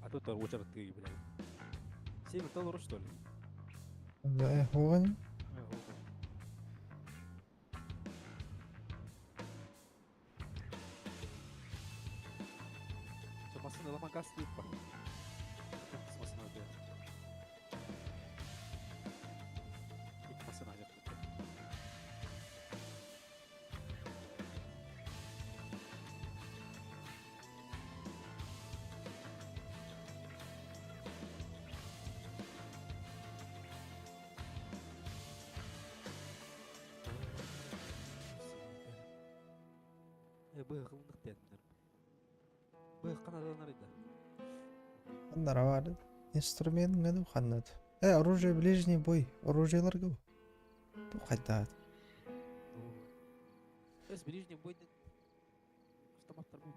А тут уочараттыы, блядь. Север толору, что ли? Да, оҕон. Все, массыына ламан газ тыыппа. Массыына да. Икки массыына ажаппыт. Быһылынных диэтиннэр. Быһыккан аданар да. Ханнара бар. Инструмент гыну ханнат. Э, оружие ближний бой. Оружиеларга бу. Бу хайдаат. Өс ближний бой автоматтар бу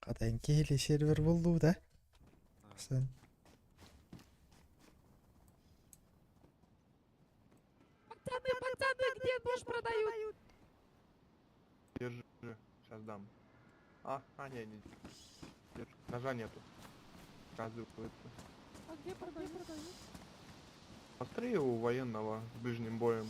Хата киһили сервер буллуу да. Сын. Пацаны, пацаны, где нож продают? Держи, сейчас дам. А, а, не, не. Держи. Ножа нету. Оказывается. А где продают? продают? Посмотри у военного с ближним боем.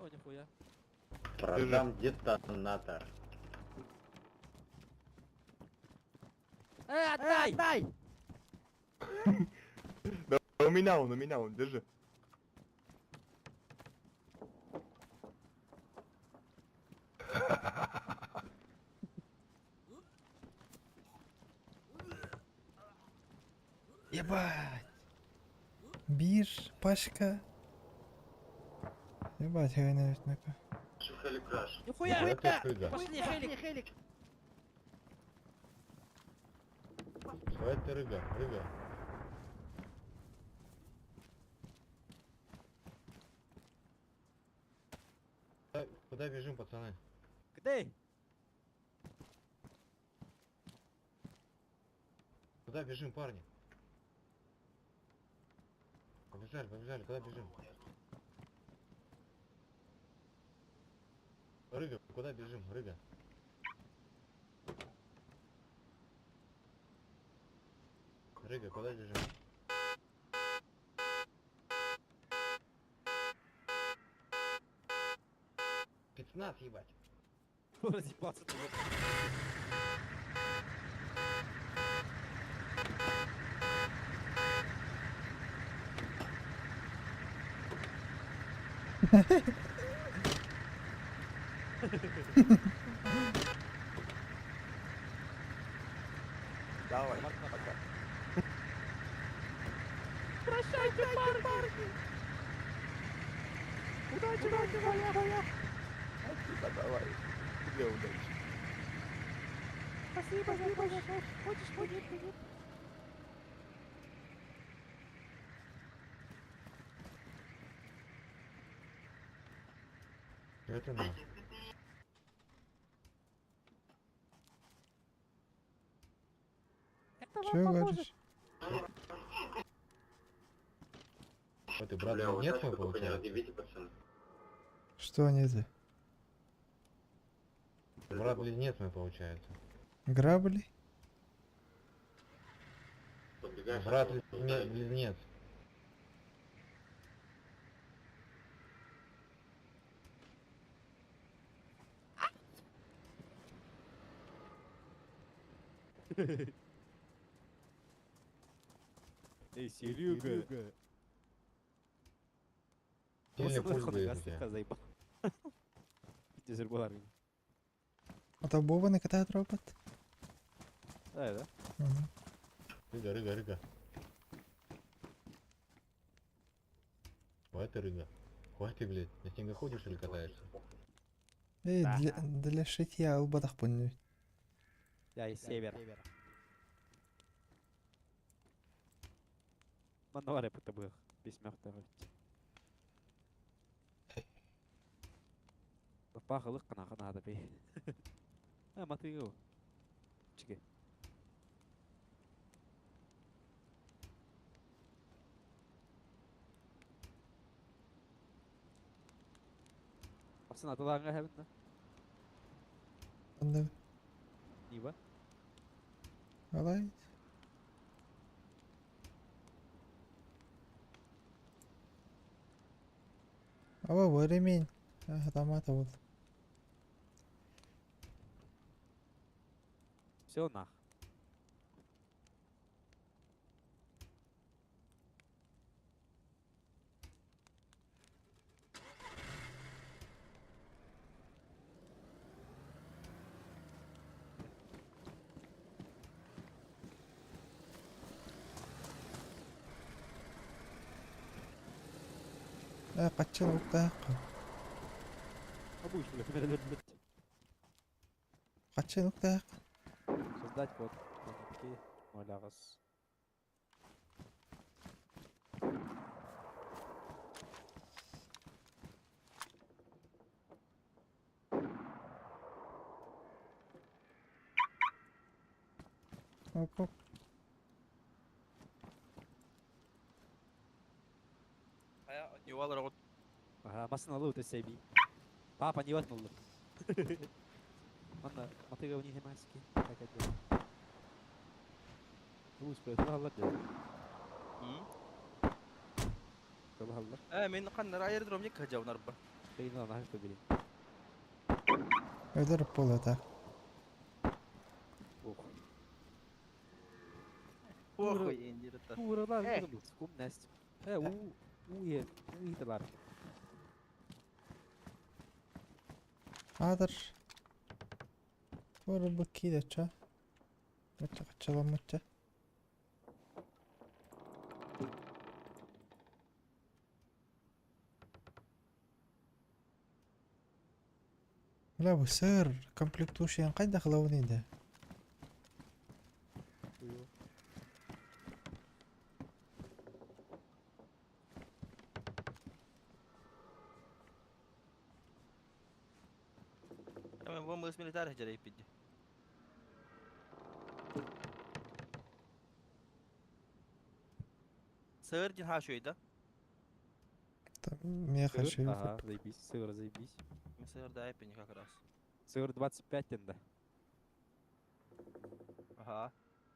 О, нихуя. Продам детонатор. Э, отдай! Отдай! Да у меня он, у меня он, держи. Ебать. Биир пачка. Ебать, хайнабит Нихуя! Это рыга. Пошли, Хелик! Хелик! Это рыга, рыга. Куда, куда бежим, пацаны? Где? Куда бежим, парни? Побежали, побежали, куда бежим? Рыга, куда бежим, рыга? Рыга, куда бежим? Пятнадцать, ебать. Разъебаться ты. Давай, пока. Прощайте, парни! Удачи, удачи, моя, моя! Спасибо, давай. Тебе удачи. Спасибо, спасибо, за помощь. Хочешь, нет, нет. Это на. Это Чего вам поможет. говоришь? Вот ты брат близнец мой получается? Что они это? Брат близнец мой получается. Грабли? Брат близнец. Эй, Серега! Сильный пульс будет у тебя. Заебал. Пиздец, болар. Ата Бобаны катает робот? Да, да. Мгм. Рыга, рыга, рыга. Хватит рыга. Хватит, блядь. На снегоходе что ли катаешься? Эй, Да. для, для шитья ылбатах пуннү. Я из севера. Манна бар эппитэ быах. Бисмэх таҕыт. Пахылык кына ханаада би. А матыгы. Чиге. Ахсын атылааҥҥа эһэбин да? Ханна Нива. Алай. Аба ремень. Автомата вот. Все нах. Каччын уктаах. Обуч, бля, бля. Каччын уктаах. Создать код. Такие. Ноль агас. Оп оп. Ювал Ага, масын алу өтө сәби. Папа не ватнулы. Манна, матыга у них маски. Так это. Луч, бля, алла да. Алла. Мен қаннар аэродром не кajавнар бар. Тейна на что бери. Өдөр болот а. Ох. Похуй индирта. Тууралар кум нест. У у е, у италар. Адыр. Тура бу кида ча. Мача качала мача. Бля, бу сыр комплектующий кайда кылабын да. Мен бу мыс милитар жарай пидди. Сыр дин ха шуйда. Там меха Сыр? шею. Ага, заебись, сыр, заебись. Мен сыр да айпини как раз. Сыр 25 тенда. Ага.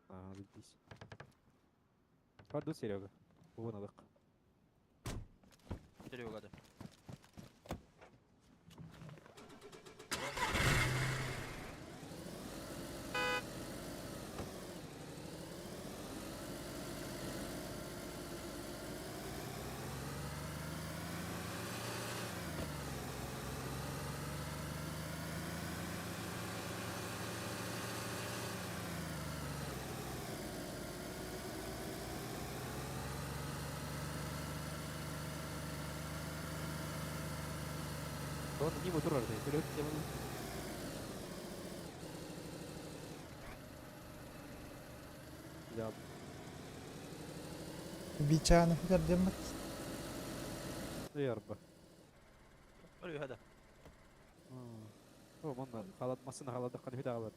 Ага, заебись. Пойду, Серега. Вон алык. Серега да. Он не мотор вперед, тем. Я Бичаны хитер демет. Верба. Ой, хада. О, манна, халат масына халат кан хүдә алат.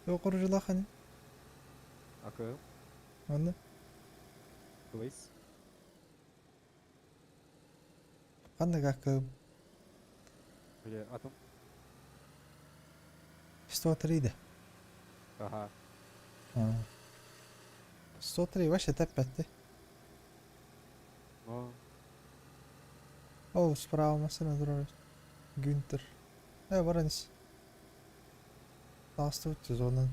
Окуржулаханы. Акы, Онны. плейс. Кандай акым? Бля, атом. 103 да. Ага. А. 103 вообще тәппәтте. О, Ол справа машина турар. Гюнтер. Баран ис. Тастыбыт зонан.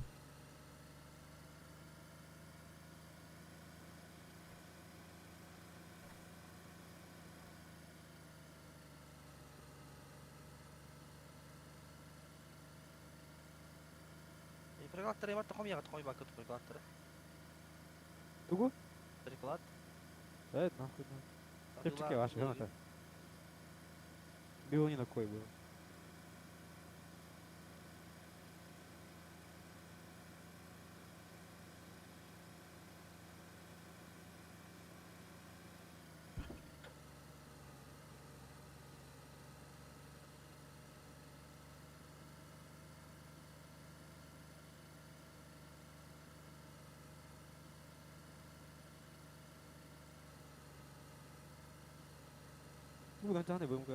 Фрегаттар эмат хом ягат хом бакыт фрегаттар. Тугу? Приклад. Э, нахуй надо. Чепчики ваши, граната. Било ни на кой было. Тугу данчаны БМК.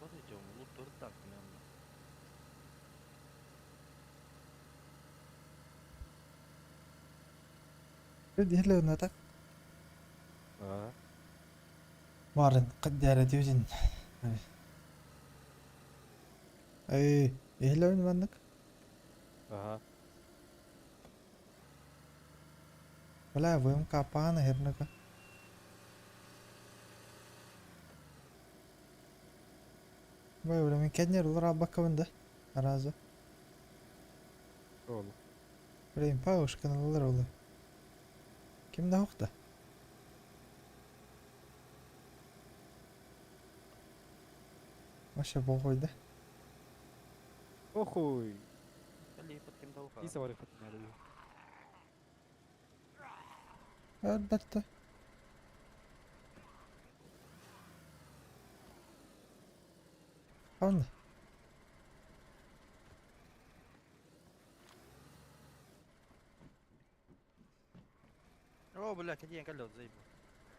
Лут идем, лут тоже так, наверное. Диле так. А. Марын кыддара дьүзүн. Эй, эхлэвин маннык. Ага. Бля, ВМК паана хернека. Бай, бля, мен кеннер улар абаккабын да. Аразы. Ол. Блин, паушканы улар олы. Ким да хохта? Вообще богой да. Охуй. Кали под кем дал И савары надо. Албетте. Ханна. О, бля, кадиен каллет, заебал.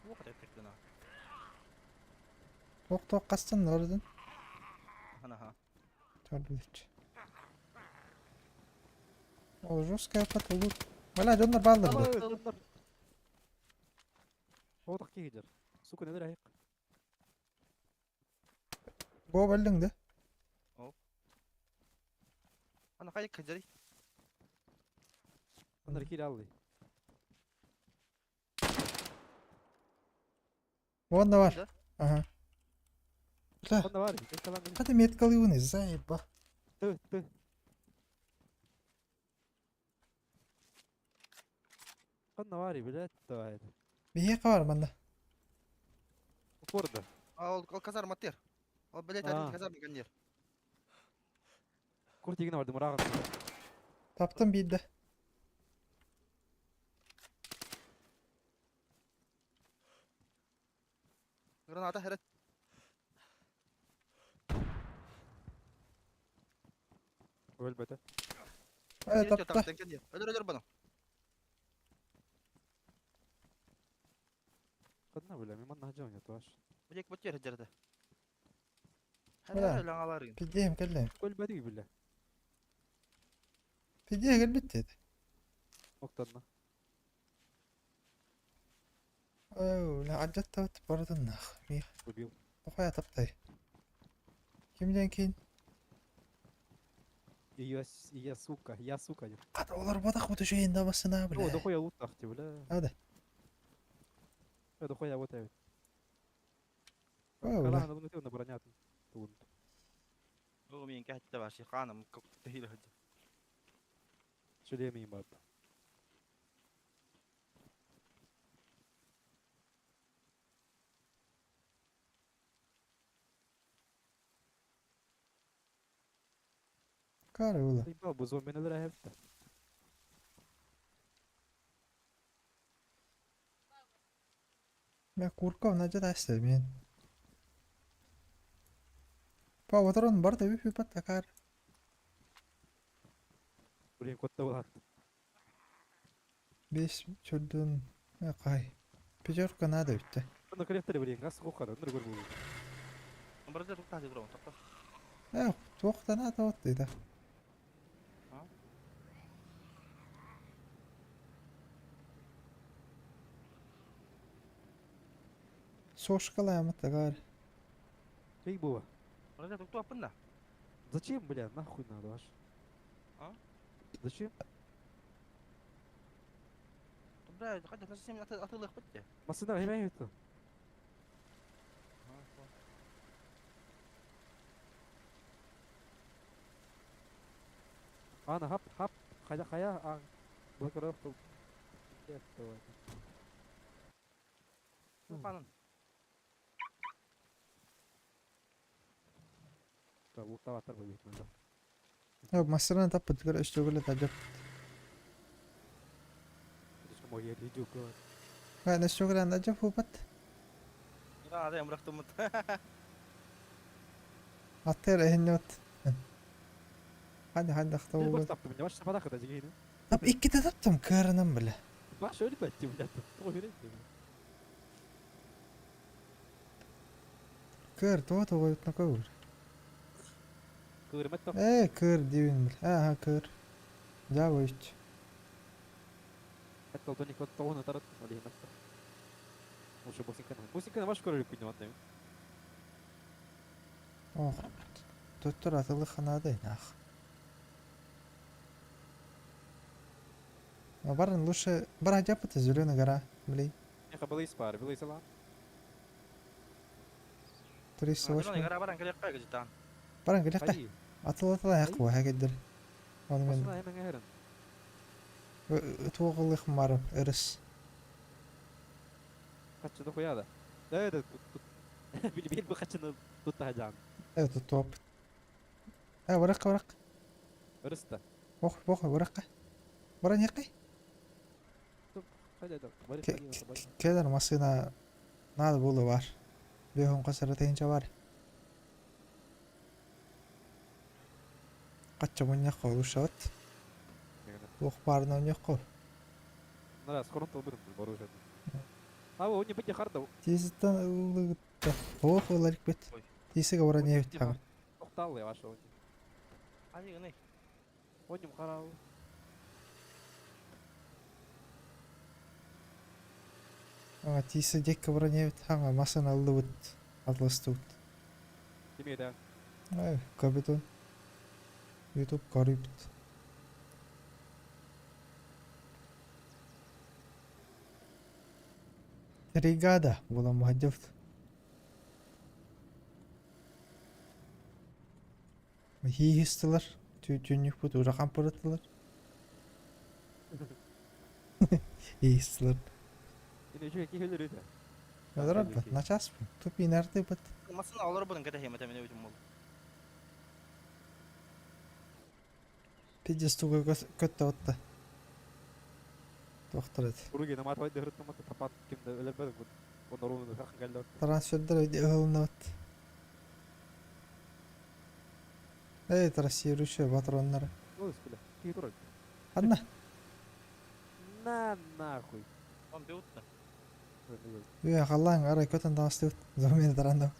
Вот это прикольно. Тоқ қастан ордын. Ага. Төрдүлүч. Ол жесткая патолу. Бля, дьоннор баалар бу. Отақ кигидер. Сука, не дырайық. Бо бөлдің да. Ана қай кадери? Андар кире алды. Вон да бар. Да? Ага. Бля, Онда бар. Калан. қате меткалы заеба. Ты, ты. Қанна бар, блядь, давай. Бихе бар манда. Упорда. А, ол, ол казарма тер. Ол, блядь, А. один казарма ганнер. Куртигіне барды мұрағын. Таптым бейді. Граната херет. Өлбәті. Ай, тапта. Өлөр, өлөр бұны. Қанна, бля, мен манна жон ят ваш. Блядь, вот тер жерде. Бля. Херет, аңаларын. Пидеем кэллем. Өлбәді, бля. Пидеем кэлбит деді. Оқтанна. Ой, бля, аджатта бат бардын нах. Мих. Убил. Охая таптай. Кимден кейін? Я, я, сука, я, сука. Қата олар бодақ бұты жүйен дамасына, О, бля. дохуя лут ахти, бля. Ада. Э, дохуя вот это. Ой, бля. Калан, ну ты на бронятын. Тугун. Ол мен кәтті баши ханым көк тахил хаджи. Шлемейм бар. Кары ула. Заебал бу зомби не дырайып. Мә курка надя дасты мен. Па отырон бар да үпі пат такар. Блин, котта болады. Бес чөлдөн қай. Пятерка надо бітті. Анда коллекторы, блин, газ қоқады, андыр көр бұл. Бразер тут тахил гром, тапта. Ә, тоқтана тот дейді. А? Сошкалаймы тагар. Кей было? Бразер тут апын да. Зачем, бля, нахуй надо ваш? А? Зачем? Бля, қайда насем атылық бітті. Масына кайма это? Ана хап хап хайа хайа аан блокировка Панын. Луктаваттар бу бит. Массыына таппытыгар өстөгүлэ тадьап. Эн өстөгүлэ тадьап хупат. Ада ымрахтымыт. Аттыр эһиннет. Ханна ханна хтоу. Тап иккитэ таптым кыарынан бile. Кыр туга тоҕойутна көөр. Ээ кыр диибин бile. Ааха кыр. Дьаабыйыч. Ох. Төттөр атылы ханаады нах. Барын лучше бар хадьаппыт Зеленая гора, блин. 308. Баран кэлэххэ. Атыл-атыл айах буо хэкэддер. Оны мен туоҕылых марым ырыс. Э туттуоппут. Э баракка барак. Ох бох баракка. Баран яккай. Кэлэр массыына надо было бар. Бэһон хасара тыһыынча бар. Хачча мунньахха олушабыт. Туох баарына оонньуохха. Тииситтэн ыллыгытта. Ох ылар иликпит. Тиисигэ баран иһэбит хаҕа. Aa тиисэ диэкки баран иһэбит хаҥа массыына ыллыбыт. Атыластыбыт. Ай, капитан. Ютуб көрүбүт. Бригада буолан муһадьабыт. Хииһистилэр, түүннүкпүт урахан пырыттылар. Хииһистилэр. Өлөрөбүт, начааспын, тупинардыбыт. Массыына олорбутун кэтэһиэм этэ мин өйүм буолла. Пиздец туга көттө отта. Туохтар эти. Трансфердер ыһылынныбыт. Эй, трассирующие патроннары. Ханна? На нахуй. Он бьют-то. Үө, халлаан арай көтөн таҕыстыбыт. Замена таранна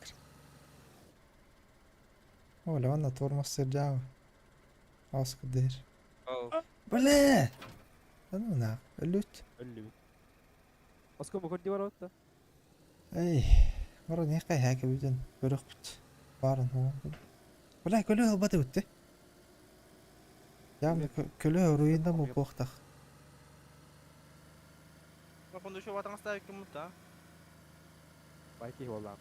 Оля, манна тормоз сырдьаабы. Аас кырдыыр. Бля! Ну на, өлүт. Өллүбүт. Оскому көрдү бар отта. Эй, бара не кай хәкә бүтән көрөкпүт. Барын хугун. Бля, көлө ылбаты бүтте. Явно көлө уруйунда бу буохтах. Походу еще ватан оставить кому-то, а? Байки боллам.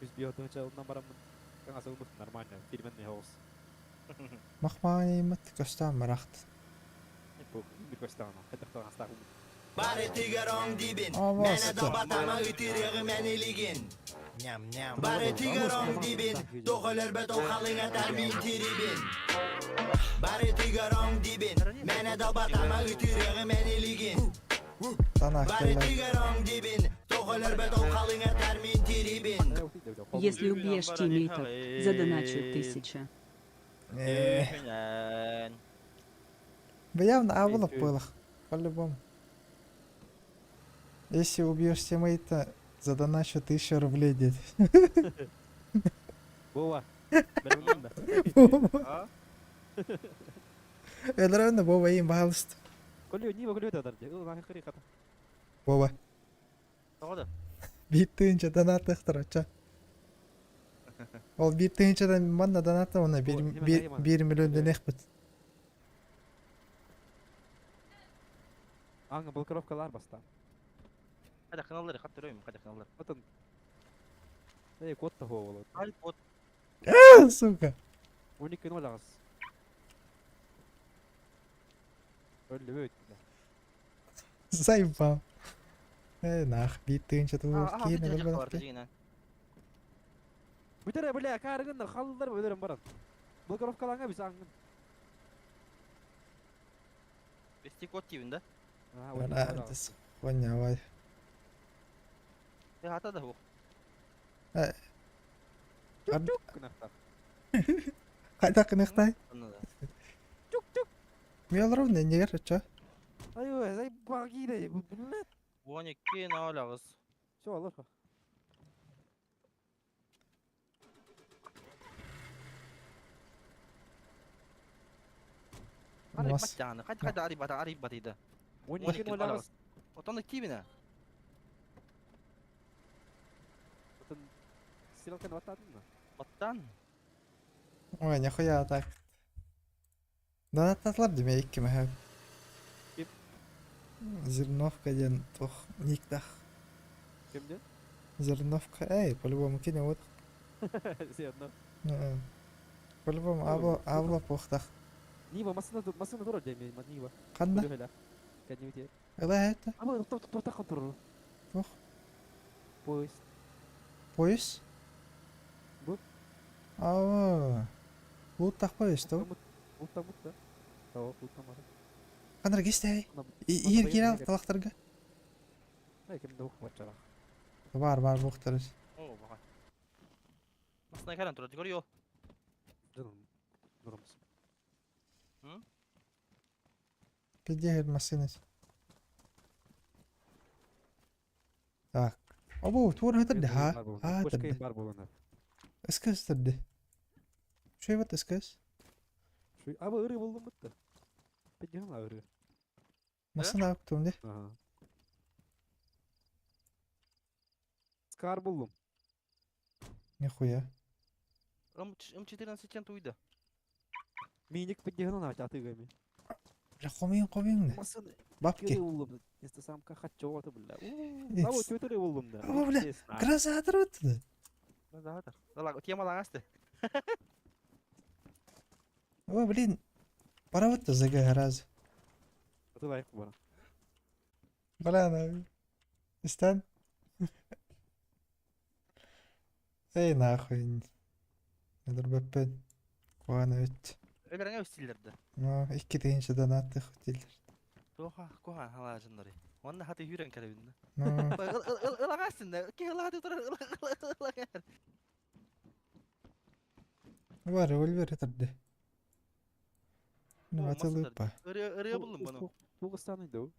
Үс биотунча ылынан бараммын. Каңас ылбыт нормально. Фирменный хаус. Махмааймат көстөөн марахт. Bir көстөөн. Хэтэх астаах. Бары тигэр дибин Ама Мэнэ добатама ытырыгы мэнилигин Бары тигэр дибин Тоҕолөр бөтө халыҥа тармин тирибин Бары тигэр дибин Мэнэ добатама ытырыгы мэнилигин Тана Бары келлер. тигэр дибин Тоҕолөр бөтө халыҥа тармин тирибин Если убьешь тиммейтов, задоначу 1000. Э, Бу явно абылап буолах. По-любому. Если убьешь тиммейта, задоначу 1000 рублей, дед. Вова. Бәрбүн да. А? Өлөрөн Вова им пожалуйста. Көлү не көлү да дарды. Ыл нахы кыры ката. Вова. Тоҕо 1 тыһыынча донаттыахтар оччо. Ол 1 тыһыынчадан манна донатта оны 1 миллион дэнэхпит. Аңа блокировкалар баста. Хада кыналлар, хат төрөйм, хада кыналлар. Отон. Эй, код того болот. Ай, вот. Сука. 12.08. Өллүбүт. Заебал. Э, нах, биир тыһыынча А, а, киин бүтэр өлөр бар бэлэхке. дьиҥинэн. Бүтэр бля, каарыгын халлар өлөрөн баран. Блокировкалаҥа бис аңгын. Бестик от диибин да. Аа, Бля, 12.08. Хуйня, Э, хата да суох. Э, Чук-чук гынахтар. Хайдах гыныахтай? Онно да. Чук-чук. Миолоров неннигэр оччо. Ай, ай, багире, блядь. 12.08. Все, алло. Арый Мас. баттааны. Хайда хайда арый бата арый батыйда. 12.08. Отон кибина. Отон стрелканы баттадың ба? Баттан. Ой, нихуя так. Донаттатылар деме икки мәһәп. Ким? Зерновка диэн туох никтах. Кимде? Зерновка, эй, по-любому кине вот. Зерно. По-любому абла абла похтах. Нива, машина машина турар деме, Нива. Ханна? Көрүһэлэ. Кәднибит. Ыла это. Аба, тоқ тоқ тоқ турар. Туох? Поезд. Поезд? Бу. Аа. Луттах поезд то. Мутта мутта. Оо, мутта мара. Ханна кистэй. Ана- Иир кирал талахтарга. Ай, кимде ух бачара. Бар бар бухтар. О, баха. Масына кэлэн турар. Көрү йол. Жаным. Нурмус. Пиздец машина. Так. Або, туор хатырды ха. Ха Пушка хатырды. бар болуна. Ыскыс тырды. Шөй бат ыскыс. Шу, аба ыры болдум бутта. Пидьян ыры. Машина аптым де. Ага. Скар болдум. Нихуя. М14 туйда. Миник пидьян ана атыгами. Бля, хомин хомин де. Машина Бабки. ыры болдум. Если самка хочу это бля. Ис. Аба төтөрө болдум да. Аба, бля, Гроза атыр Захатар. Лала, тема лаңасты. О, блин. Пора вот за раз. Атылайык бара. Бля, на. Истан. Эй, нахуй. Өлөр бөппен. Куана өт. Өлөрөңө стиллерди. Ну, икки тыһыынча донатты хотелер. Тоха, коха хала жыннары. Онна хаты хүрен кэлэбин. Ну, Ылагастын да. Ки ылады турар. Ылагар. бар, револьвер этэрди. Ну, О, атылыппа. Ыры ыры булдум буну. Тугыстан инде.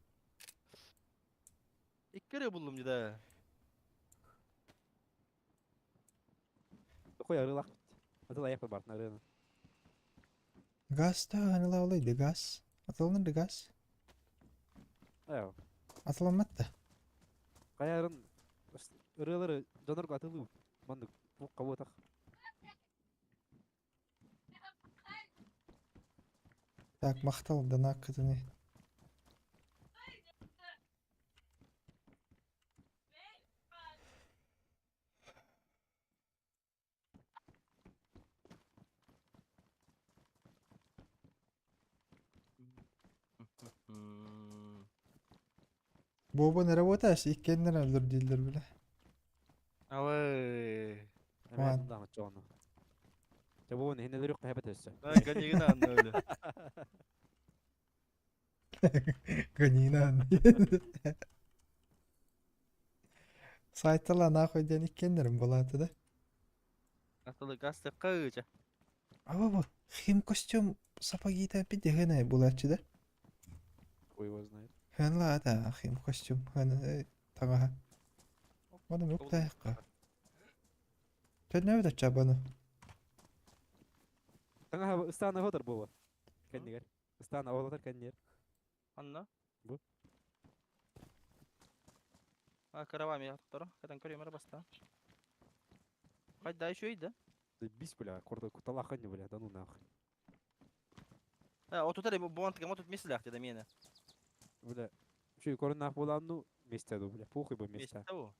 Икки ыры булдум да. Кой ырылак. Атылайык бар нарыны. Газ та ханыла олайды, газ. Атылыныр газ. Аяу. Атылынмат да. Каярын ырылары жонорго атылып. Мандык бу каботак. Так, махтал донат кытыны. Бобо не работаешь, иккеннер өлдөр дииллер биле. Абы. Ладно. Эме да чону. Жабуун хинелери кайбат өссө. Ганигин анны өлө. Ганина. Сайтала нахуй ден иккеннерим булаты да. Атылы газ кыыча. Аба бу хим костюм сапоги та пиде гына булачы да. Хуй его знает. Хынла да хим костюм хын тага. Оны муктайка. Төннөбү да чабаны. Таңа ыстаана хотор була. Кеннигер. Ыстаана олотор кеннер. Анна. Бу. А, каравами аттара. Кадан көрөмөр баста. Кайда еще иди? Бис бля, корда куталахан бля, да ну нахуй. А, отутар бу антыга мотут меселях деди мени. Бля, şu корын нах болан ну месте ду бля, похуй бу месте. Месте бу.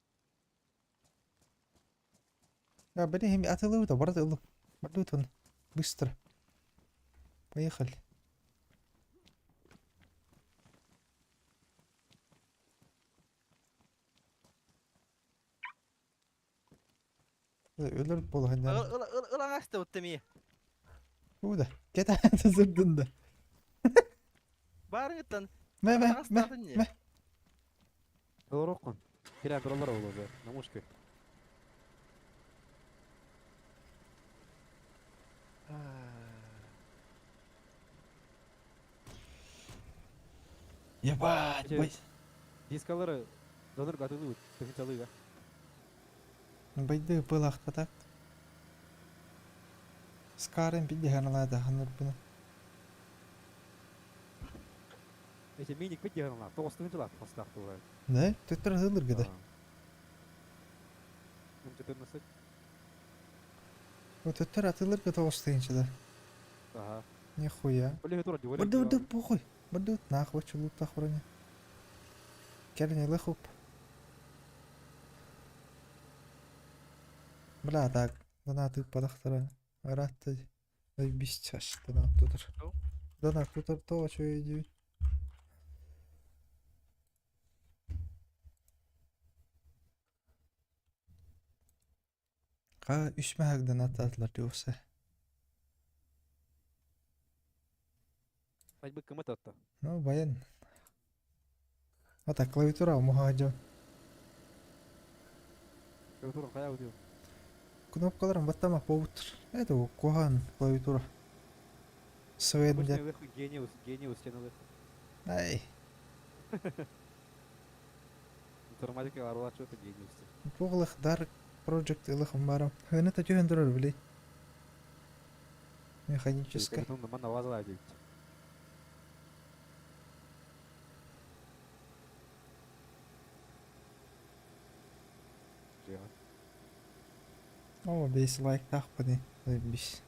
Я бери хим атылыбы да барат ылып. Бардутун. Быстро. Поехали. Өлөр буолан Ылан аста уттами. Куда? Кета сырдында. Барыттан. Мэ мэ мэ мэ. Олороккун. Кирэ тураллар олору. Намушка. Ебать, бай. Дискалары донор гатылы тыгынчалыга. Байды пылахтатак. Скарен пиддиһаналаата ханнарбына. Эти миник пиддиһаналаат. Тоғыз тыгынчалаат хостаах тула. Да? Төттөр хылыр гыда. М14. Төттөр атылыр гыда тоғыз тыгынчада. Ага. Нихуя. Блин, тура дивори. Барды барды похуй. Барды нахуй чулуп тахураня. Керне лыхуп. Бля, так. Донаты падахтара. Аратты. Заебись, донат тутар. Донат тутар то, что иди. Ка үсмәһәк донат атлар диоса. Хоть бы кымыт атты. Ну, баян. А так, клавиатура мухаджа. Клавиатура кая удил. Кнопкаларын баттама повутыр. Это кухан клавиатура. Свет Обычный де. лых гениус, гениус тенелых. Ай, Информатика арла что-то гениус. туғлых Dark Project илых барам. Хыны та тюхен турар билей. Механическая. Капитан мана вазла дейт. О, бес лайк тахпады. Заебись.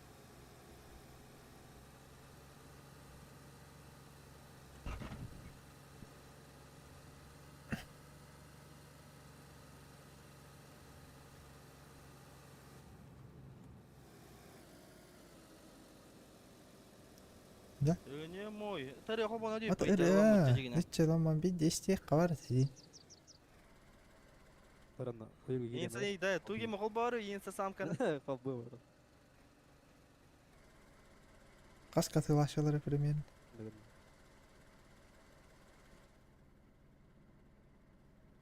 Не мой. Тари хобона ди. Вот это, нече лам би 10 кабар ти. Тарана, ойгу Инса не да, туги могол бары, инса самкан. Калбы. Кас катылашалары примерно.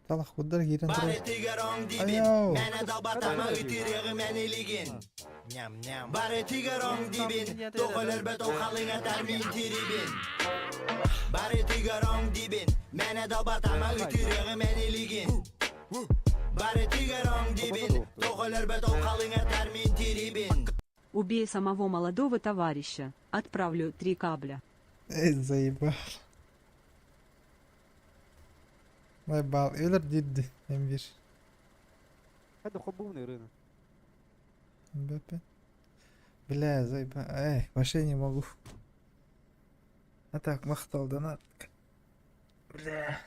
Талах куддар кирен Бары турар. тигерон дибин Аяу. Мені далбатама үтірегі мәнелеген Бары тигерон дибин Тоғылыр бет оқалыңа тәрмин тирибин Бары тигерон дибин Мені далбатама үтірегі мәнелеген Бары тигерон дибин Тоғылыр бет оқалыңа тәрмин тирибин Убей самого молодого товарища. Отправлю три кабля. Эй, заебал. Заебал. Өлөр дидди. М1. Хәдә хоббуны рына. МБП. Бля, заебал. Эй, вообще не могу. А так, махтал донат. Бля.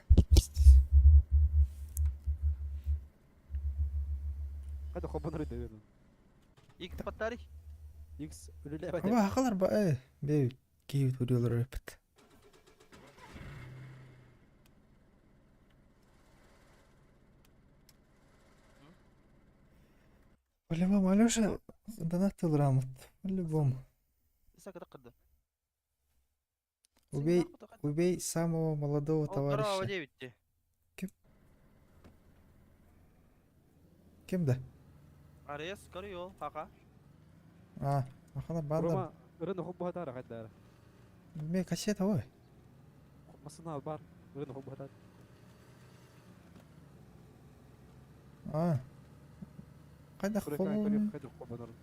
Хәдә хоббуны рына. Ик паттари. X үлелә Аба, хакалар ба, эй. Бей, киев турилар өпт. По-любому, Алёша донатил рамот. По-любому. Сакы кырды. Убей, убей самого молодого товарища. 9 Ким да? Арес, корьол, хака. А, ахала банда. Рома, рына хоббу хатара хәдә. Ме кассета ой. Масына бар. Рына хоббу хатара. А. Кайда хоббу? Хәдә хоббуны.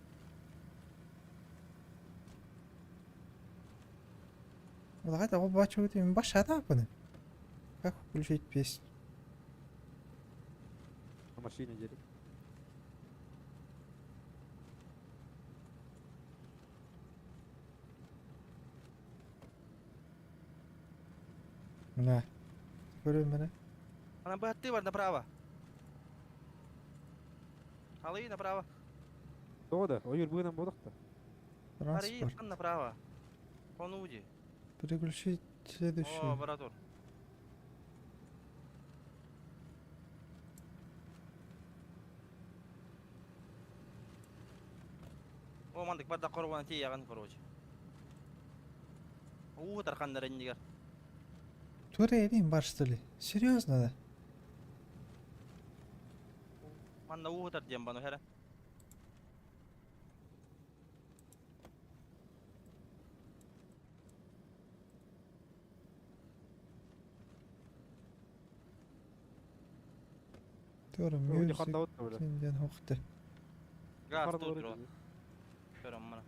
Кайда хоббу ачып өтем баш ата буны. Как включить песню? На машине деле. Мына. Көрөм міне. Ана батты бар направо. Алы направо. Тода, ойыр буынан бодыкта. Ари Транспорт. направо. Хонуу дии. Переключить О, следующую. бара тур. О, мандык барда корвана тиийэҕин, короче. Уу тарханнар иннигэр. Тура бар, что ли? Серьезно, да? Манна уу ытар диэн бану хэрэ. Тура Вроде music. ханна вот бля. Диэн хохты. Газ Харда тут вроде. тур. Көрөм мана.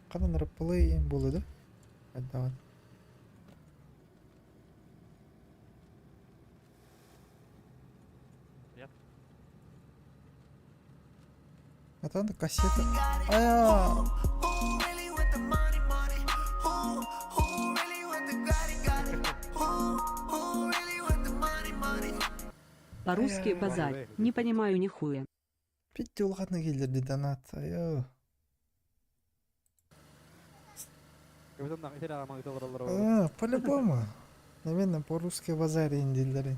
Канан play буолла да? Айдаҕан. Yep. Атан кассета. Ая! Who really with the money, money? Who really with the got it, got it? Who really with the money, money? По-русски Ай-яй-яй. базарь. Не понимаю нихуя. Питти улахатна келдерди донат. Айо. Капитан итер ама итер. А, по-любому. Наверное, по-русски базаре индилдери.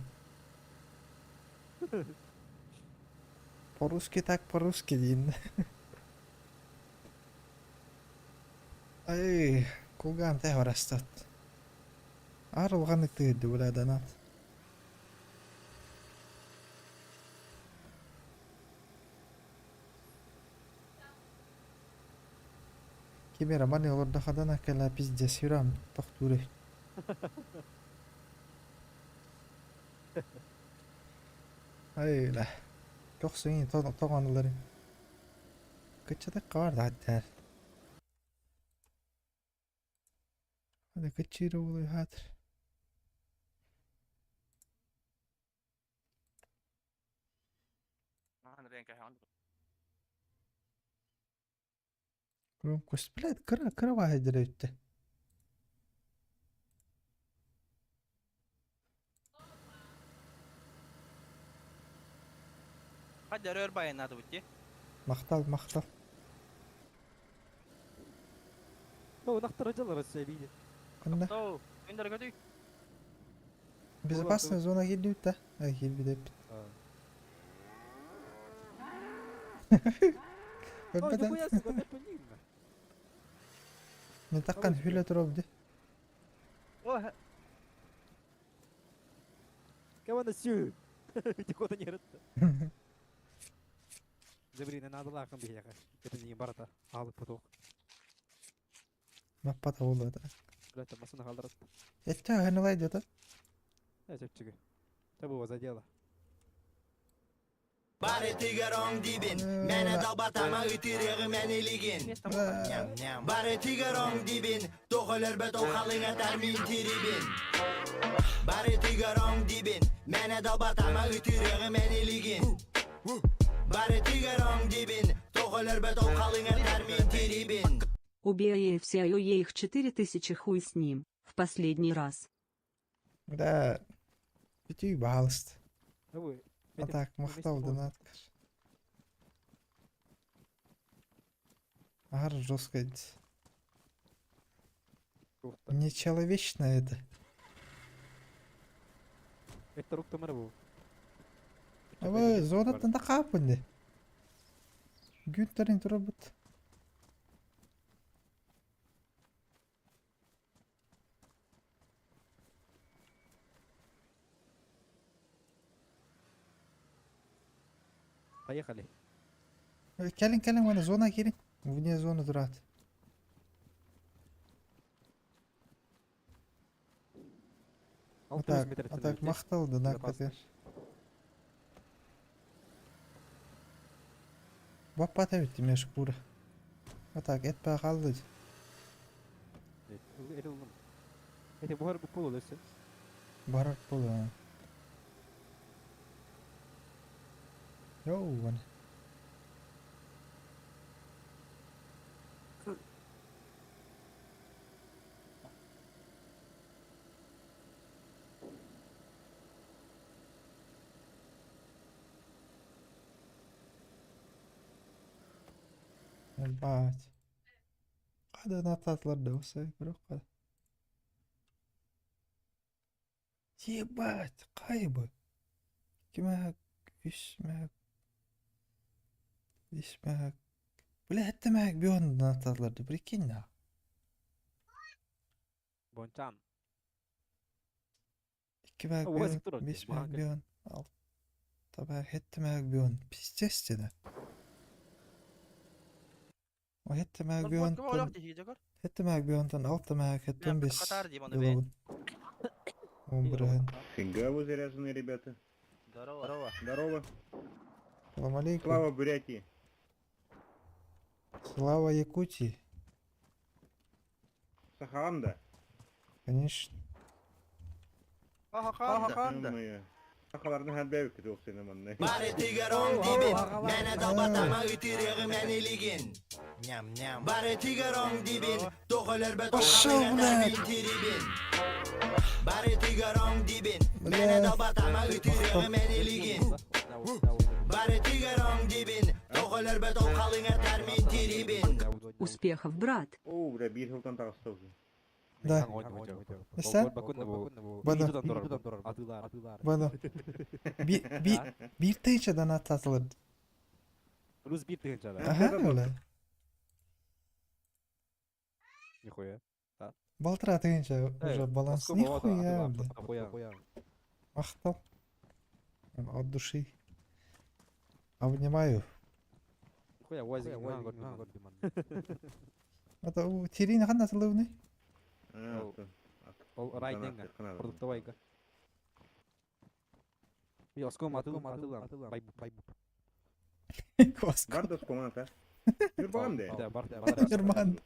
По-русски так по-русски дейін. Ай, кулгам тә барастат. Ар улганы тыгды була донат. Кемера мани олорда хадана кала пиздец юрам тохтуры. Ай ла. Кохсуин тоғанылары. Кычыда кар да дәр. Hadi кычыры улы хатыр. Громкость, блядь, кыра кыра хайдыр өттü. Хадя рөр байын аты бутти. Мактал, мактал. Ну, нахтар жалар сөйлейді. Кында? Тоу, күндер көтүй. Безопасная зона келді да? Ай, келбі деп. Ой, Көрбөтөн. нихуя себе, это не Мен таққан хүле тұрып О, Кого сю? Тихо-то не рыт. Забри, надо лаком бияга. Это не барата. Алып поток. Маппата болду да. Блядь, там машина халдарат. Этте ханылай деді. Я чөпчүгү. Табу за дело. Бары тигер дибин, Мені далбатама ытырығы мәнелеген. Бары тигер дибин, Тоғылыр бет оқалыңа тармин теребин. Бары тигер дибин, Мені далбатама ытырығы мәнелеген. Бары тигер дибин, Тоғылыр бет оқалыңа тармин теребин. Убей все их 4000, хуй с ним. В последний раз. Да. Бүтүй бағалысты. Табу. А так, мақтал донат. Ар жестко. Нечеловечно это. Это рук тамара бу. Абы зонаттан да қапынды. Гүнтерин турабыт. Поехали. Келин, келин, мана зона келин. Вне зоны турат. А так, а так мақтал донат Безопасно. Баппата битти мен шкура. А так, этпе қалды. Это буhar bu pul olursa. Барак болу. Йоу, вон. Ебать. Хада нататлар да усай, бирок. Ебать, кайбы. Кимәк, үсмәк, бисмәк. Бля, хәтта бион нататлар да, прикинь на. Бончан. Икки мәк О, бион, Уазик турар бес дии, мәк маһан бион, алта мәк, хәтта мәк бион. Пиздец деді. О, хәтта мәк бион, Ким олох дии жогор. хәтта мәк бионтан алта мәк, хәтта Бля, бес. Катар дии маны бе. Он бірін. Фига вы заряженные ребята. Здорово. Здорово. Здорово. Салам алейкум. Слава Бурятии. Слава Якутии. Сахаанда. Конечно. Аха Ё-моё. Сахаларны хәлбәвик көтә уксыйны манны. Бары тигерон дибин, Мәне далбатама ытырыгы мәнелигин. Ням-ням. Бары тигерон дибин, Тоғылыр бет Пошел, блядь. терибин. Бары тигерон дибин, Мәне Бля. далбатама ытырыгы мәнелигин. Бары тигерон дибин, Тоғылыр бет олқалыңа тәрмин терибин. Успехов, брат. О, бля, бир хылтан тагысты уже. Да. Sen? Bana. Атылар. Bana. Bir, bir, bir тысячадан ататылыр. Плюс бир тыгынча да. Ага, бля. Нихуя. Балтыра тыгынча уже баланс. Нихуя, бля. Нихуя. Махтал. От души. Обнимаю. Нихуя, Уазик. Это у Терина ханна атылыбны? А, Ол- то. Ол райденга. Продуктовайга. Йоском атылым атылам. Бай бай. Кваско. Бар да скомана, Юрбаган да. Да, бар. Нормально.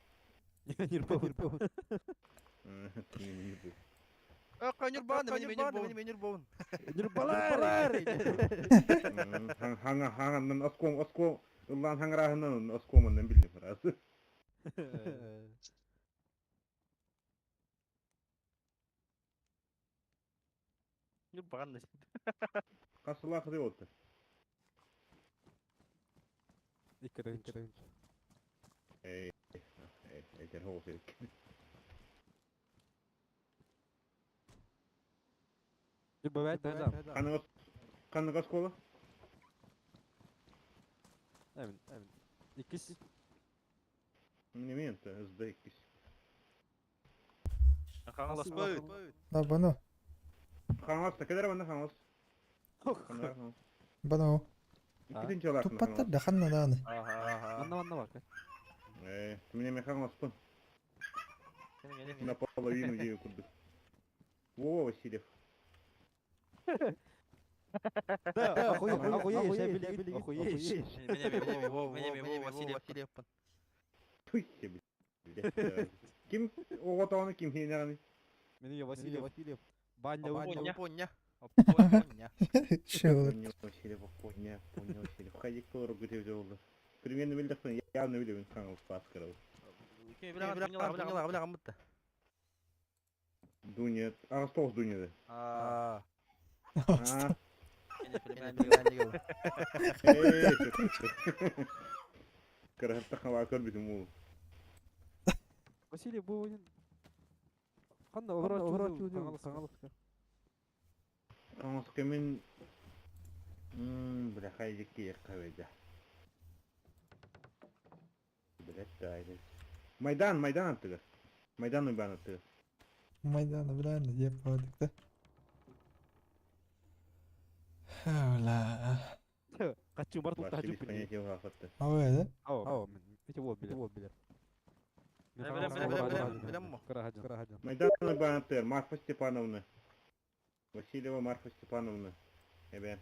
Нирбаган. Нюрбан, мен Нюрбан. Нирбалар. Хаңа хаңаннан оском оском ыллан хаңрахынан оскоманнан билдим раз. Нюрбан. Касыла кызы отты. Икки тыгынча. Эй, эй, эй, хоос Нирбабай тыгынча. Каныгас каныгас кола? Эвин, эвин. Иккис. Неме энте, ызда иккис. Хаңалас бөт. Да, бано. Хаңас та кедер банда хаңас. Хаңас. Бано. Иккитин чалар. Тупаттар да ханна даны. Аха аха. Манна манна бар. Э, мине мен хаңаспын. Наполовину дию курдук. Во, Васильев. Да, охуеешь, охуеешь. Мене Васильев. Туй тебе. Ким оготоны ким хинаганы? Мени Васильев. Васильев. Баня Поня. Поня. Поня. Шеолар. Васильев, поня, поня, Васильев. Хайдик толор гүтеп жолды. Примерно билдик, явно билем хаңал паскаров. Бля, бля, бля, Дуня, агас тоғыз Дуняда. А. А, Карахатта хава көрбүтүм ул. Василий бу один. Ханна огород Хаңас кемен бля хайдик кабеда. Блядь, да, Майдан, Майдан аттыгы. Майдан уйбан аттыгы. Майданы билән деп қойдық да. Бля. Качу бар тут Вообще без тажу. понятия хапатты. Ау, да? Ау, эти вот билер. Вот билер. Майдан уйбан аттыгы. Марфа Степановна. Васильева Марфа Степановна. Эбе.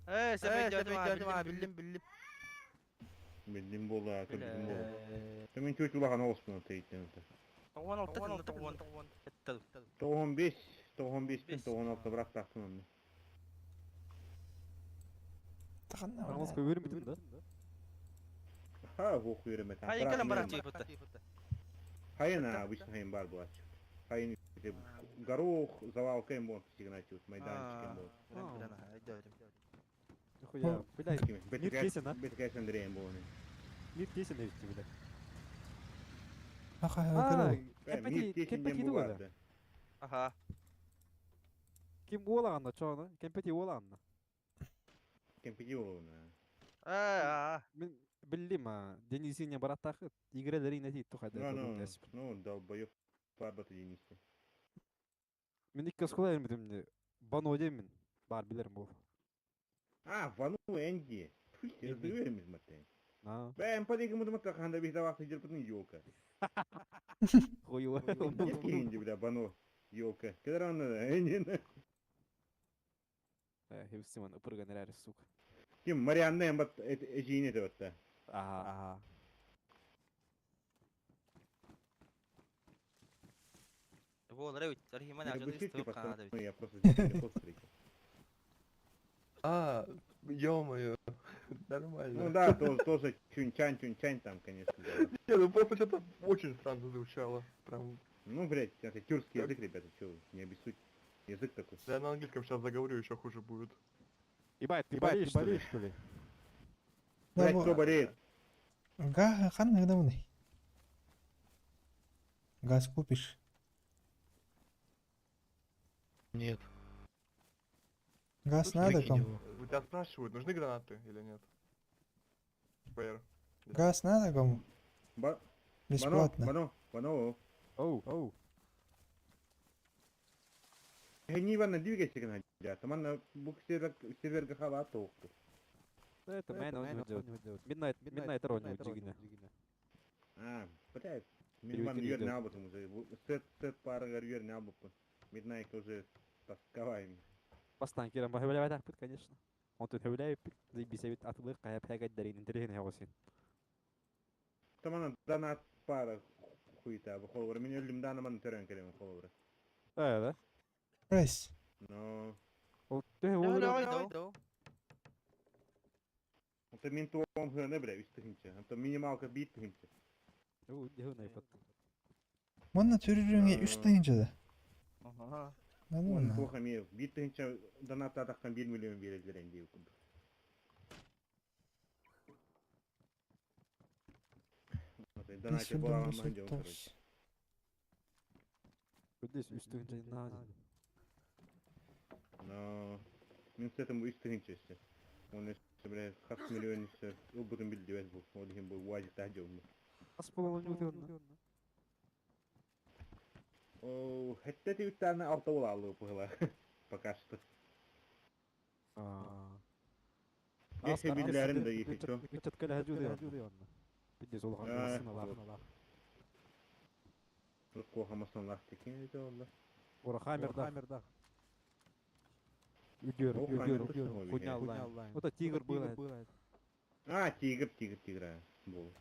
Э, сен билдим, билдим. Билдим болду, көрдүм болду. Мен чөт улаган олсун тейттен. 96 96. 95, 95 пен 96 брат тактым аны. Таханна. Аңлас көбөрүм бүтүн да. Ха, бок үйрөмөт. Хайын кэлэн барах чыгыппыт. Хайын обычно хайын бар булат. Хайын горох, завалка им бон сигнатив, майданчик им бон. Нихуя, блядь, мир тесен, а? Бетикээс Андреем буолуну. Мир тесен эбит, блядь. Аха А, көрө. Мир кемпети, тесен диэн кемпети бу туга да. баар да. Аха. Ким уолаҕанна чоҕоно? Кемпети уолаҕанна. Кемпети буолуна. Аа. Мин биллим, а, Денисине бараттаахыт. Игрелери нэти тухайда. Ну, ну, ну, долбоёб барбаты Денисте. Мин икки оскола эрмитим Бано деймин. Бар билерим бу. А, Вану Энди. Фу, Энди. разговариваем мате. А, Бэм, подиги мы думаем, ханда бих давах сидел потом ёлка. хуево. Энди, бля, Бано, ёлка. Когда он Энди. Хевсиман упырган эрэр, сука. Ким Марианна эмбат эжине деп. Ага, ага. Буолар эбит. Архиман Не ажаны быстрее, истеп канада пацаны, бит. я просто здесь телефон встретил. А, ё-моё, нормально. Ну да, тоже чунчань, чунчань там, конечно. да. Не, ну просто что-то очень странно звучало. Прям, Ну, блядь, это тюркский язык, ребята, чё вы, не обессудь. Язык такой. я на английском сейчас заговорю, еще хуже будет. Ебать, ты болеешь, что ли? Да, Блядь, бу кто болеет? Га ханна гынабыный. Газ купишь. Нет. Газ надо Выкинь кому? его. У тебя спрашивают, нужны гранаты или нет? ПР. Газ надо кому? Бано, Бесплатно. Бано, Бано. Оу, оу. Не Ивана, двигайся к нам, Таман бук сервер сервер хава толку. Да это мэн он не делает. Midnight, Midnight Ронни джигина. А, блядь. Переведи Мидман юер видео. не албутум уже. Сет, сет пара юер не албутум. Миднайт уже тосковаем. Бастан кирен бахыбылябатах пыт, конечно. Он тут хөвләй пит, заебись бит атылы каяп хәгәт дәрин интерген хәгосин. Таман донат пара хуйта, бу холвар. Мен өлүм данаман төрөн келем холвар. Э, да? Пресс. Но Ол төһө ол Давай, давай. Это мен туом хыны бля, үстүнче. Это минималка бит тыгынча. Уу, дехүн айпат. Манна түрүрүңе үч тыгынча да. Аха. Надо Он на. плохо ме бит тыгынча донат атактан 1 миллион берелер энди куду. Донат бола алман жок, короче. Күдес үстүнче на. Но мен с этим үстүнче өстө. Он өстө, бля, хас миллион өстө. Убутун билди бу. Ол деген бу важит тажы. Ас болон үтөн. О, хетте тиүттаны алта бола алды була. Пока что. Аа. Есе билерим да ехе чо. Үчөт кэлэ хажуу онна. Бидес ол А, хан Кохамасан лахты кин это олла. Ора хаммер да. Үдер, О, үдер, хаммер үдер. точно Хуйня онлайн. Вот тигр был. А, тигр, тигр, тигр. а, Бол.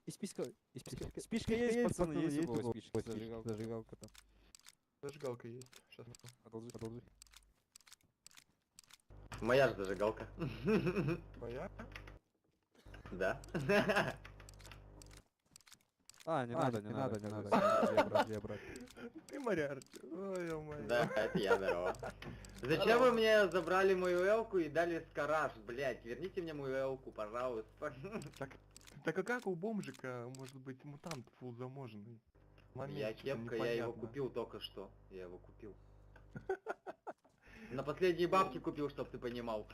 И списка, и списка, спичка есть, пацаны, есть у кого спичка, зажигалка, зажигалка там. Зажигалка есть. Сейчас. Продолжи, продолжи. Моя же зажигалка. Твоя? Да. А, не надо, не надо, не надо. Я брат, я брат. Ты Мариарти. Ой, ё-моё. Да, это я, здорово. Зачем вы мне забрали мою элку и дали скараж, блять? Верните мне мою элку, пожалуйста. Так а как у бомжика может быть мутант фул заможенный? Момент, Я что-то кепка, я его непонятно. купил только что. Я его купил. На последние бабки купил, чтоб ты понимал.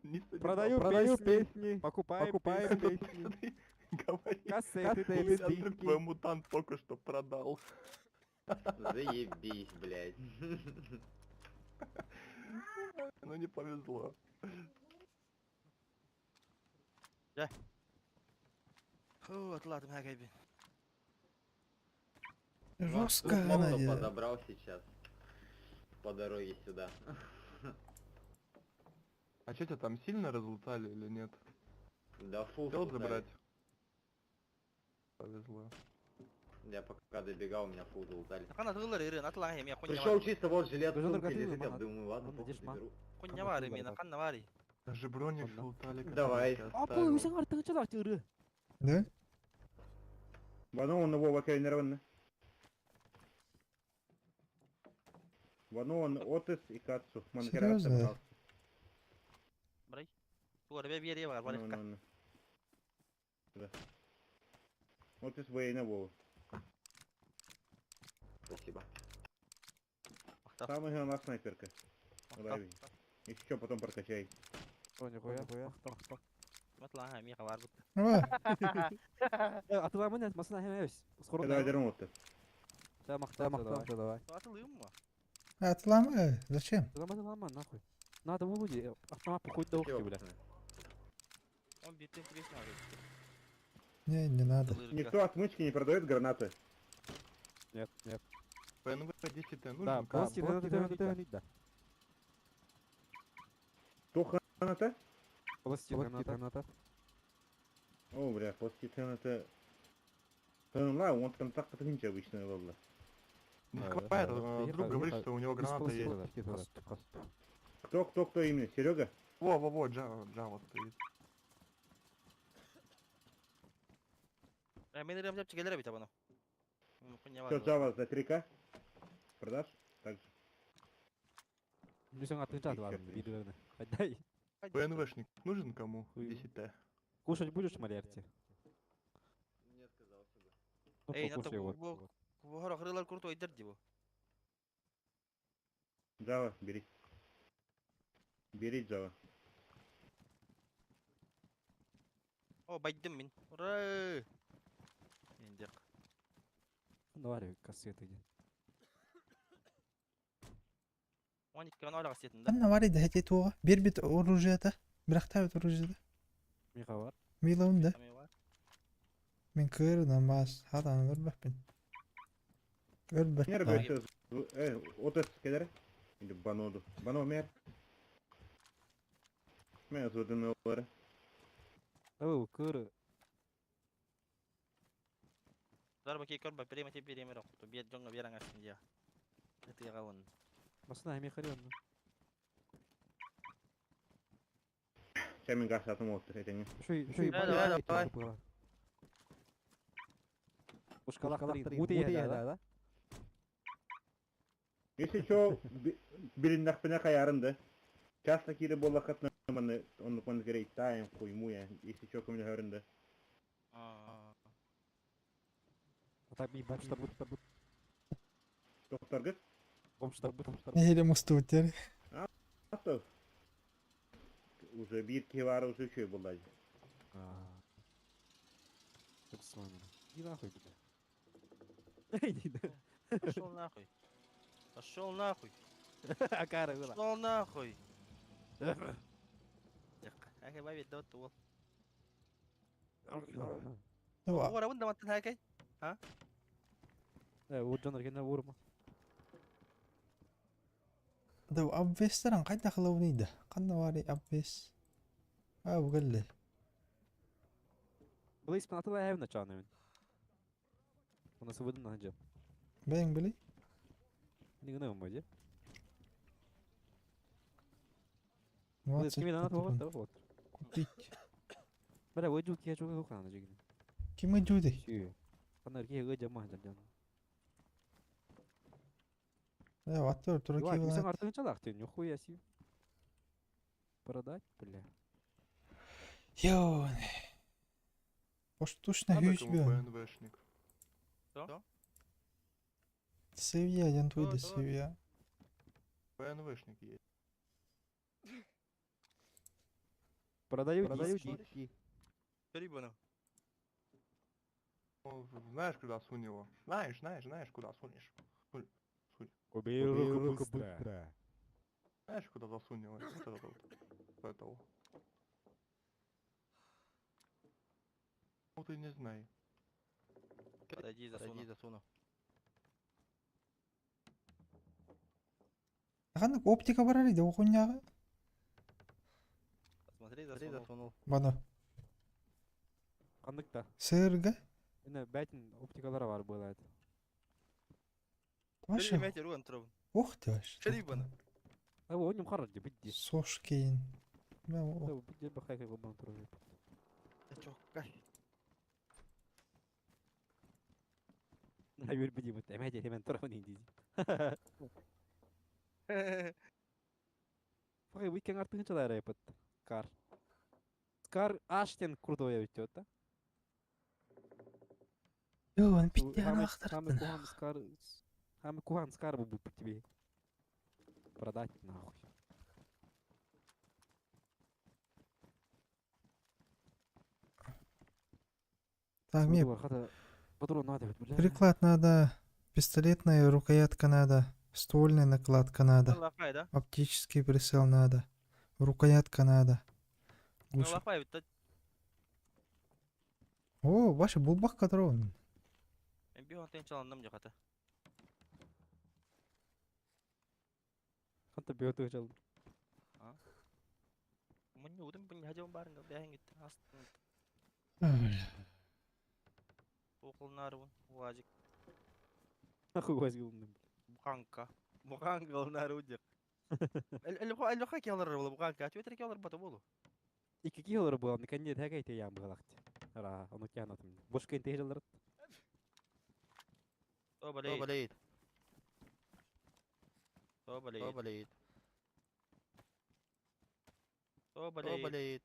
Не садись. Продаю, Продаю песни, покупаю, покупаю песни, Ты говори. кассеты, Ты диски. твой мутант только что продал. Заебись, блять. Ну не повезло. Фу, атладым хәгәйбин. Жестко она Мокто де. подобрал сейчас. По дороге сюда. А что тебя там сильно разлутали или нет? Да фу. Хотел слутали. забрать? Повезло. Я пока добегал, меня фул залутали. Хана тыллар ирин, атлан хем я хуйня. Пришел чисто вот жилет Даже сумки только ты, лежит, я мама. думаю, ладно, Ладно, похуй дешма. заберу. Хуйня бар мена, ханна бар. Даже броник Ладно. слутали. который Давай. ты А, пой, оставил. усең артыгы чалак чыгыры. Да? Бано он Вова Кельнер ванна. Вано Отес и Кацу. Серьезно? Пожалуйста. Брай. Тугар бе биэриэ бар Ну, барыкка. ну, ну. Да. Отес военный Вова. Спасибо. Махтал. Самая главная снайперка. Махтал. Давай. Если что, потом прокачай. О, нихуя. Махтал, махтал. Матлаха миха бар бут. Ва, Атыламын нет, масына хемебис. Скоро. Давай, дерем вот. Да, махтал, махтал, давай. Атылыым ма? атылама, зачем? Атылама, атылама, нахуй. Надо Володе, автомат хоть до Спасибо, ухи, бля. пацаны. Он биртен тибесин ары. Не, не надо. Никто отмычки не продает гранаты. Нет, нет. ПНВ 10 нужен? Да, Как? да, да, да. Кто граната? Пластик, граната. Граната. О, бля, пластик это... Ла, он там так потихоньку обычно ладно. Москва, это, друг говорит, что у него граната есть. Кто, кто, кто именно? Серега? Во, во, во, Джава, Джава стоит. Мен ирем деп чигелер бит абаны. Хуйня Что, бар. Джава за 3К? Продашь? Так же. Нүсең атын жады бар, бирлерine. Дай. ПНВшник нужен кому? Хуй. 10Т. Кушать будешь, Малерти? Не отказался бы. Ну, Эй, надо покушай вот. Бу хырылар курту айдар ди бу. Джава, бери. Бери Джава. О, байдым мин. Ура! Индек. Давай, кассеты где. Он икки ана кассетин да. Анна бар иди, хәтет туға. Бер бит оружиета. Бірақ та бит оружиета. Миха бар. Милауын да. Ами бар. Мен кырынан бас. Хадан өлбәппін. Мер Өлбәп. бөтө, Отес келер. Или Баноду. Бано мер. Мен зудын олары. Давай, кыры. Дар баки көр ба береме те береме ро курту. Бер жоңга бераң асын дия. Этиге кабын. Масына хеме харен. Чамин газ атым отты, этеңе. Шуй, шуй, Давай, давай, давай. Ушкалах муты да? Если что, билиндахпына каярынды. Часто кире бола катнаманы, онны кон керек тайм хуймуя. Если что, кому хөрүндө. А. А так ми бомж табут табут. Доктор Бомж табут бомж табут. Нехиле мусту битер. Ато. Уже бир ки бар уже чөй булды. Так с вами. Иди нахуй, бля. Иди на. Пошел нахуй. Пошел нахуй. Акара была. Пошел нахуй. Аке бай бит дот ол. Ора бunda маттан хакай. Э, вот Джонар кенде вурма. Дау абвестеран қайда қылауныйды? Қанда бар абвес? А, бұғылы. Блейз панатыла хевна чаны мен. Она свободна на джем. Бәйің білей? Не гнем моди. Блейз 20 кими дана патрон. вот вот. Купить. Бля, вот жуки я жуки хана жигин. Ким жуди? Сүй. Ана рки га жама жам. Э, аттыр тура Ла, киіп кисен алады. артын чалак ты, нихуя си. Продать, бля. Йоу. Поштучно Надо хүйс кому бе. ПНВшник. Севия, ян туйды Да, да. Севия. ПНВшник есть. Продаю, Продаю диски. Бери буну. Ну, знаешь, куда сунь его? Знаешь, знаешь, знаешь, куда сунешь. Сунь, сунь. Убей руку быстро. Знаешь, куда засунь его? Вот этот вот. Вот этого. Ну ты не знай. Подойди, засуну. Подойди, засуну. Қандық оптика бар әлі оқуняғы? Смотри, засунул. засунул. Бана. Кандык та. Сырга. Эне бәтин оптикалары бар было это. Ваша. Бери метер уан труб. Ох ты ваш. Шери буну. А вот нем хард бидди. Сошкейн. Да, бидди бахай как бан туры. Чоккай. На юр бидди бут. Эмәҗе hemen туры не дизи. Факай weekend артыгынчалар айпыт. Кар. Скар Аштен крутой эбит да? Йоо, он питте Хамы ахтар. кухан Скар... Хамы кухан Скар бу тебе. Продать нахуй. Так, мне Патрон надо, бля. приклад надо, пистолетная рукоятка надо, ствольная накладка надо, Лафай, да? оптический прицел надо, рукоятка надо. Ну, Глуши- лафай, ведь О, ваша булбак патрон. Мен тенчаландым жаката. Ханта бьет жал. Мунни удум бун хажым барын бәһин гит. Астын окулнары уажик Нахуй возьму. буханка. Буханка олнары удик. Эл эл ха келер болу буханка. Твиттер келер бата болу. Ики килер был, наконец хагайте ям был. Ра, он у тебя там. Больше кенте жалар. То болеет. То болеет. То болеет.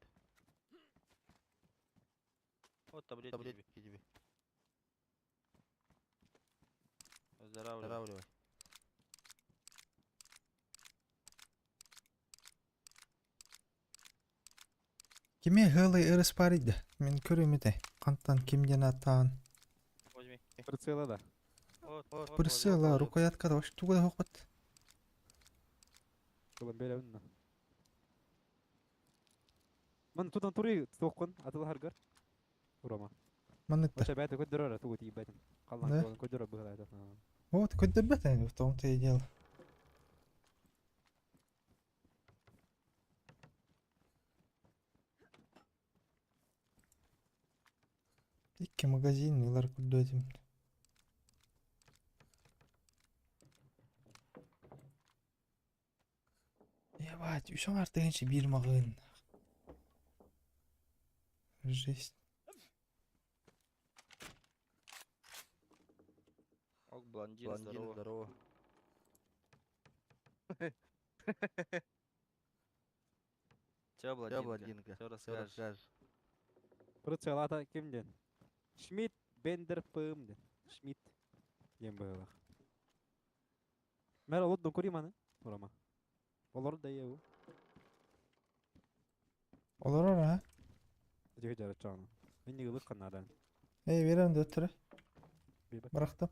Вот таблетки тебе. Выздоравливай. Киме хылы ырыс париды. Мен көрөмүтэ. Кантан кимден аттаан. Возьми. Прицела да. Вот, вот, Прицела, возьми. рукоятка да вообще тугда хокот. Колумбия Ман тутан тури тоққын атыл харгар. Урама. Манныктар. Вообще бәті көддөрөр тугу тиибэтин. Да? Қаллан көддөрөр быһалайда. Вот, көддөрбөт в том-то и дело. Икки магазин илар күрдөтүм. Ебать, үсөң артыгынчы бир магын. Жесть. Ок, блондин, здорово. Чё, блондинка? Чё расскажешь? Прицелата кимден? Шмидт Бендер Пымден. Шмидт. Дем быһалах. Мэр олот докуриманы. Урама. Олор да еу. Олар ара. Жеге жарачаны. Мен нигылык канадан. Эй, берем дөттүрө. Бибе. Бырактым.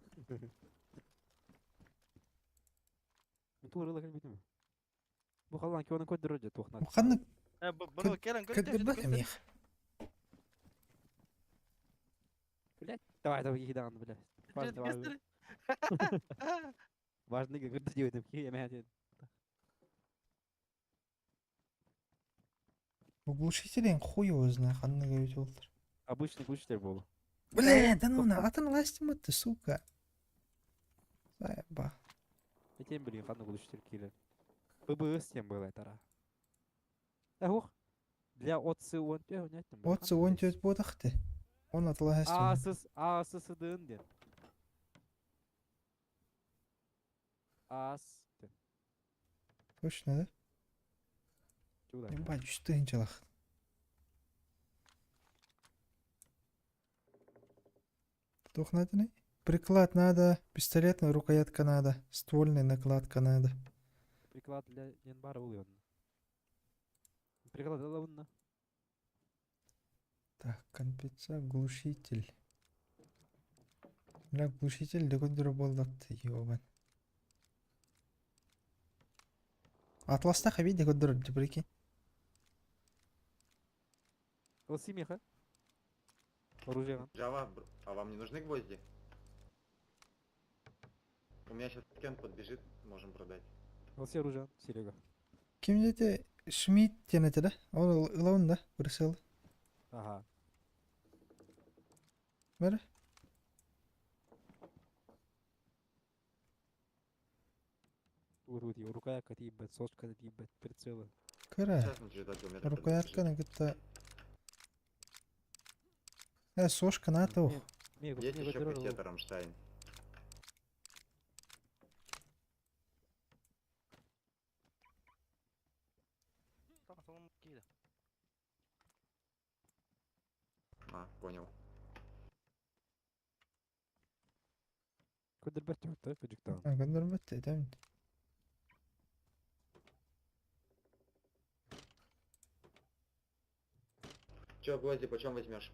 Мен туурылык билбейм. Бу халан ки оны көддөрөр же тухнат. Канны Э, бро, келен, көддөрбөт эмиэх. Блять, давай, давай, кидан, блядь. Важно, важно. Важно, как ты делаешь, я меня Глушителен хуй его знает, ханны көбүт болдур. Обычный глушитель был. Бля, да ну на, атын ластим ты, сука. Заеба. Я тем блин, ханны глушитель киллер. ПБС тем было это ра. Эх, для отцы он Отцы он төт бодахты. Он атыла хастым. Асыс, асыс дын Ас. Точно, да? Чуда. Ебать, что инчалах. Тухнатный. Приклад надо, пистолетная рукоятка надо, ствольная накладка надо. Приклад для Янбара улын. Приклад для Так, компенса, глушитель. Бля, глушитель дөгөндөрө болдат, ёбан. Атласта хаби дөгөндөрө, прикинь. Лосимиха. Оружие. Java, а вам не нужны гвозди? У меня сейчас Кент подбежит, можем продать. Лоси оружие, Серега. Ким дети Шмидт тенете да? Он ылавын да, прицел. Ага. Бері. Тут рукоятка тибет, сошка тибет, прицелы. Кыра. Сейчас он через 2 километра подбежит. Рукоятка гытта. Э, сошка на то. Есть еще кассета Рамштайн. Понял. Көдөрбөт түһүктэ көдүктаан. Көндөрбөт этем. Че, гвозди, почем возьмешь?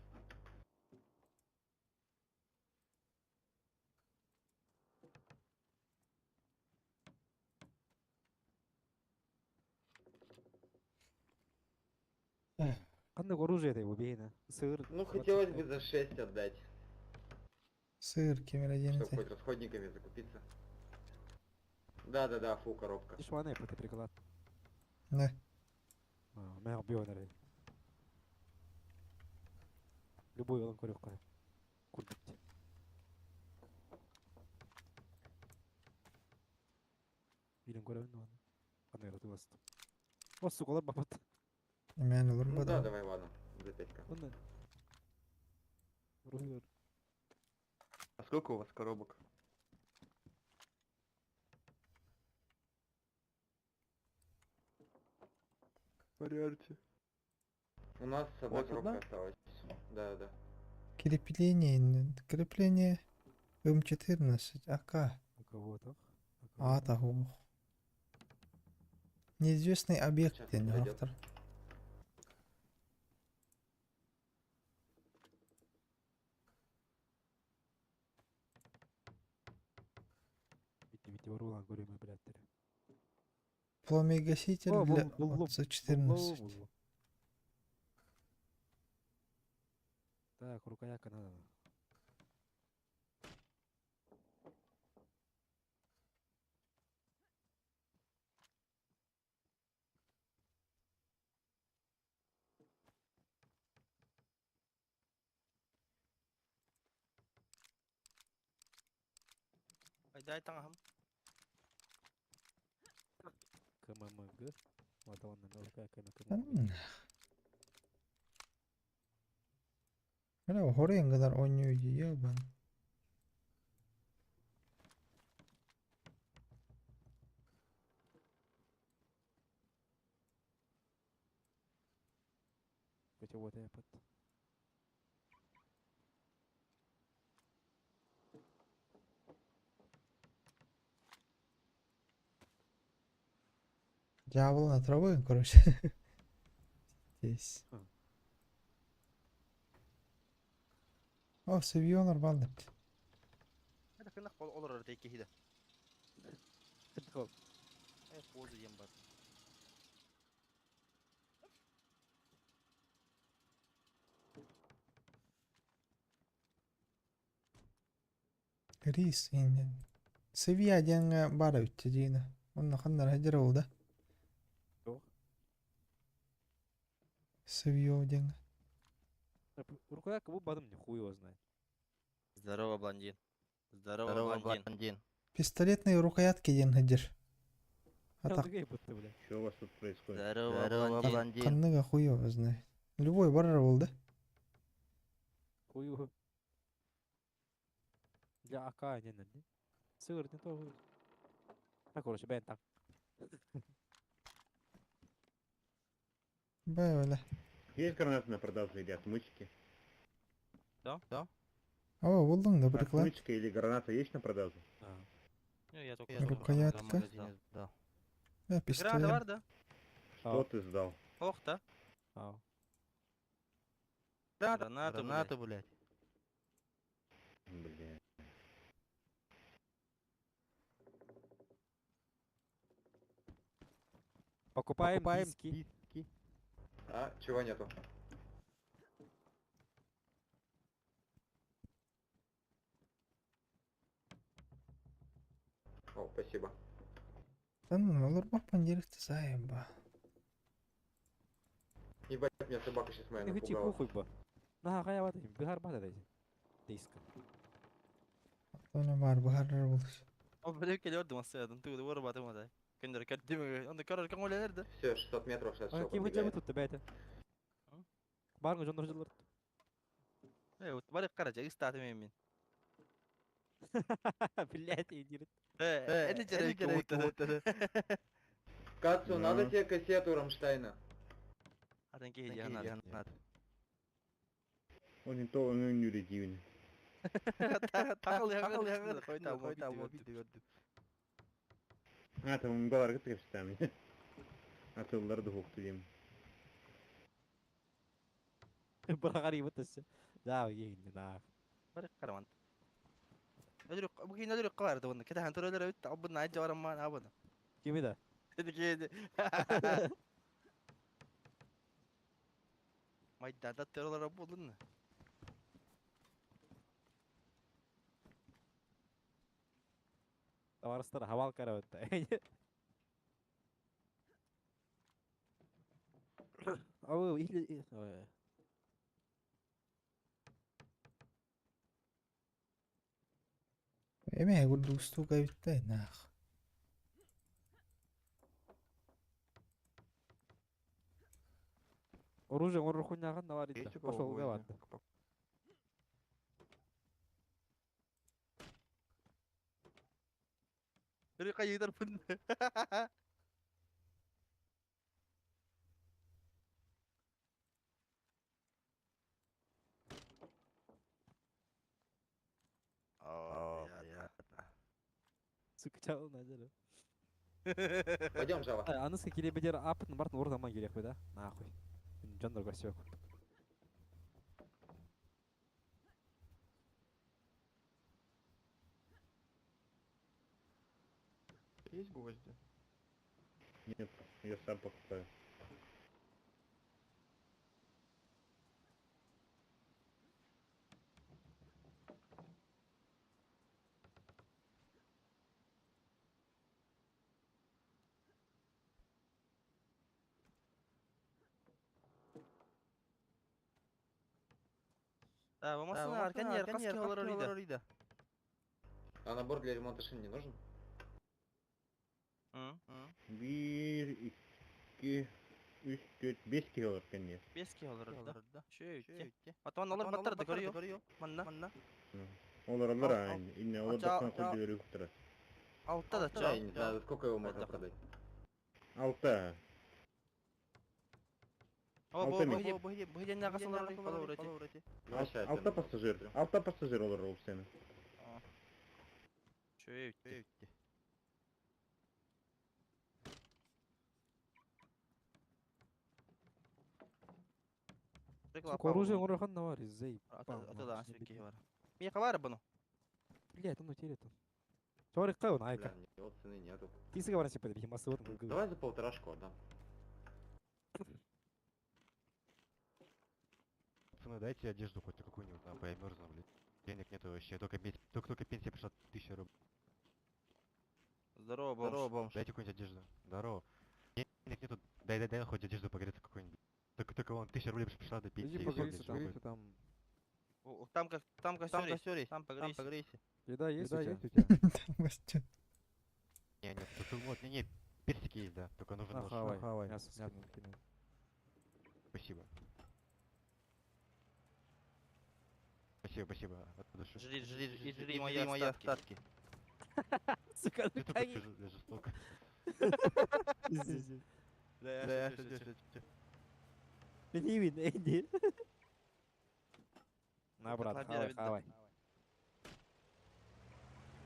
Кандай оружие это убейна. Сыр. Ну, хотелось бы за 6 отдать, Сыр кемер чтобы хоть расходниками закупиться. Да-да-да, фу, коробка. Дишвана это приклад. Не. Мэ убьёнер. Любой он көрөккө. Курдук. Билен көрөбүн аны. Кандай кытыбаст. О, сука, бапат. Мен olur Ну да, бада. давай, ладно, за 5 Онда. Оружие. А сколько у вас коробок? Порядке. У нас одна вас коробка одна? осталась. Да-да-да. Крепление, крепление М14 АК. У кого-то. А, так, ох. Неизвестный объект, Сейчас ден подойдет. автор. Бити бити баруулан көрөмө билеттер. Пламегаситель О, для бул- бул- ОЦ-14. Так, рукоятка надо. Айдай таңам. КММГ. Вот он на рукоятка на М. КММГ. Бля, хорен kadar oynuyor ya ben. Хотя вот я под. Дьявол на травы, короче. Здесь. А. О, seviyor нормально. Это кынак олор тейки хиде. Хол. Э, позу ем бар. Рис инен. Seviye diyen бар өтті дейін. Онна қандар хадир oldu. Жоқ. Seviye diyen. Рукоятка бу бадым не хуй его знает. Здорово, блондин. Здорово, блондин. Пистолетные рукоятки диэн хадир. А так Другие будто, бля. Что у вас тут происходит? Здорово, блондин. қанныга хуй его знает. Любой бар oldu. Хуй его. Для АК не не. Сыр не то. Так, короче, бен так. Бля. Есть гранаты на продажу или отмычки? Да? Да? О, булдың да приклад. Отмычка или граната есть на продажу? А. Ну, я только Рукоятка. Да. Да, Граната пистолет. бар да? Что ты сдал? Ох, да. А. Гранату, гранату, блядь. Бля. Покупаем, диски. А, чего нету? О, спасибо. Да ну, олар баппан директі заеба. Ебать, меня собака сейчас моя Не хочу напугала. похуй ба. На, хая бата, бихар бата дайте. Диска. Оны бар бахар болды. О, блядь, келерді масаядын. Тугды вор батым адай. Кендер кәддеме. Онда карар кем ойланырды. Все, 600 метров сейчас А все ким хотя бы подбегает. тут бәйті. Барыңы жондар жылыр. Э, вот бар кара жа истаты мен мен. Блять, иди. Э, это жерек вот. Кацу, надо Ну. тебе кассету Рамштайна? Атын ки надо. Onun то өҥүрү диибин. А, там баларга текстами. Атыллар духукту дием. Быраҕар ибит өссө. Да, иһинни наа. Бары караман. Өлүрүк бу кин өлүрүк калар да онно. Кете хантыр өлөр өт албын най жаварам ма абын. Кими да? Тиги. Майдада теролар болдун. Товарыстар хавал карабытта. Абы или Эме курдук штука битте нах. Оружие оңорор навар Есть идда. у кого Пошел гвозди? гаватта. Өлүрүк кайыдар пын. О, понятно. Сука, чал назар. Пойдем, Жава. Анысы келебедер апытын бартын ордаман керек қой да? Нахуй. Жандар көрсек. Есть гвозди? Нет, я сам покупаю. Да, болмаса аркан ер кас килолар иде. А набор для ремонта шин не нужен? Bir, iki, üç, dört, beş kilo olur kendine. 5 килолар да. Шөйт. Атан алар баттарды көрüyor. Манна. Манна. Olur olur aynı. İnne olur da Ача- koydu yürü Алтта да Да, я не знаю, за сколько его можно продать. Алта. О, бу Алта ми. бу бу бу ден нагас алар Давай щас я Алта на- пассажир. Алта пассажир olur ол сені. Шөйт. Сука, оружие оңорор навар изей. Ата да сөкке бар. Ми кабар буну. Блядь, он утерет он. Чорик кай он айка. Бля, мне вот цены нету. Тисы говорят, типа, бихи массы вот. Давай за полторашку отдам. Пацаны, дайте одежду хоть какую-нибудь, нахуй, я мерзну, блядь. Денег нету вообще, только, только, только пенсия пришла, 1000 рублей. Здорово, бомж. Здорово, бомж. Дайте какую-нибудь одежду. Здорово. Денег нету, дай, дай, дай хоть одежду погреться какую-нибудь. Только, только вон, 1000 рублей пришла до пенсии. Иди и всё, погрейся блядь, там. нахуй. Там как там костер Там погрейся. Еда есть у тебя? Там гостю. Не, нет, тут, вот, не, не, персики есть, да, только нужен На, нож. хавай. Мясо скину. Спасибо. Спасибо, спасибо, от души. Жри, жри, жри, жри мои остатки. Сука, Ты такой жестоко. Пиздец. Да, я шучу, шучу. Ленивый, Энди. На, брат, Котлобера хавай, видно. хавай.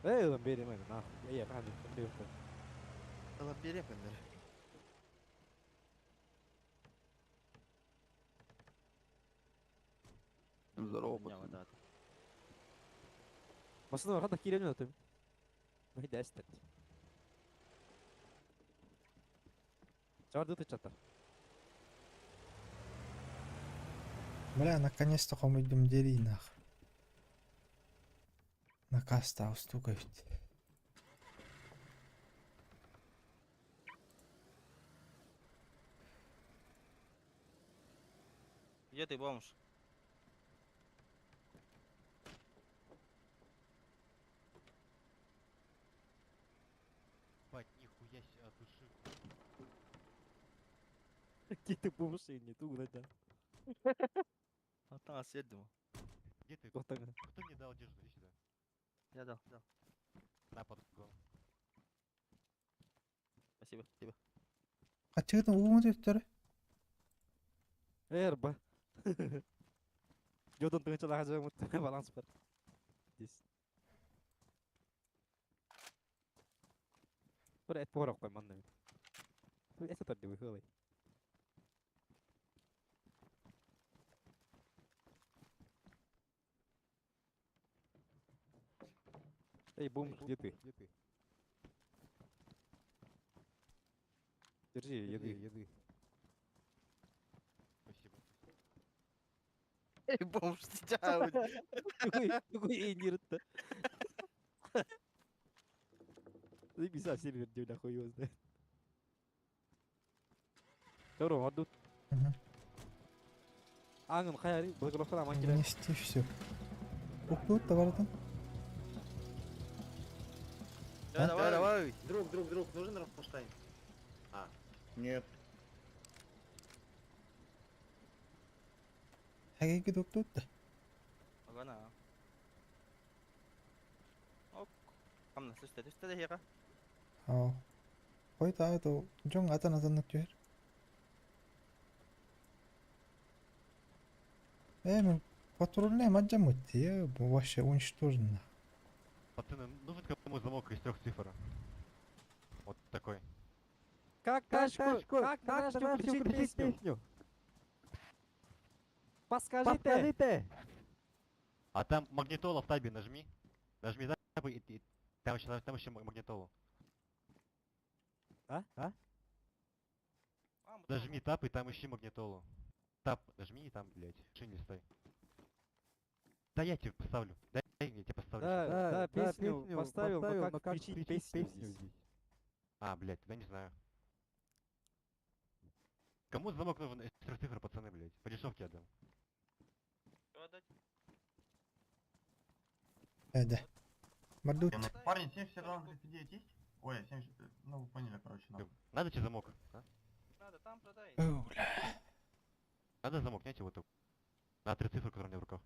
Эй, ламбери, мэн, нахуй. Эй, рано, ламбери. Ламбери, мэн. Здорово, пацаны. Машина рада кирен өтөм. Майда эстет. Жарды чаттар. Бля, наконец-то хомойдум дери нах. Наказ-то устука ведь. Где ты, бомж? Бать, нихуя себе, от души. Где ты бомж, не ту да. Ата седдим. Где ты? Кто там? Кто мне дал одежду? Иди сюда. Я дал, дал. На, подгон. Спасибо, спасибо. Качыгытын угун өттөрү. Эрба. Жодон тыгынчалаха жамыт баланс бар. Здесь. Бір эт порох қой манна. Эт сатар деп хылай. Эй, бомж, где ты? Держи, еды, еды. Спасибо. Эй, бомж, тебя. Какой, какой эйнир-то? Заебись, сервер, где нахуй его знает. Здорово, отдут. Мгм. Аңын хайари, блокировка аман келер. Нести все. Уктут, товар там. Давай, давай, давай. Друг, друг, друг, нужен Рамштайн? Нет. Хагеги уктут да. Ага, Ок. Камна, слышите, ты что хера? Ау. Қой та то жон атын атаннык түһэр. Э, мен патрульный маджамут, я вообще уничтожен. Пацаны, нужен кому замок из трех цифр? Вот такой. Как тачку, как тачку включить песню? Подскажите. А там магнитола в табе нажми. Нажми таб и там еще магнитолу. А? А? Нажми таб и там ищи магнитолу. Таб нажми и там, блядь, шин листай. Да я тебе поставлю. Дай я тебе поставлю. Да, щас. да, песню поставил, но как включить песню здесь? А, блядь, тогда не знаю. Кому замок нужен из трех цифр, пацаны, блядь? По дешевке отдам. Э, да. Мардут. Парни, 72 на 39 есть? Ой, 70... Ну, вы поняли, короче, нам. Надо тебе замок? А? Надо, там продай. О, бля. Надо замок, нет, вот такой. На три цифры, которые у меня в руках.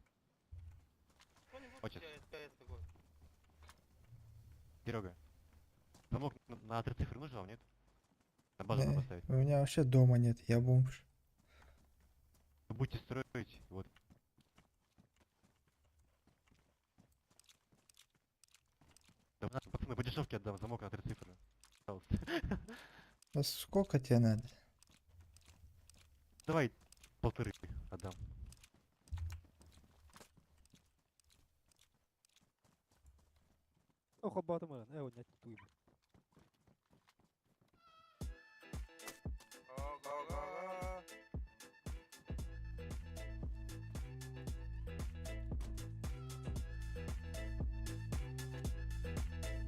Очень. Серега, замок на три цифры нужен вам, нет? На базу надо Не, поставить. У меня вообще дома нет, я бомж. Вы будете строить, вот. Да, на, пацаны, по дешевке отдам замок на три цифры. Пожалуйста. Да сколько тебе надо? Давай полторы отдам. Ох, обатымыран, э, нет, туйма.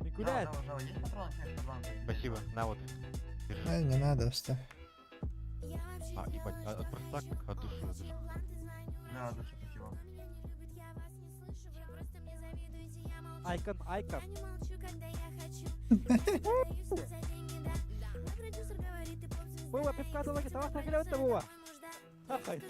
Микуляет. Жава, Жава, есть патроны 72 на 39? Спасибо, на вот. Держи. Э, не надо, оставь. А, ебать, просто так, от души, от души. Да, от души, спасибо. Айкон, айкон. Вова, пивка дала, давай нагревать Вова. Ахай.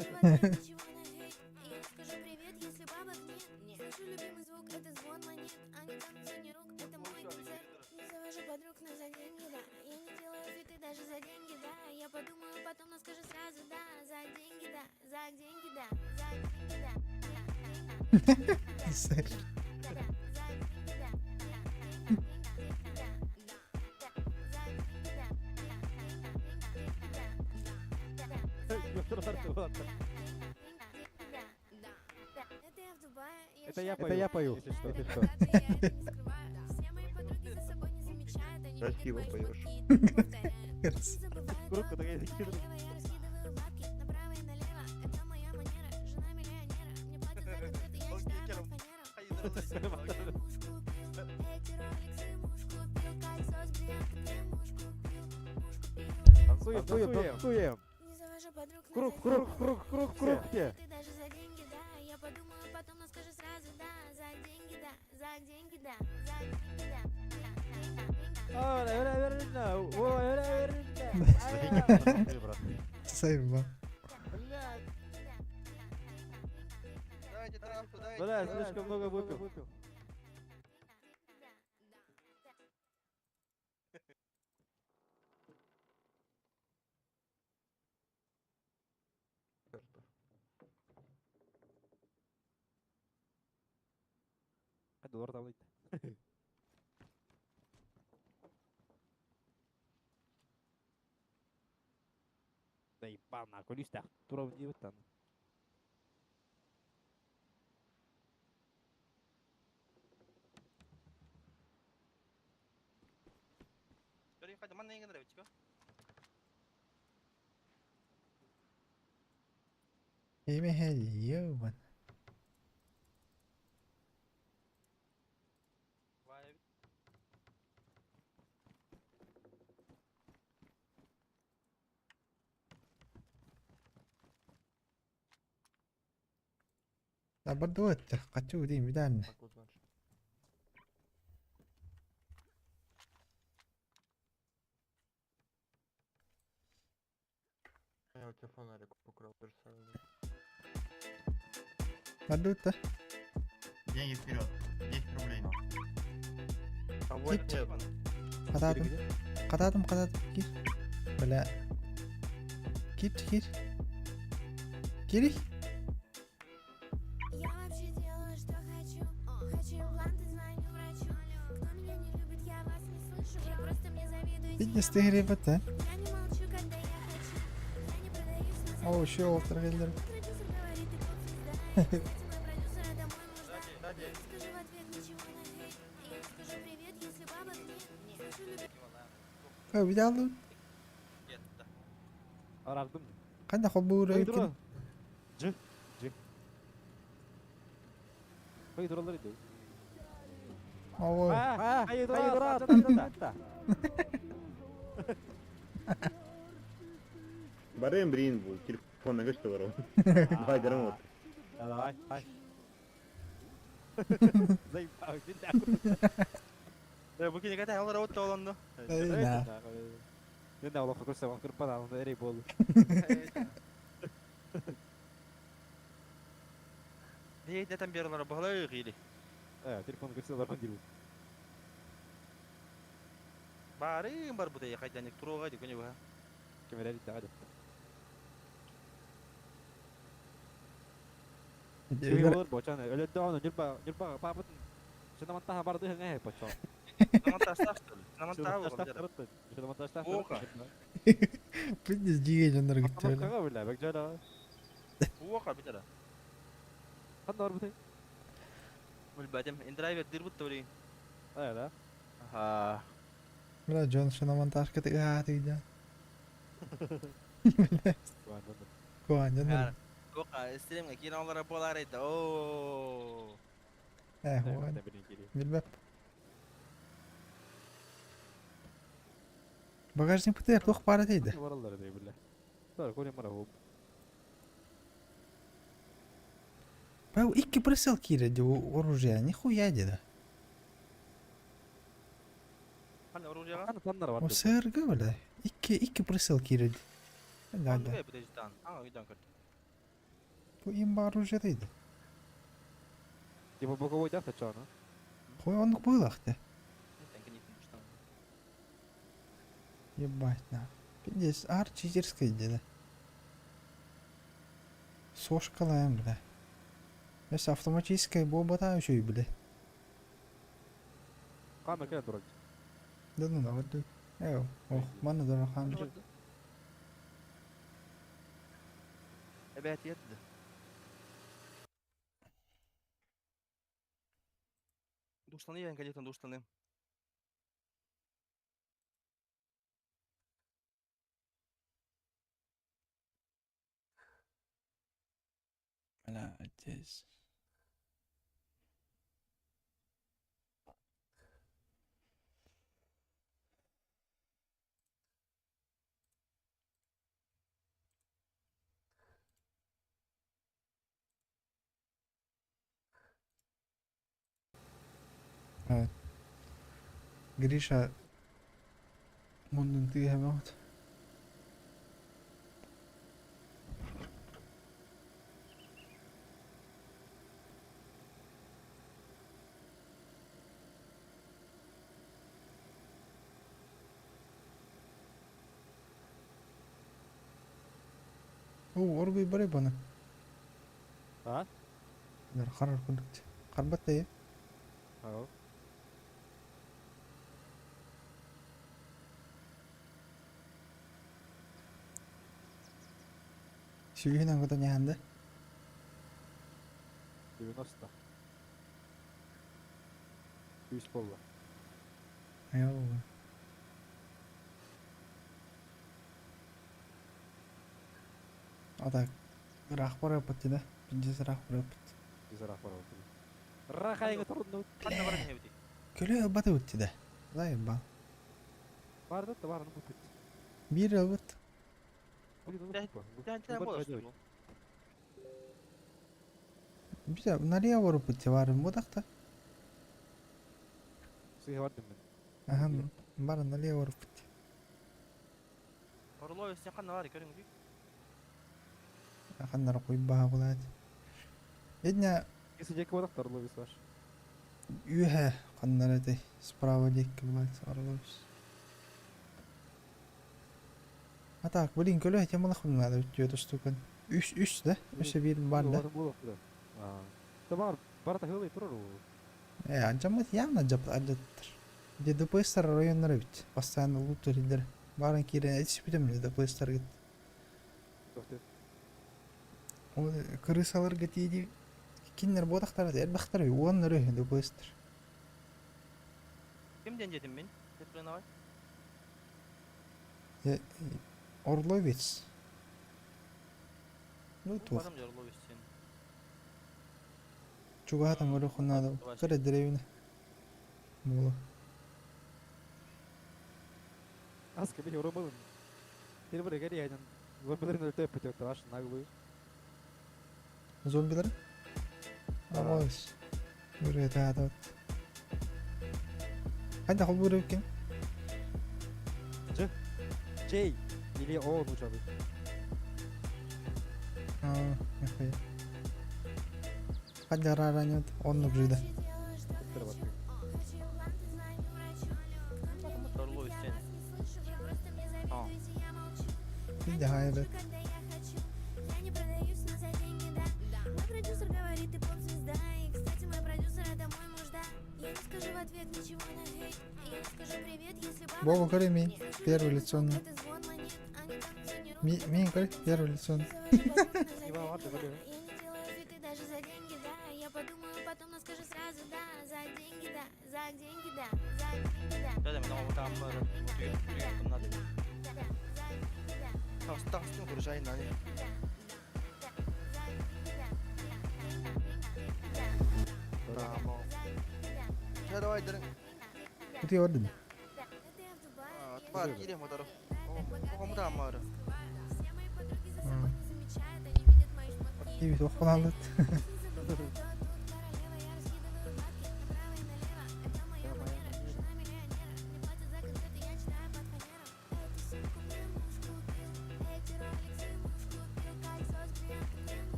Сэр. Это я пою. Это я пою, если что. Красиво поешь. Куртку такая закидываю. Танцуем, танцуем, танцуем. Круг, круг, круг, круг, круг все. За деньги пацаны, брат. Сайба. Дайте травку, дайте. Бля, слишком много выпил. Доллар табылыйда. Заебал нахуй, листах. Туров не вот там. Имя ебан. Барду хочу дим видан. Так вот, значит. Я у тебя фонарик украл, персонально. Барду-то. Деньги вперед. 10 рублей. А вот нет. Катадым. Катадым, катадым. Кир. Бля. Кир, кир. Кири. Я вообще делаю, что хочу. Хочу импланты, звоню врачу. Кто меня не любит, я вас не слышу. Вы просто мне завидуете. Фитнес тегребет, а? Я не молчу, когда я хочу. Я не продаюсь на О, еще олтыр келдер. Продюсер говорит, ты поп-звезда. Кстати, мой продюсер, это мой муж, да. Я не скажу в ответ ничего на хейт. Я не скажу привет, если бабок нет. Слышу, любит. Ой, видал? Арардым. Канда хобур Ой, дура. Ж. Ж. Ой, дуралар иди. Ой. Ай, дура, дура. Барым брин бу, телефон на что барым. Давай, дарым вот. Давай, давай. Заебал, иди Бу кини ката алар от толонду. Эй, да. Мен олох көрсө кырпан алында эрей болду. Бей там берлар бахлай гили. Телефон көрсө алар диру. Бары бар бу да кайдан турога ди көне ба. Камера бит гады. Болор бочан. Өлөдө аны нюрба нюрба папытын. Шынамантаха барды хыңа почо. Наманташтах что ли? Намантаха. Шынаманташтах. Оха. Фитнес жиге жондар күттү. Кага биле, бек жана. Оха битара. Кандай бар бу? Билбедим. Индрайвер дир бут тори. Да. Аха. Бля, Джон шинаманташ кете а тигде. Куан жондар. Оха, стримге кийин алар болар эди. О. Э, хуан. Билбеп. Багажник бутер тух пара дейdi. Баралар дейdi биле. Тар көрем бара хоп. Бау, икки присел кире оружие, нихуя деди. Кандай оружиега? Кандай тандар бар? О сыргы бля. Икки икки присел кире. Да, да. Кандай бу дежтан? Ага, үйдөн көрдүм. Бу имба оружие дейdi. Типа боковой дяхта чана. Кой онлук буйлакты. Ебать на. Пиздец, ар читерская деди. Сошкалаем, бля. Если автоматическая боба еще и, бля. Камера келе дурак. Да ну давай дуй. Эй, ох, мана дора хамжы. Эбет етті. Душтаны я, конечно, душтаны. Бля, отец. Гриша мундун тыгамат. О, оргуй барай бана. А? Дар харар курдук. Карбат да. Ага. Сүүһүнэн көтөн иһэн да. 90. Үс буолла. Айоо. А так, ыраах барыаппыт дии да. Пиздец ыраах барыаппыт. Пиздец ыраах барыаппыт. Рахайга турунну. Ханна баран иһэбитий? Көлө ылбат эбит дии да. Заебал. Баар да баар буппут. Биир ылбыт. Бизэ налево барыппыт дии баарым буотах да. Сыыһа бардым мин. Аха, бар налево барыппыт дии. Орловец сен ханна баар көрүҥ дии. Ханнара куйбаха булаат. Эдня Если дьэки буотах Орловец ваш. үөһэ ханнара этэй справа диэкки булаат Орловец. А так, блин, көлө темалах надо өттүө штукан. Үс, үс да? Өссө биир бар да? Бар, барата хылый турар ол. Э, анчаммыт явно адьаттар. Де ДПСтар районнары бит. Постоянно лут төрүллэр. Барын киирэн этиспитим ДПСтаргыт. Ол крысаларга тиийди киннер буотахтар элбэхтэр уоннары ДПСтар. Ким диэн диэтим мин? Деп Орловец. Ну туох. Барым Орловец сен. Чугаһатан көрө хоннаада. Кыра деревня. Буолу. Аска били уробылын. Тир бір эгер яйдан зомбилерин өлтөп бүтөк ваш наглую. Зомбилар? Абас. Үрэ таатат. Хайда холбур эбиккин? Ж. J или О нучабы. А, нихуя. Хайда раранет, оннук жида. Орловец сен. А. Иди хайда. Я не продаюсь, но за деньги, да. Мой продюсер говорит, ты поп-звезда. И, кстати, мой продюсер это мой муж, да. Я не скажу в ответ ничего на хейт. Я не скажу привет, если баба... Бобу көрө мин первый лицо. Это звон монет, они танцы не Ми мин көрө первый лицо. Я не делаю фиты даже за деньги, да. Я подумаю, потом, но скажу сразу, да. За деньги, да. За деньги, да. За деньги, да. Да, да, мен там түйүк надо. Тастың куржайын ани. Чэ, давай дырың. Кути орден. Бар, кире мотору. Оҕом тааммары. Иби тохпалалыт.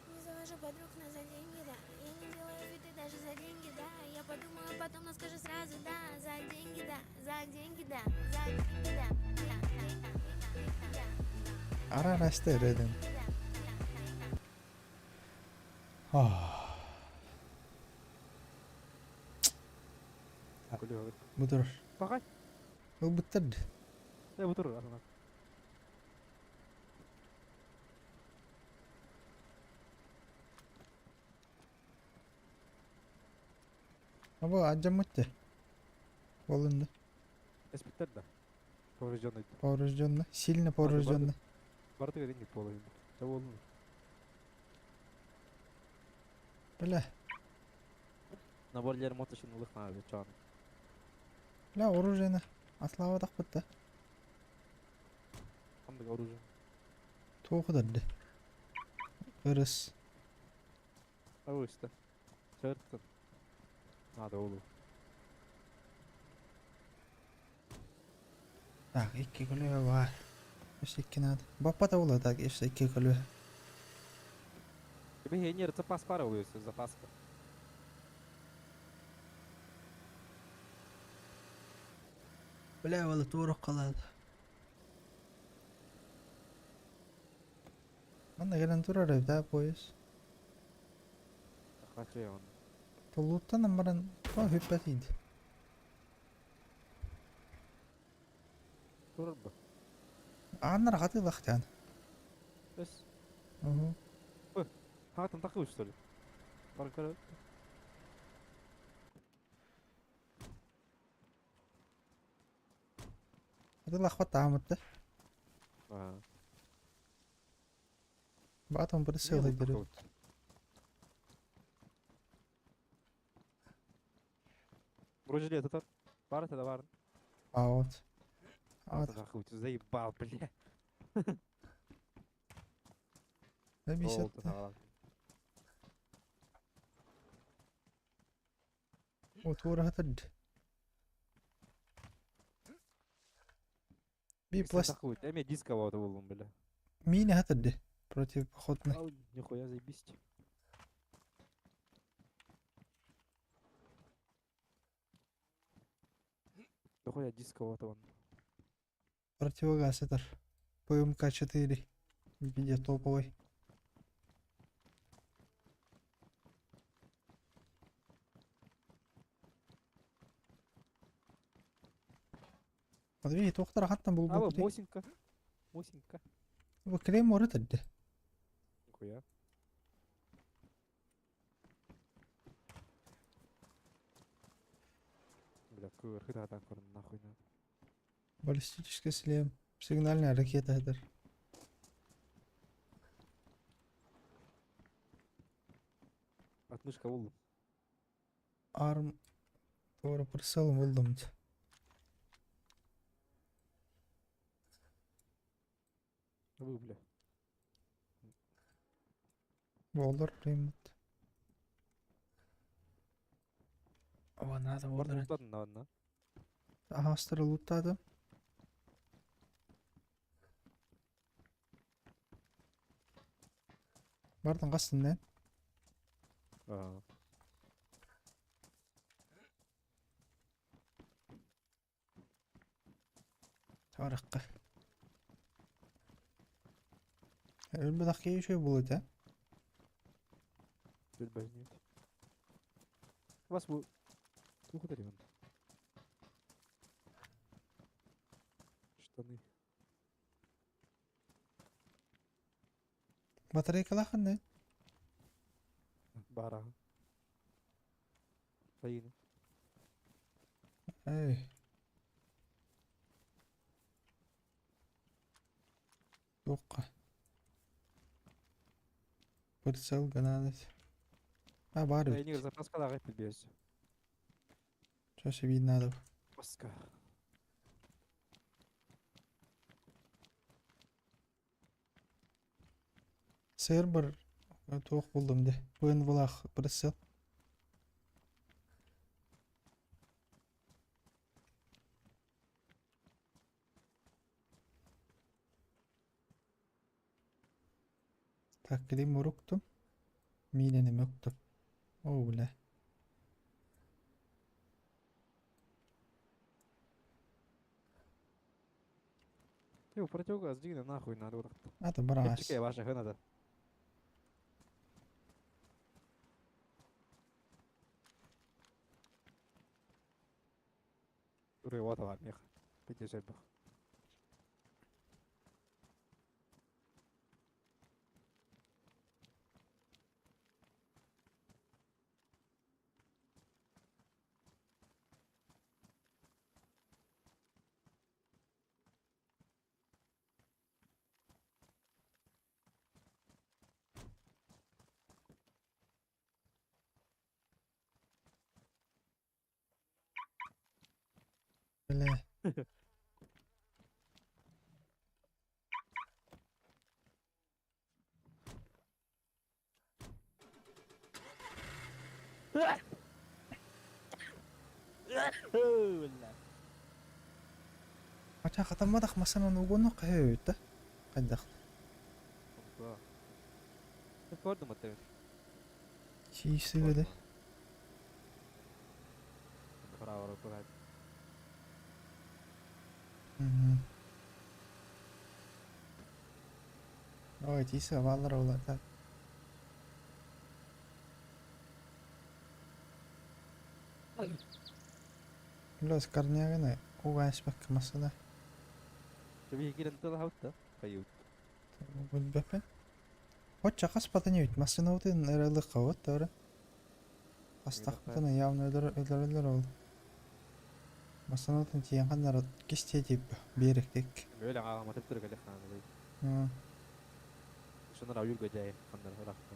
Не завожу подруг, но за деньги, да. Я не делаю фиты даже за деньги, да. Я подумаю, потом, но скажу сразу, да. За деньги, да. За деньги, да. За деньги, да. Да, да, да. Ара раста өрөдөн. Бутур. Бакай. Ол буттар. Э бутур асана. Аба аджаммытты. Болунду. Эспиттер да. Поврежденный. Поврежденно. Сильно поврежденно. Барды деньги половину. Чего болду? Бля. Набор лер мотошын улыхна чан. Бля, оружиені аслава тақпытты. Қандай оружие? Тоқыдырды. Ырыс. Ауысты. Чырттын. Надо олу. Так, икки көлүө бар. Өссө икки надо. Баппата була так, өссө икки көлүө. Тебе не запас пара улуйся, запаска. Бля, вала турук калады. Манна келен турар эбит, а, поезд. Качай он. Толуттан аммаран о хүппэт иди. Турар бу. Ааннар хатылахтан. Өс. Угу. Хаатан такы что ли? Бар Хатылахпат таамытта. А. Батом прицел дерет. Вроде это Бар это бар. А вот. А вот. Нахуй, ты заебал, бля. Зависит. Вот ура хатад. Би пласт. Я мне дискового был, бля. Мини хатад. Противопоходный. Ау, нихуя заебись. Нихуя дискового он. Противогаз это. ПМК-4. Где топовый. Смотри, тоқтар хаттан бұл А, вот, Мосинка. Мосинка. Бұл клеймор өтірді. Нихуя. Бля, кыр хыта нахуй надо. Баллистический шлем. Сигнальная ракета это. Отмышка улу. Арм. Тора прицелом булдым. Вы, бля. Болар примут. О, надо Бар болар. лутадın на на. Астра лутады. Бардың қасында. А. Тарыққа. Өлбі дақки еще болады, а? Бөлбәзнет. Вас бу. Тух он. Штаны. Батарейка лақын, Бара. Фаина. Эй. Тоққа. Прицел гранат. А, бар Я ведь. не запаска да без. Что себе надо. Паска. Сербер тоқ булдым де. Буен булах прицел. Так, клеймор уктум. Минени мөктüm. О, бля. Йо, противогаз, дигне нахуй надо вот. Это брас. Чекай, ваша хана Уре, вот var мех. Пяти сельбах. Бля. Ача хатаммадах масанан угону кайыта. Кайдах. Көрдүм атты. Чийсигеде. Браво, браво. Ой, тисе баллар олар. Бля, скорняганы угаспакка масына. Тебе кирен тыл хавта. Кайют. Билбэппин. Оччо хаспатын эбит массыынабытын эрэ ылыахха тоҕо Хастахпытына явно өлөрөллөр ол. Массыынабытын тиийэн ханнара кистиэ диэб биэрэктик. Böyle ағаматып тұр кәлі ханы. Шыныр аюр гөжәй ханнар ырақта.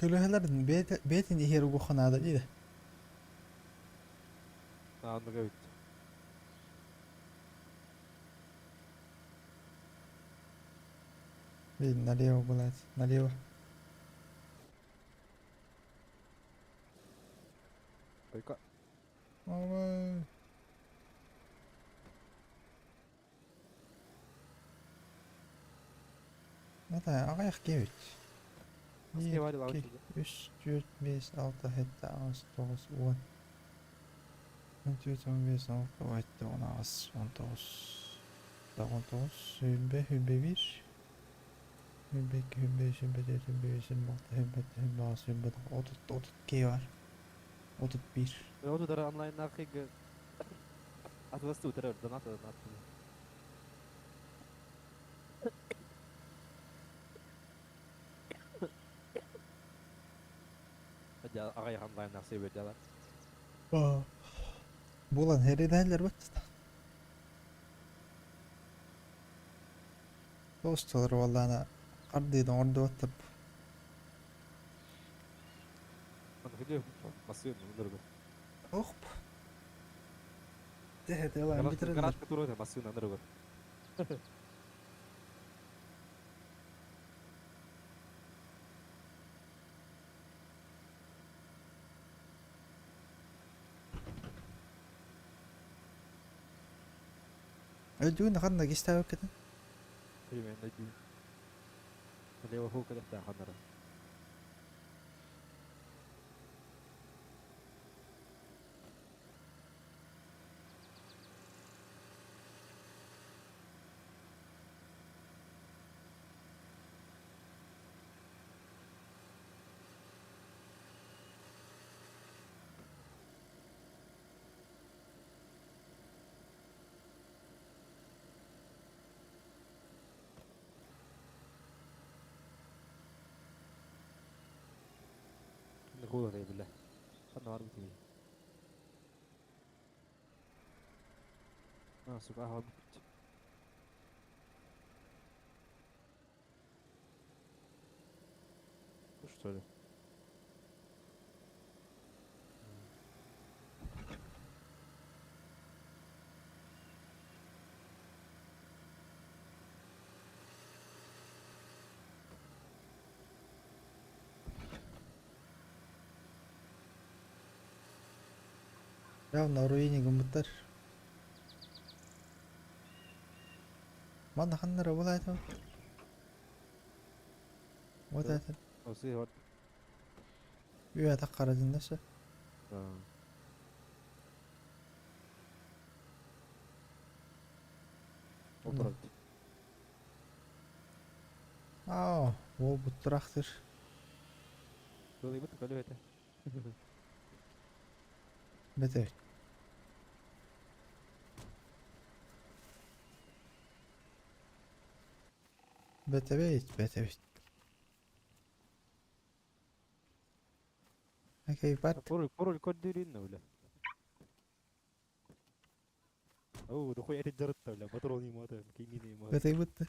Көлөһөлөрүн бээтин иһэр угуханаада диде. Анныга бит. Блин, налево была, налево. Ойка. Ой. Это аҕыйах киһи Аскай 1, бар 2, 3, 4, 5, 6, 7, 8, 9, 10. 14, 15, 16, 17, 18, 19, 19, 20, 21, 22, 25, 24, 25, 26, 27, 28, 29, 30, 32 var. 31. Оту онлайн архиг Атвасту террор донат донат. Аҕай онлайн нарсы бөдәләр. Булан херидәләр бит. Достар валлана ардыйдан орду баттып. Ман хиде масын нургу. Ох. Те те ла битрен. Гараж туры масын нургу. Öldüğün ханна гистабы кетен. Примерно дю. Налево ху кадахта ханнара. نقول هذا بالله. خلنا عربي تبي. سوق قهوة Что ли? Явно руине гыммыттар. Манна ханнара булайта. Вот это. Осы вот. Үйә таққара диннесе. Отырады. Аа, ол буттурахтыр. Böyle бит көлө это. Бете. Бете бейт, бете бейт. Окей, бар. Пароль, пароль код дирин ولا. او دخوي اتجرت ولا بطروني موت كيميني موت. Бете бутты.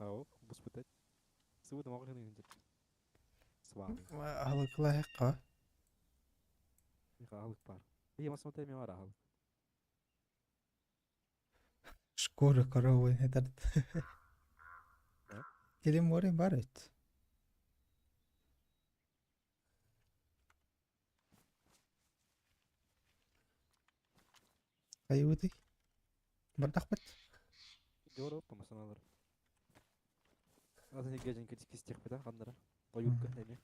او بس بتت. سوت ما قلنا ننزل. سواء. Алыкла хекка. هالك بار. هي ما سمعت مي ورا هالك. Шкура коровы хедарт. Келим морин барыт. Кайыбытый? Бардахпыт. Европа масаналар. Азын гежен кис техпеда хандара. Ойурка эми.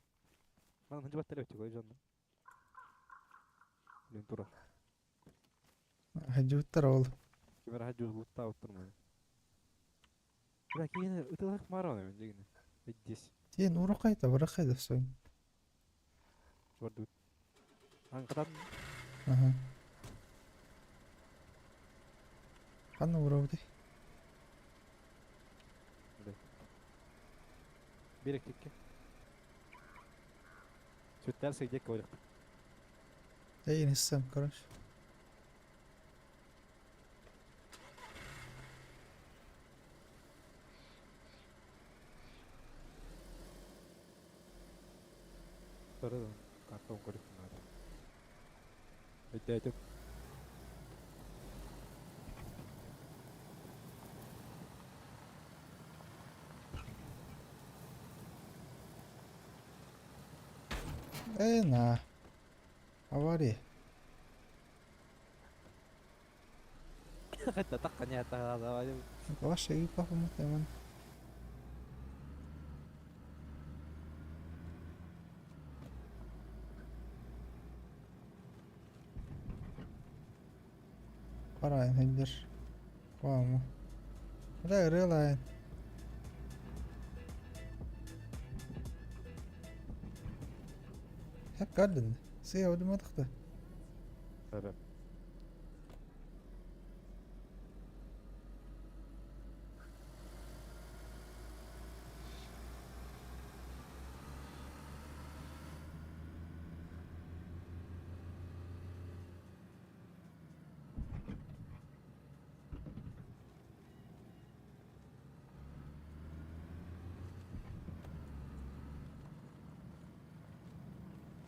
Ман хынжыбат теле өтү жонно. Лен тура. Хажуттар ол. Кимер хажу лутта оттурма. Бля, киһини ытылах марон эбин дигини. Здесь. Тиэн уракайда баракайда сойн. Чуордут. Анкатан. Аха. Ханна урабыты? Бир эктикке. Сүттэр сыйдек көрөк. Эй, не короче. Көрө картон көрүк надо. Өйдөтүм. Э, на. Авария. Хатта такка не та. Ваша и папа мутайман. Қарайын хендер. Қуамы. Бля, рылайын. Hep gardin. Сыя ödüm atıktı. Evet.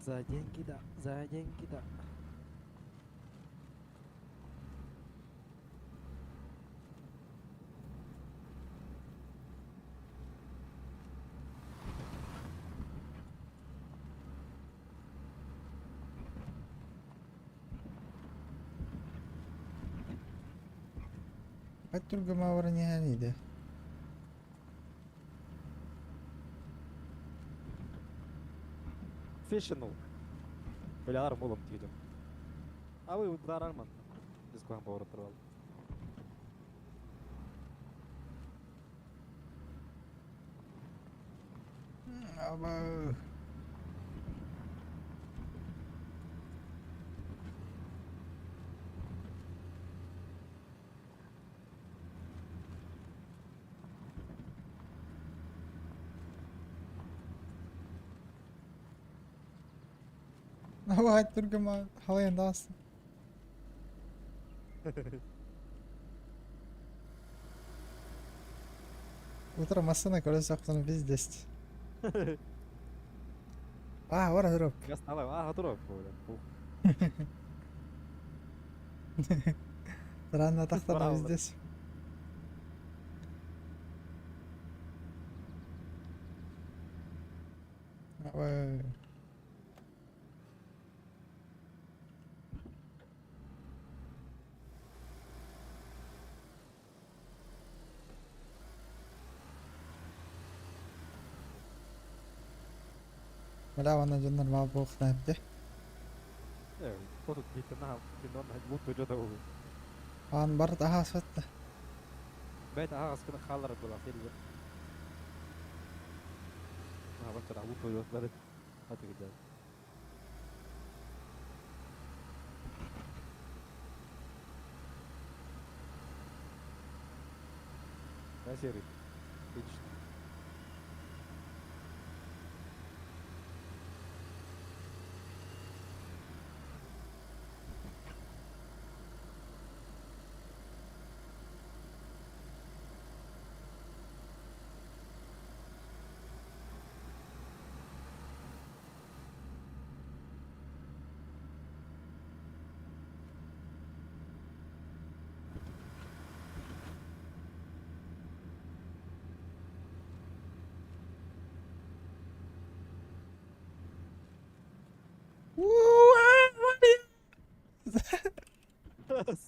За деньги да, за деньги да. Хат түргөмө авара не Фишинул. Билялар молом тидим. А вы ударарман. Біз куан поворот турвал. Аба. Аба түргөмө халайын даасын. Утром машина колесо собственно пиздец. А, вара дроп. Я стала, а, дроп, Странно тахтана пиздец. Ой. Бля, вона дьоннор маа буохна эпте. Хотут биттен бут жода. Ан бар таха сатта. Бәйт ағас кына халар була фил. А, вот тара бут жода бар. Хаты гидә. Да, серый. Отлично.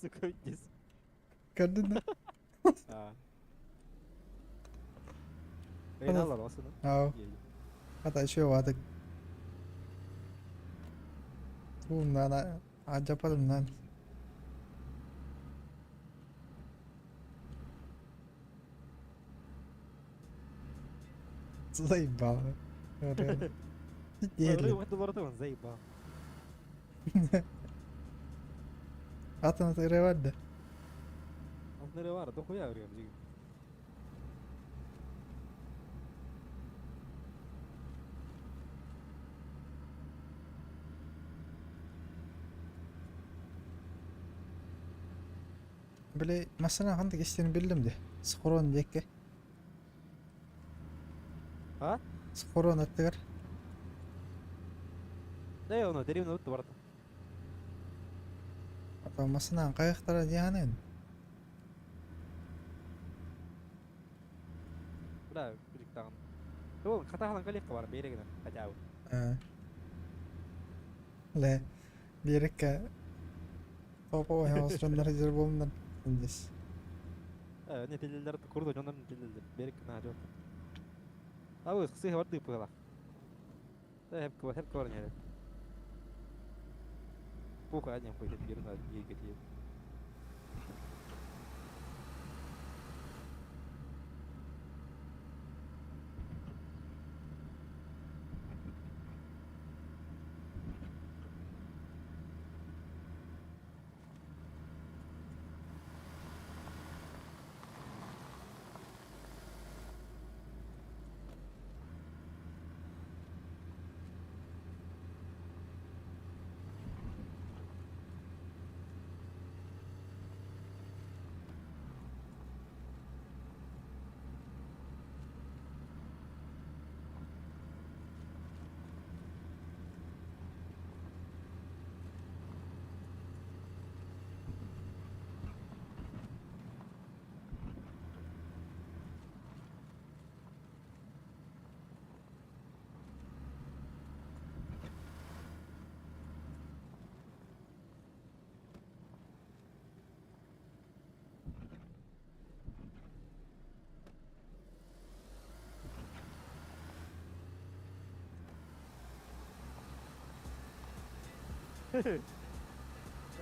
Сука, здесь. Көрдүн да? А. Эй, алар осыны. Ау. Хата еще ватык. Туумнан ажападымнан. Заебал. Рыбы заебал. Атын ырыа бар да? Атын ырыа бар, дохуя ырыа жигит. Били массына ханнык истэрин биллим дии. Схрон диэки. А? Схрон аттыгар. Да, ону деревня утtu барда. Ата массынаан хайахтара диэханын. Бля, биликтаҕын. Ол хатаһалан калиэххэ бар берегинен хотя бы. Лэ, биэриккэ Папа оһоҕос дьоннор дьэр буолуннар здесь. Не тилэллэр курду дьоннор тилэллэр берик наадьо. Абы сыһа бар дыппыла. Хеп ква хеп ква не. Пуха не хуй хеп гирна гигати.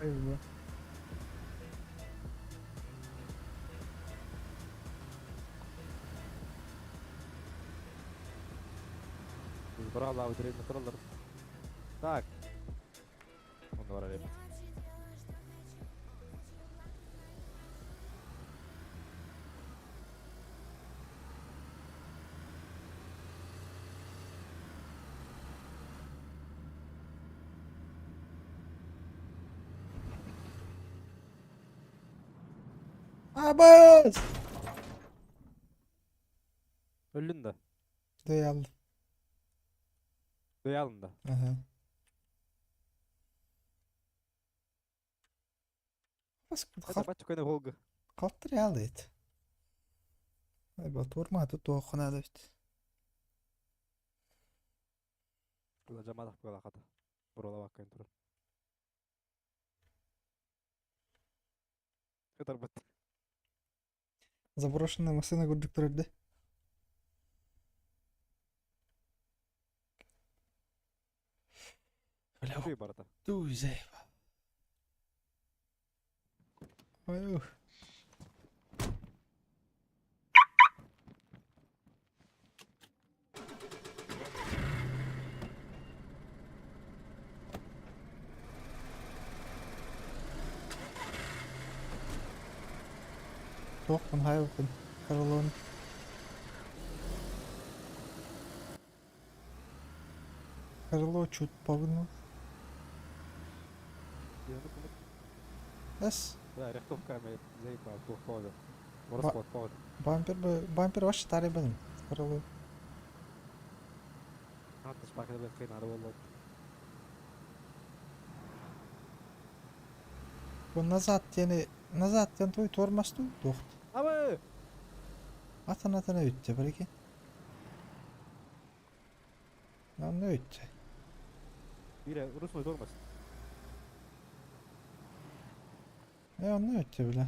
Айва. Брала деревня Так. Он говорит. Абас! Өллүн да. Дыялды. Дыялын да. Ага. Это бачка көне холга. Калттыр ялды ит. Айба турма тут туоххуна бит. Була жамадах була хата. Бурола баккын турар. Кытар бат. Заброшенная машина курдук турар Бля, Хуй барата. туй заеба. Ой, ух. Туохпун хайбыппын Карлон. Карло чуть погнул. Эс. Да, рихтовка ме заеба туох Морского повода. Бампер бы бампер вообще старый был. Карло. Аты шпака бе кыйнары болот. Бу назад тени назад тен той тормосту туохт. Абы! Атын атына үтте бір Lan ne үтте? Бире русной тормоз. Э, онно үтте бля.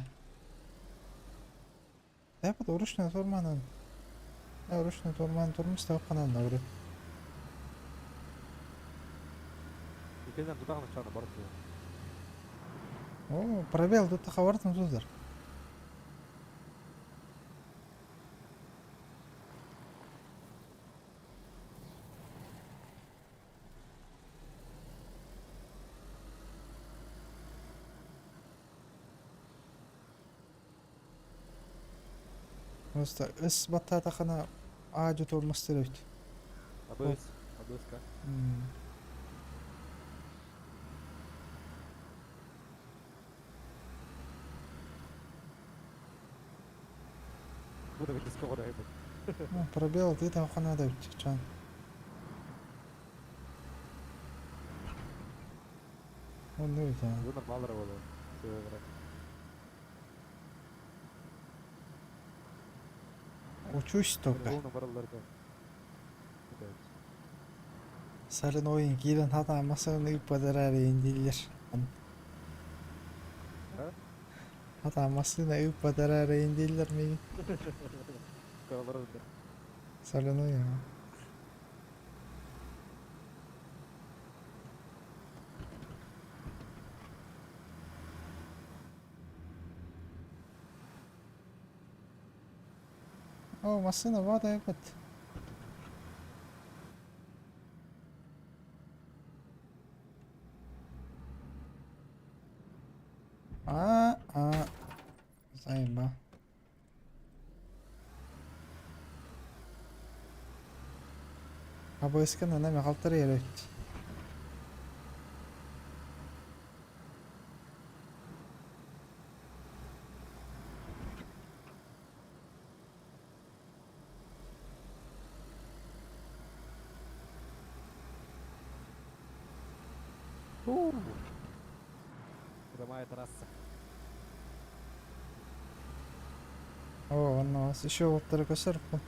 Эпот урушный торманын. Э, урушный торман тормоз тапканан нагры. Икенен тутагын чаны барып. О, пробел тут хабартым туздар. Просто ыс баттаатахына аа-дьуо туормастыыр эбит. Абыс, абыска. Бу да диско горайбыт. Пробел ты там ханада эбит чан. Онну эбит аа. Бу нормал работа. Все Учусь только. Сарын ойын киирэн хатаамасыгын ыыппатар эрэ дииллэр. Хатаамасыына ыыппатар эрэ дииллэр миигин. Соляной аа. О, массыына баатайбыт. А, а, заеба. Абыскын ана мехалтар эбит. Прямая трасса. О, онно еще уоттара көсөр бу.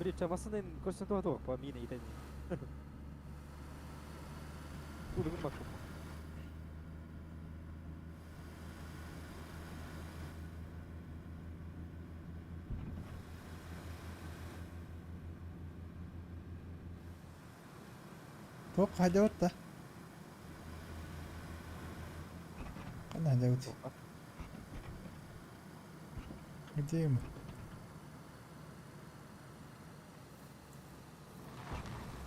Блин, массыына көстөн туох по мина итен. Тудугун баккым. Туох хадьабыт да? Ханна хадьабыт? Где мы?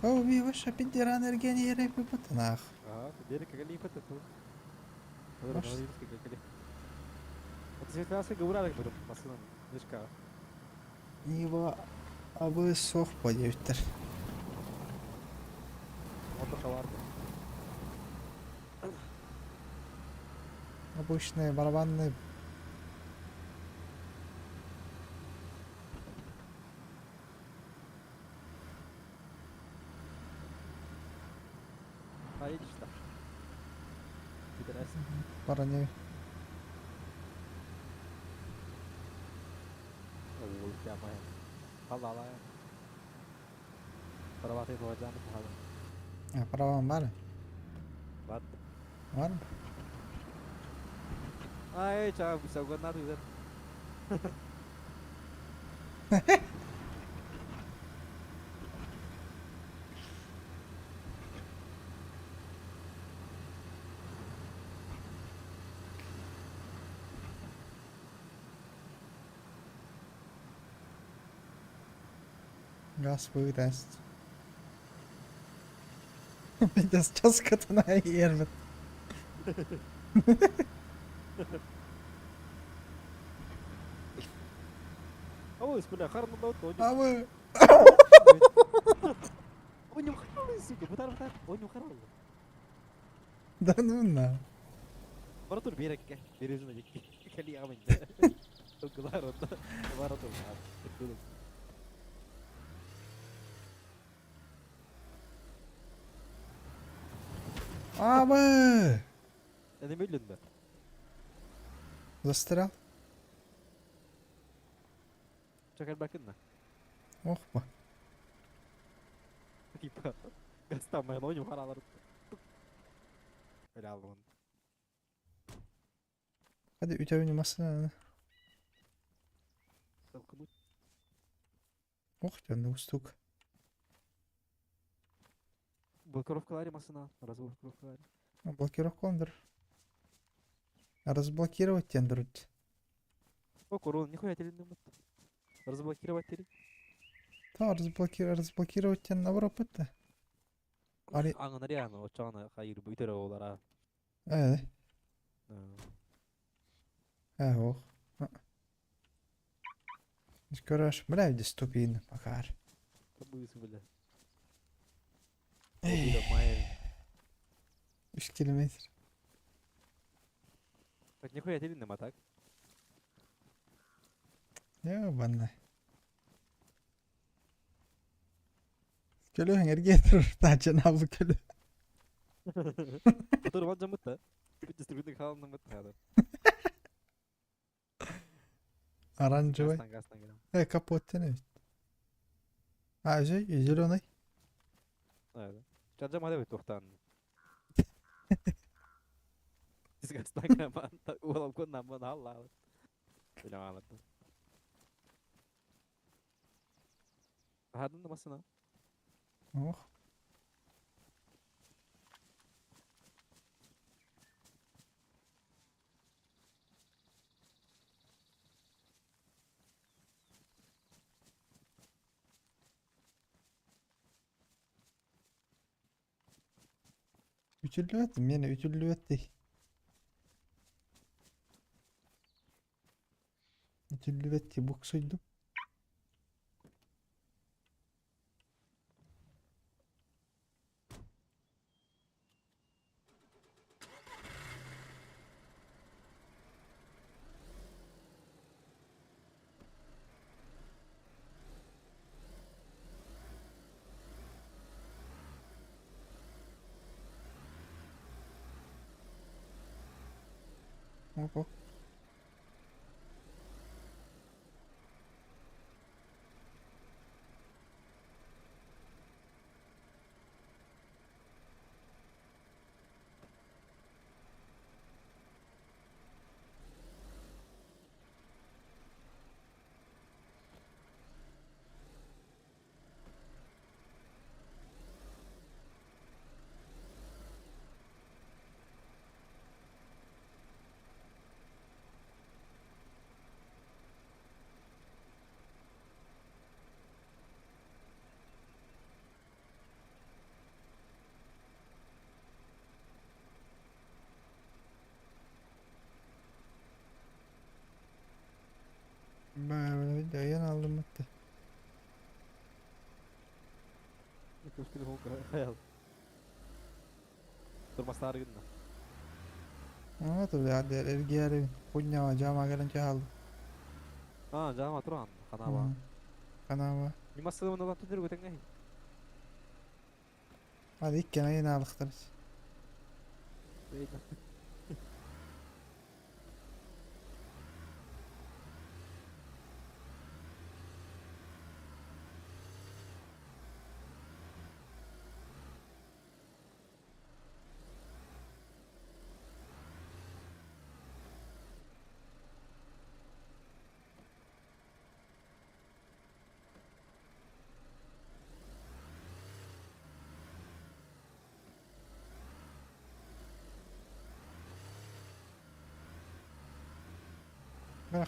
О, ви ваша пидеран эргени репипатанах. А, берег кали патату. Нива абы сох подевтер. Обычные барабанные. Парани. А, права бар? Бар? Ай, ча, сауганнар Газ выдаст. Сейчас час катана ербит. Ой, бля, харман А вы... Ой, не харал. Да ну на. Баратур берек, бережно, кали амин. Баратур. А вы... Это медленно. Застрял? Чакар бакынна. Ох ба. Типа, гастамай, но не харалар. Hadi үтәвини машина. Ох, тянул стук. Блокировка машина. Разблокировка. Блокировка ондыр. Разблокировать тендер. О, корон, нихуя теле Разблокировать теле. Та разблокировать, разблокировать тен наоборот это. Ари. Аңын реально, очағына хайыр бүйтер олара. Э. Э, ох. Көрөр, бля, дистопияны макар. Табыысы, бля. Обида май. 3 километр. Так нихуя тебе нема, так? Ёбаный. Көлөһүн эргиэ турар таачанаабы көлө. Мотор ван жамытта. Дистрибьютор халын мытта. Оранжевый. Гастан, гастан келем. Капот эбит. А, же, зеленый. Чаджам ада бит тухтан. Гастан келем. Уолам кон наман алла. Билем алат. Хадын да масына. Ох. Үтүллүбэт, миэнэ үтүллүбэт дии. Үтүллүбэт дии буксуйдум. Оп, оп. Баа, алdım bitti. Турмастары гынна. Ата бля, эргиэри хуйнява жама кэлэн чаһалды. А, жама туран, ханаба. Ханаба. Нимасылымын olan түндөр көтеңге. Hadi ikkene yine alıktırız.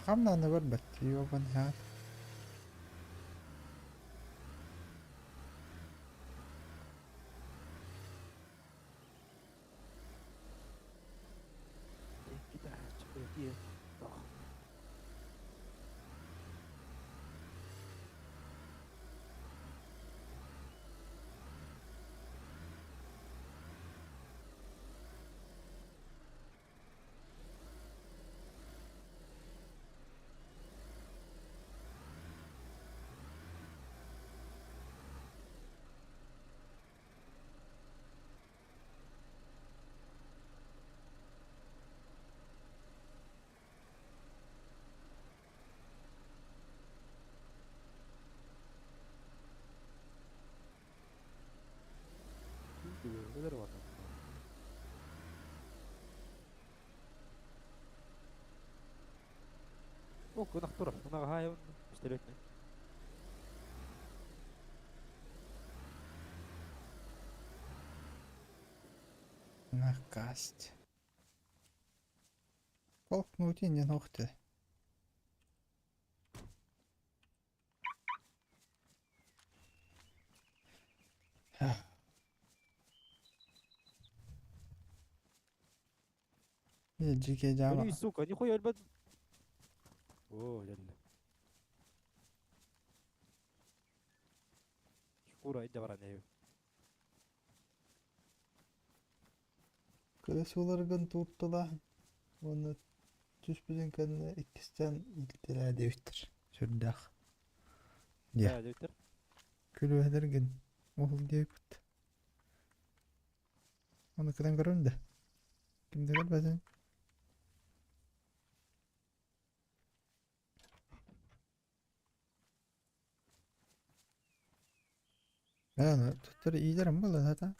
Хамнаны көрбөт. Ёбан хаат. О, кунах турар. Кунага хай пистолетный. Накасть. Полкнуть не ногти. Жеке жама. Ой, сука, нихуя, ребят. О, реально. Кура илдьэ баран эһиги. Кыра сууларгын туурталаан уонна түспүтүн кэннэ иккистээн иилтэлээ диэбиттэр. Сүрдээх. Диэ. Диэбиттэр. Күлүөһэлэргин ол диэбит. Ону кытан көрөн да. Ким да көрбөтүн. Ээ, туттар иилэрим буолла хата.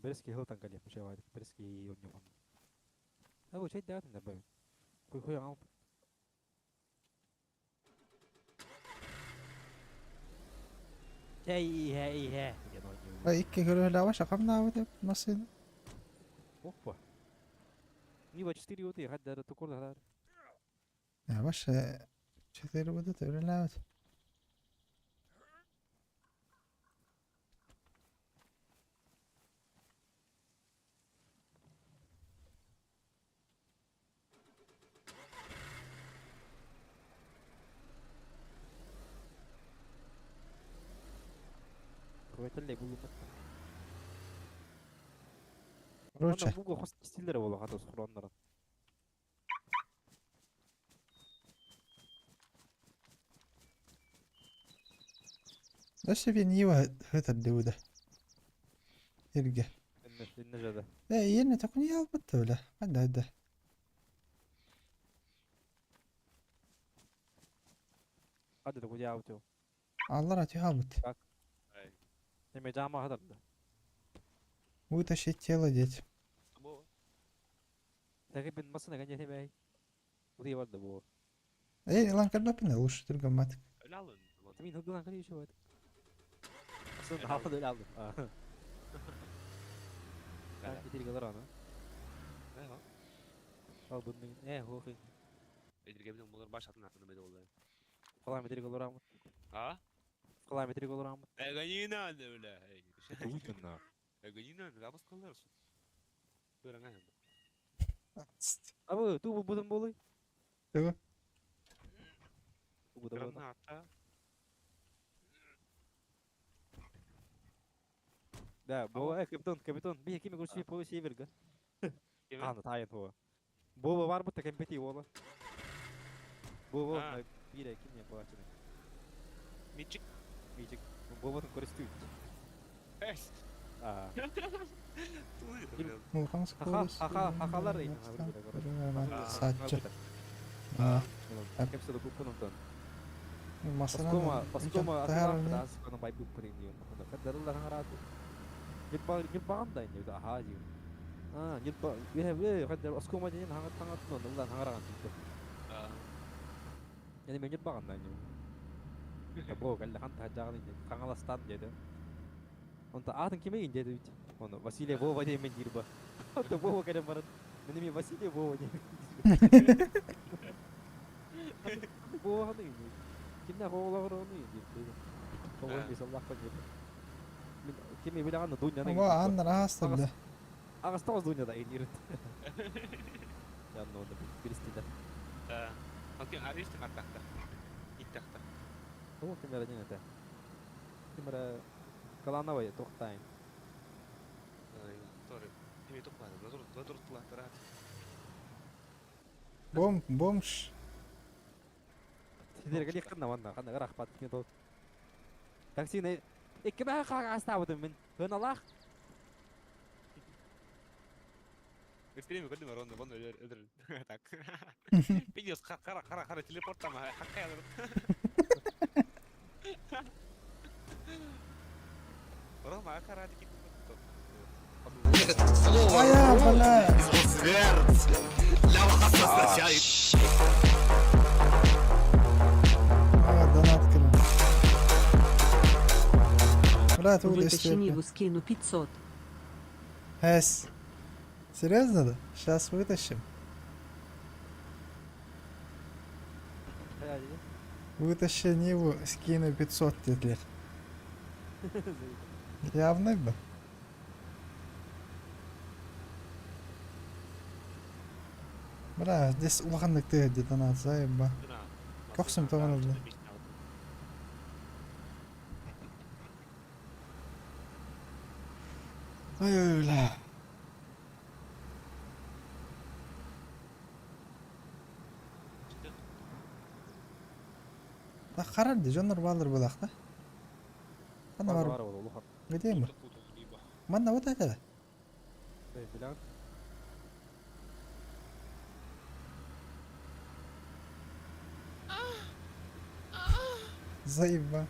Бэрэски хылтан кэлиэм, чэвадик, бэрэски онньугун. Абы чэйдээтин да бэйм. Хуй хуй аҥал. Чэй иһэ иһэ диэн оонньуур. Ай икки көрүөлээҕэ шакамнаабыт эбит массыына. Опа. Нива 4 вот ехать даже тукур да. Вообще 4 вот это үлэлээбит. Көтөллөй булуммат. Короче. Онно буга хос стиллere боло хатос хуроннорон. Өссө би Нива хытырдыбыда. Ирге. Инне жада. Э, иэнэ токуни албытта бile. Ханда ханда. Хада токуни албытeo. Аллар атыха албыт. Неме жама хатырды. Вытащить тело деть. Таги бин масына гanya хебей. Ури барды бу. Эй, лан кардапына лучше түргөн матык. Мин хыгылан кали еще вот. Aslında hafta öyle aldım. Ben bir kadar ana. Al bunu ne ho ho. Falan bir kadar ama. А? Falan bir kadar ama. Эго не надо, бля. Уютно. Эго не надо, запуск аларсың. Бер аңа. Абы ту бу будун болой. Тугу? Бу да болой. Граната. Да, бу капитан, капитан. Би кими көрсүй по северга. Аны тайын хо. Бу бар бу текемпети ола. Бу бире ким я болачыны. Мичик. Мичик. Бу бутун көрүстү. Эс. А. Улахан Хаха, хаха, хахалар дейм. Сатчы. А. Кепсе да купунун. Масына. Паскома, паскома, аскома бай буппырин диyor. Кадарылар хаңарааты. Ньурба ньурбаҕан да инни аһаа диир. Аа, ньурба үһэ үһэ хаддар оскома диэн хаҥат хаҥат нон ыллан хаҥараҕан тиийдэ. Яни мен ньурбаҕан да инни. Бо кэллэ хан таһаджаҕан инни хаҥаластан диэдэ. Онто аатын кимэ ин диэдэ бит. Ону Василий Вова диэн мен диир ба. Онто Вова кэлэн баран мен эми Василий Вова диэн. Вова ханы инни. Кимнээх оҕолоҕор ону ин диир. Оҕо мисаллаахпын диир. Кими билэҕин Дуняны Ва, аннар аастырда. Аҕастаҕас Дуня да инирит. Янна онно билистилер. Да. Окей, аристи мартахта. Иттахта. Туох кимэрэ диэн этэ. Кимэрэ Каланавай туохтаайын. Тори. Эми тукмады. Лазур, лазур тулаттара. Бом, бомж. Сидерге лихкын манна ханна рахпат кин тол. Таксини икки баа хагаастаабытым мин. Хыналаах. Экстреме көрдүм ронда бон өлөр өлөр. Так. Видеос кара кара кара телепорттама хакка ядыр. Рома кара дики. Слово Ая, бля. «Смерть» для вас означает А, донат кэлэн. Бля, тугу Вытащи истиэппин. Ниву скину 500. Эс. Серьезно да? Сейчас вытащим. Вытащи Ниву, скину 500 диэтилэр. Явный бы. Бля, здесь улаханнык тыа детонация ба. Көхсүм тоҕон ылла. Ой, бля. Харар ди дьоннор бааллар буолаахта. Ханна бар? Бар улахан. Где мы? Манна вот это. Билан. Заеба.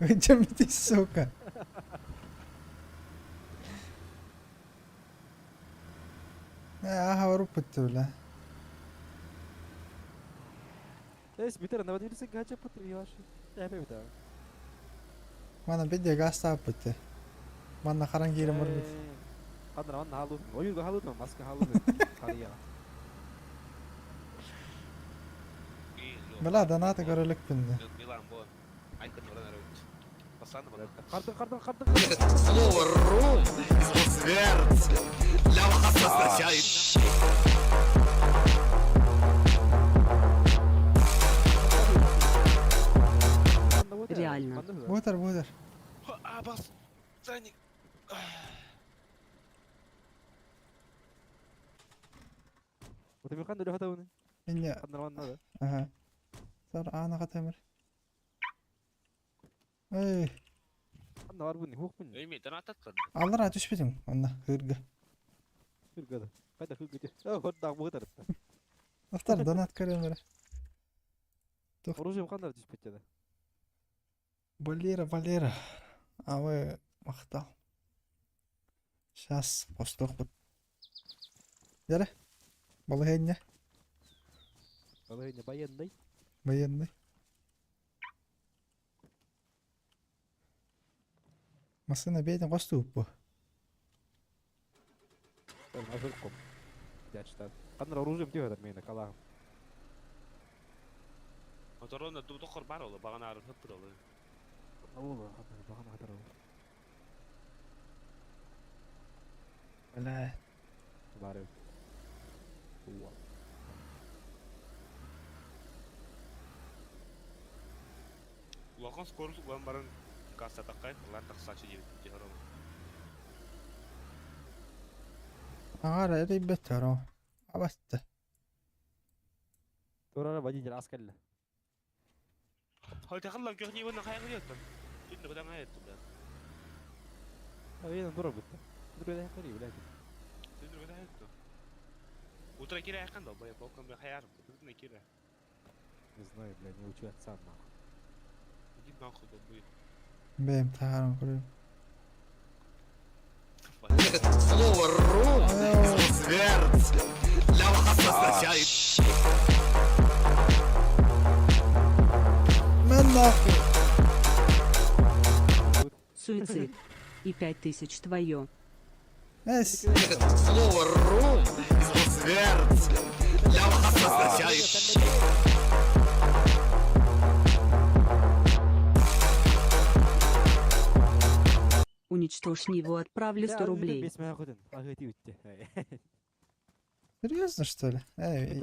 Вы чем ты, сука? Ааһа барыппыт бля. Эс бүтэр ана бирсин гача пут юаш. Эпе бүтэ. Манна бидде гаастааппыт. Манна харан киирэн барбыт. Ханна манна халу. Ойуга халу маска халу. Хария. Бля, доната көрөлүкпүн да. Слово «рум» и слово «сверц» для вас означает Реально. Буотар, буотар. Абас, Саник. Утемирхан да хатауны. Инне. Ханна манна да. Аха. Сар аана хатамыр. Эй, Ханна бар буни хук буни. Эми, донатат аллара түспүтүм онна хырга. Хыргада. Кайда хыргы. О, хотдаг буотар. Автар донат көрөмөр. Оружие кандай түспөт да. Валера, Валера. А вы махтал. Сейчас постохпут. Дәрі. Балыгэнне. Балыгэнне военный. Военный. Машина бейтен косту бу. Азырком. Дячта. Кандай оружием тип мени калаам. Моторона тохор бар олы, багана арып хыптыр олы. Ола, кандай багана катар. Бля. Бар. Уа. Улахан скорость улан барын газ атаккай, улар таксачы жебит жehorом. Ағара эрейбет ро. Абасты. Турара водитель аскалла. Хой тахалла көхни вона хайгы yoттан. Түннү кудан айт бля. Авидан тура бутта. Тура да кари бля. Түннү кудан айт. Утра кире айкан да бая бокон бе хаяр. Түннү кире. Не знаю, бля, не учу отца нахуй. Иди нахуй долбоеб. Бэм тааран көрөм. Слово «рум» и слово «сверц» для вас означает Мен нахуй. Суицид. И 5000 твое. Эс. Слово «рум» и слово «сверц» для вас означает Уничтожь Ниву, отправлю 100 рублей. Серьезно, что ли? Эй,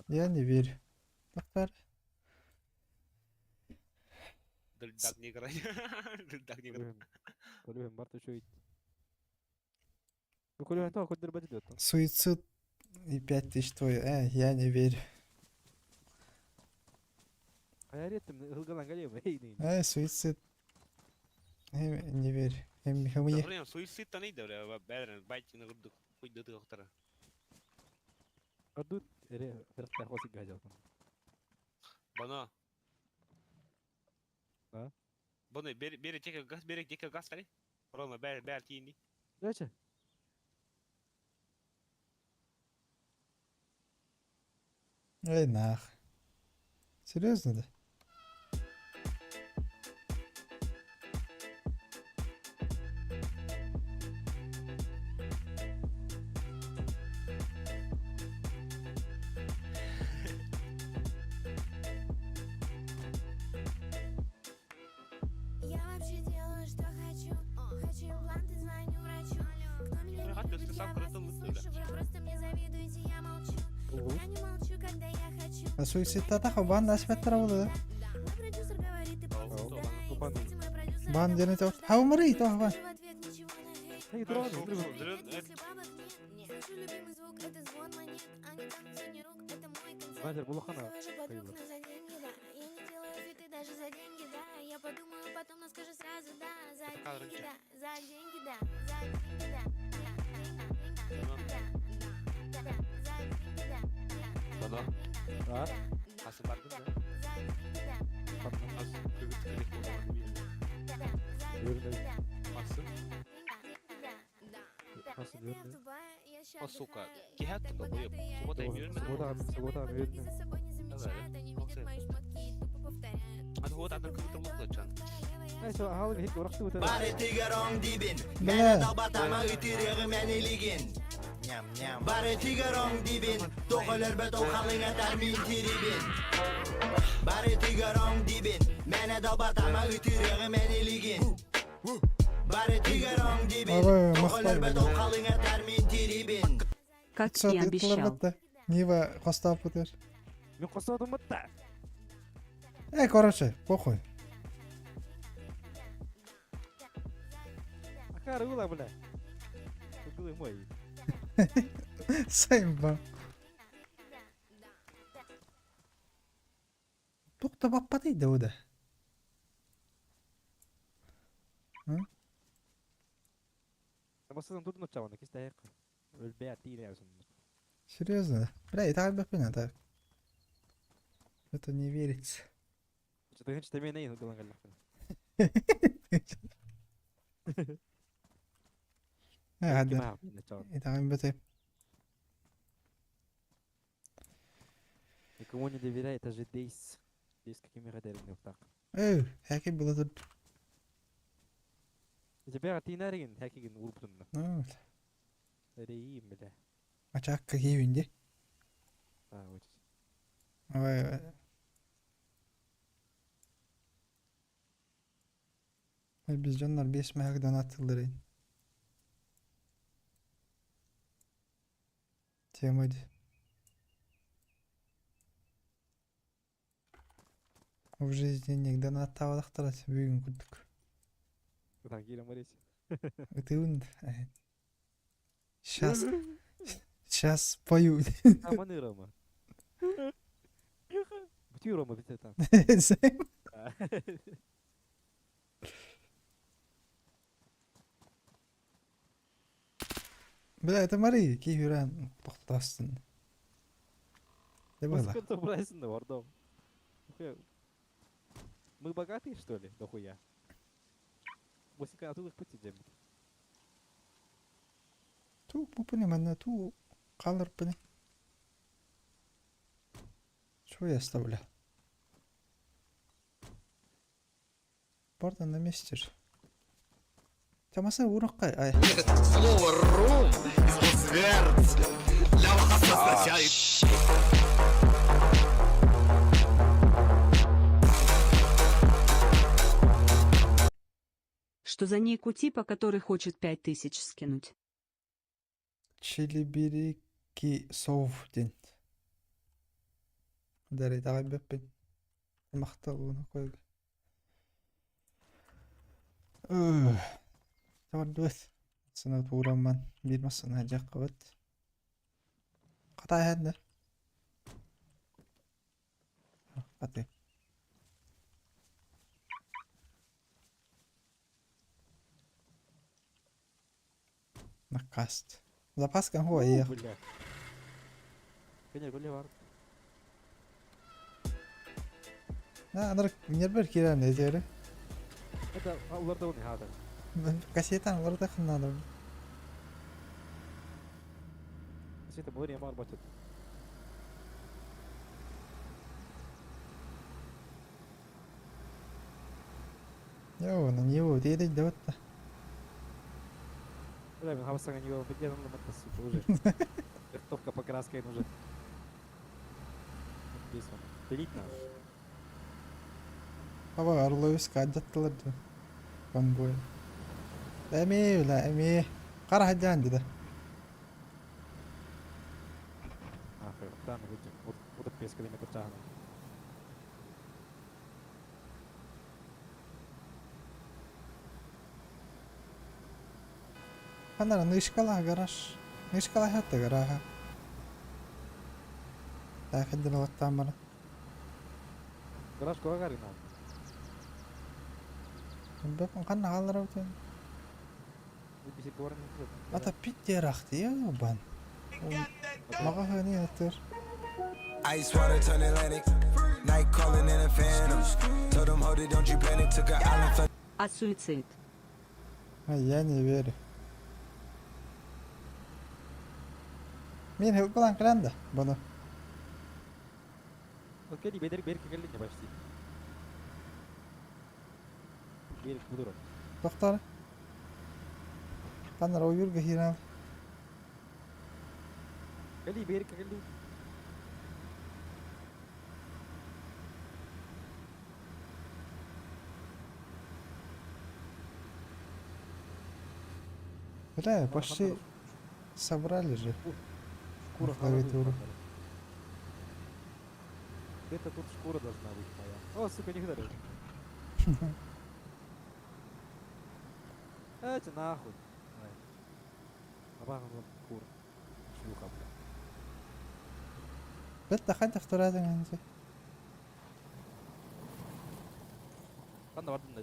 я не верю. Тоқтар. Дылдак негр. Дылдак негр. Суицид и 5000 твой. Эй, я не верю. Эй, суицид. Эй, не верю. Эм, Суицид та не бля, бәрін байт нагырдык хуйды тыктара. Адут эре ферта хоси гажал. Бана. А? Бана бери бери тека газ, бери тека газ тали. Рома бәр бәр тиинди. Дальше. Эй, нах. Серьезно, да? вообще делаю, что хочу. Хочу импланты, звоню врачу. Кто меня не любит, я вас не слышу. Вы просто мне завидуете, я молчу. Я не молчу, когда я хочу. Суицидтатах бан аспектара буолла. Мой продюсер говорит, ты поп-звезда. И, кстати, мой продюсер Бан это диэн мой этэ. муж, да. Хаумарый тоох бан. Скажу в ответ ничего на хейт. Эй, дрон, дрон. Привет, если бабок нет. Слышу любимый звук, это звон монет. А не танцы, не рук, это мой концерт. Знаете, булахана. Не завожу подруг, но за деньги, да. Я не делаю фиты даже за деньги, да. Я подумаю потом, но скажу сразу, да. За деньги, да. За деньги, да. За деньги, да. Да, да, да, да. За деньги, да. Бана. А? Хасы бардын да. За деньги, да. Хас көгүт керек болған Да, да. За Görünüyor. деньги, да. Хасы. Да, Хасы Лето я в görünüyor. Дубае, я ща О, сука. отдыхаю. Киһат Я так долбоеб. богатая, я Суббота не эмиэрмэ. знаю. Суббота, Все мои суббота подруги эмиэрмэ. за собой не замечают, они видят мои шмотки и тупо повторяют. Аты вот атын көгүт олуктачан. Эй, шо, ахалык хит уракты өтеді. Бары тигерон дибин, Бля. Мени далбатама ытырыгы мени Ням-ням. Бары тигерон дибин, Тоқ өлөрбөт ол халыңатар мин тирибин. Бары тигерон дибин, Мени далбатама ытырыгы мени Бары тигерон дибин, Ой, Тоқ мактал өлөрбөт ол халыңатар мин тирибин. Как Сот и ыттылар обещал. батта. Нива хостаап бутер. Мен қосадым бітті. Э, короче, похуй. Акары ула, бля. Углы мой. Сайын ба. Тук та баппат да уда. Басынан турдун очабаны, кис таяк. Өлбе аттине ясын. Серьезно? Бля, и так бы так. Это не верится. Чытыгын чтемен эйин угылан галлахтан. Э, хаддар. Ким очабан. И так бы Никому не доверяй, это же Дейс. Дейс какими радерами так. Э, хәки было тут. Тебе аттинарин, хакигин урбутун. Ну, Рейим, бля. ачак какие винди. А, вот. Ой, ой. Biz дьоннор бес мэһэг донаттылар Тема ди. В жизни никогда донаттабадахтара бүгүн күрдүк. Так, кирем барис. Ытыын. Сейчас. Сейчас пою. Аманы Рома. Бути Рома бите там. Бля, это Мари, кихюран тоқтастын. Не было. Сколько брайсон на вардом. Мы богатые, что ли? Дохуя. Мусика на тулых пути дем. Ту пупыни манна ту қалыр пыни. Чего я оставлял? Барда на месте же. Тамаса ураққай ай. Слово «рум» из Для вас означает Что за ник у типа, который хочет 5000 скинуть? Чилибирики сов ден. Дари тағай бәппен. Мақтал оны қойг. Тавар дуэт. Сына тураман бир масына жаққабат. Қатай хәдді. Қатай. Накаст. Запаска хо я. Бля. Кене гуле бар. На, анар нербер кирен эзери. Это уларда оны хада. Кассетан уларда хыннадым. Кассета море бар батыт. Йо, на него деді деп Бля, мен хавасага не его где нам это сука уже. Вертовка покраской нужен. Здесь он. Пилить надо. Аба Орловиска адаттылар да. Конвой. Эми, бля, эми. Қара хадян деді. Нахуй, там выйдем. Вот, вот 5 километров чагана. Ханара нышкала гараж. Нышкала хатта гараха. Тахиддин оттамара. Гараж кога гарина? Бэпэн ханна хааллара бутын. Ата питтерахты бан. Маҕаһыаны атыр. Ice water turn Atlantic. Night calling in a phantom. Told them, hold it, don't you panic. Took an island flight. А суицид? А я не верю. Мен хылгылан кэлэн да бұны. Окей, бедер берки келли почти. Берик будур. Тоқтар. Қанар ойырға хиран. Кели берик келли. Бля, почти собрали же. Шкура клавиатуру. Где-то тут шкура должна быть моя. О, сука, не ударил. Эти нахуй. Ай. Абан кур. Шлюха, бля. Бетта хайдах турадың анжы. Ханна бардым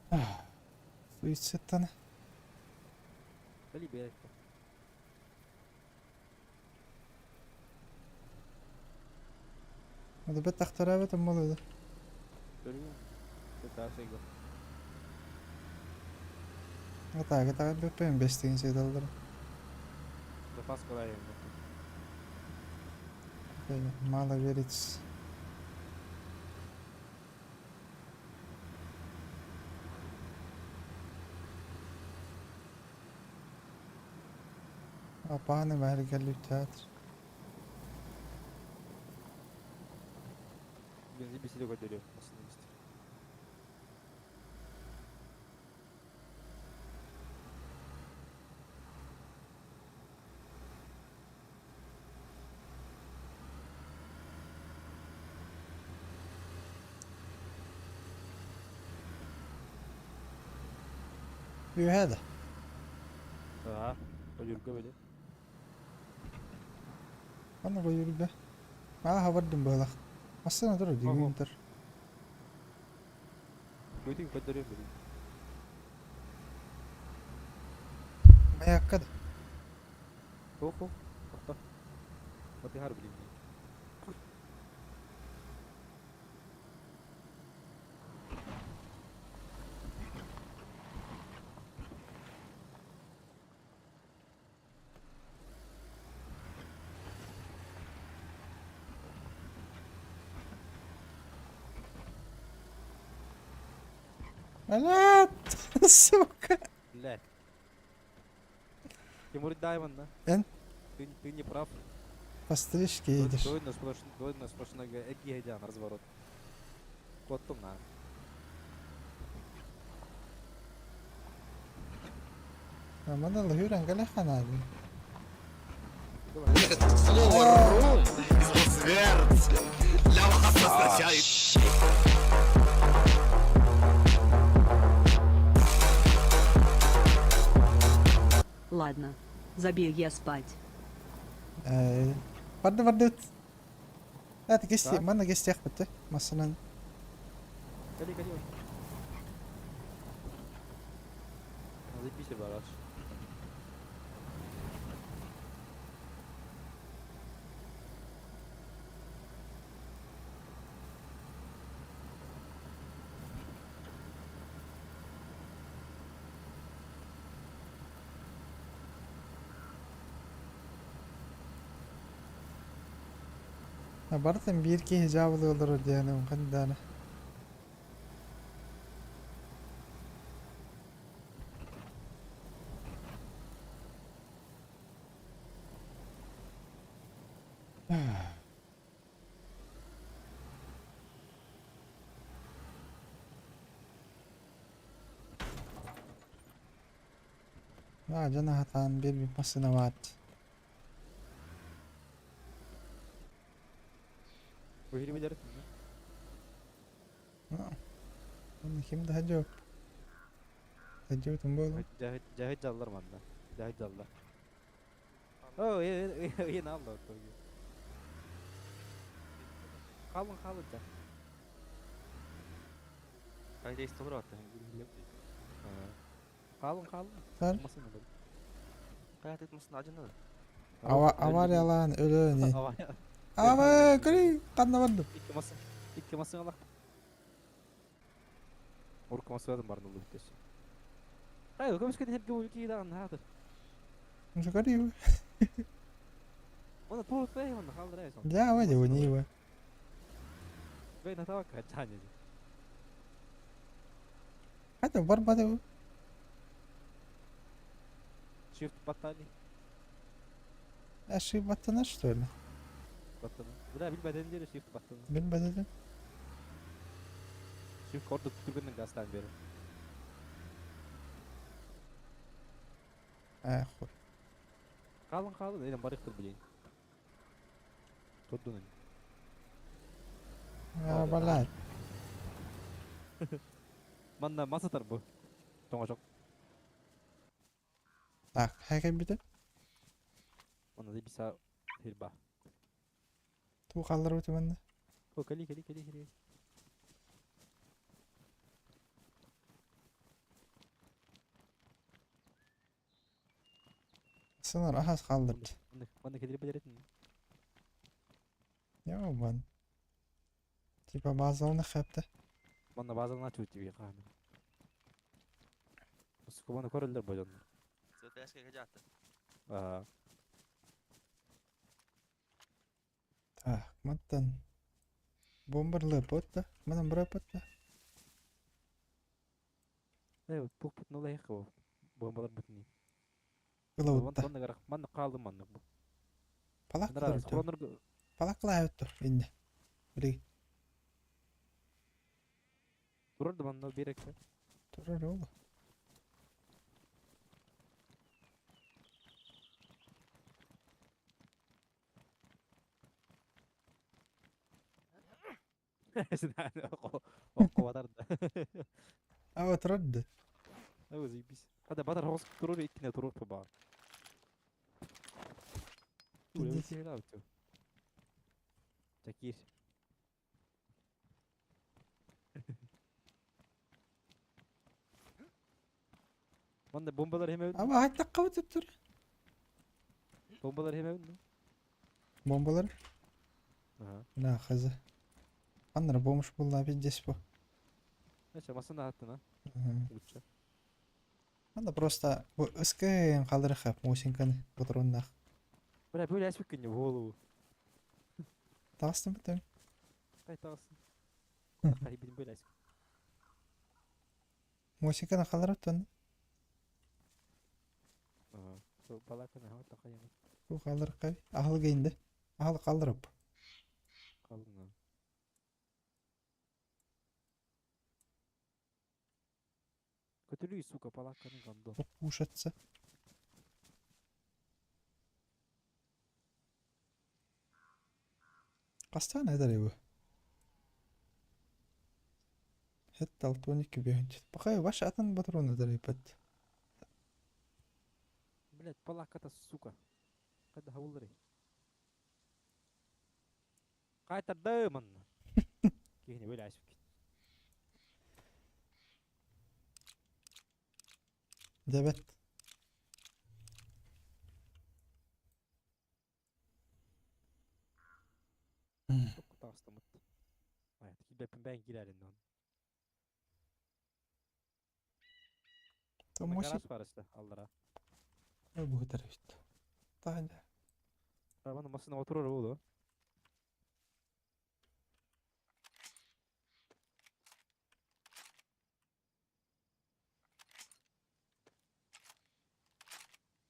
да. Суицидтан. Кели берик. Ада бетта хтарабет молоды. Көрүң. Кытаасыга. Ата ага беппен бестеген сейдалдар. Запас калайым. Мало верить. Апаны бәрі театр. Бензин беседе көтөрү. Остановись. Үйәді. Да. Ойырга бөле. Аны қойырды. Аха бардым балақ. Астана тұр, дегейін тұр. Көтүн көтөрү бөле. Маякка да. Хо хо. Тоқта. Батыхар билим. Блядь, сука. Блядь. Тимур Даймон, да? Эн? Ты не прав. По стрижке едешь. Дойна сплошной, дойна сплошной эгигедян разворот. Коттум на. Мана лыгыран галаханады. Слово «ру» из Для вас означает Ладно. Забей я спать. Барды барды. Это кести, Так. мана кести бітті. Масынан. Кали, кали. Заебись, бараш. Бартын bir ki hicabı olur diyelim kandana. Аа, дьон аһатаан биэрбит массыынабаат. Уһири билэр. Оны ким да жоқ. Садьыбытым буолу. Жахит жаллар манна. Жахит жаллар. О, э, э, алла отойу. Қалың қалың жа. Қайда истолар атты. Қалың қалың. Сар. Масына бар. Қая тытмасын ажынады. Авариялаан өлөөнү. Авария. Ава, көрүй, қанда бардым. Икки масы. Икки масы алақ. Урка масыладым барын улу бүтөс. Ай, көмүскө херге улки даган хатыр. Мушу көрүй. Оны тур фей оны халдырай сон. Ja, вроде у него. Бей натава качане. Хата барбады. Shift батали. Ошибаться что ли? Баттаны. Бля, билбеден жери shift баттаны. Билбедим. Shift корду түгүнүн гастан бери. Э, хуй. Қалың қалың, элем барыктыр билейин. Турдун. А, блядь. Манна масатар бу. Тоңошок. Так, хайгай бите. Манна да биса хирба. Ту қалдырып өтем анда. О, кали кали кали кали. Сынар ахас қалдырды. Манна келип беретин. Я бан. Типа базалны хәпті. Манна базална чути би каны. Скобаны көрөлдөр божон. Флешка жатты. Аа. Так, маттан. Бомбарлы потта. Манан бра потта. Э, пух пут нула хо. Бомбалар бутни. Кылауытта. Манна гарах, манна калды манна бу. Палак Нара, кылар. скронер Палак кылар өттүр инде. Бири. турар манна беректе. Турар ол. Окко батар да. Ава турар да. Ау заебись. Хада батар хос турар иккине турар ба. Пиздец. Такир. Манна бомбалар хеме Ава айтта өтүп тур. Бомбалар хеме өндү. Бомбалар. Ага. На хазы. Аннара бомж булла пиздец бу. Нече масына аттын а? Лучше. Анда просто бу ыскен калдыры хап мосинканы патроннах. Бля, бля, әспеккенне в голову. Тагыстым битем. Кай тагысын? Кай билим бля әспек. Мосинканы калдырып тон. Ага. Балаканы хава такайым. Бу калдырып кай. Ахыл кейинде. Ахыл калдырып. Калдым. Көтүрүй, сука, палаканы гандон. Кушаться. Кастан эдер бу. Хетта 12 бүйөнчүт. Бакай баш атын патрон эдер ипат. Блять, палаката, сука. Кайда хавулдыры? Кайтарды манна. Кихне бөле ашып кет. Дебет. Çok тагыстымыт. Ай, кибепин бән кирәрин он. Томоси. Гараж бар işte, аллара. Бу тарafta. Тагында. Арабанын басына отырор болду.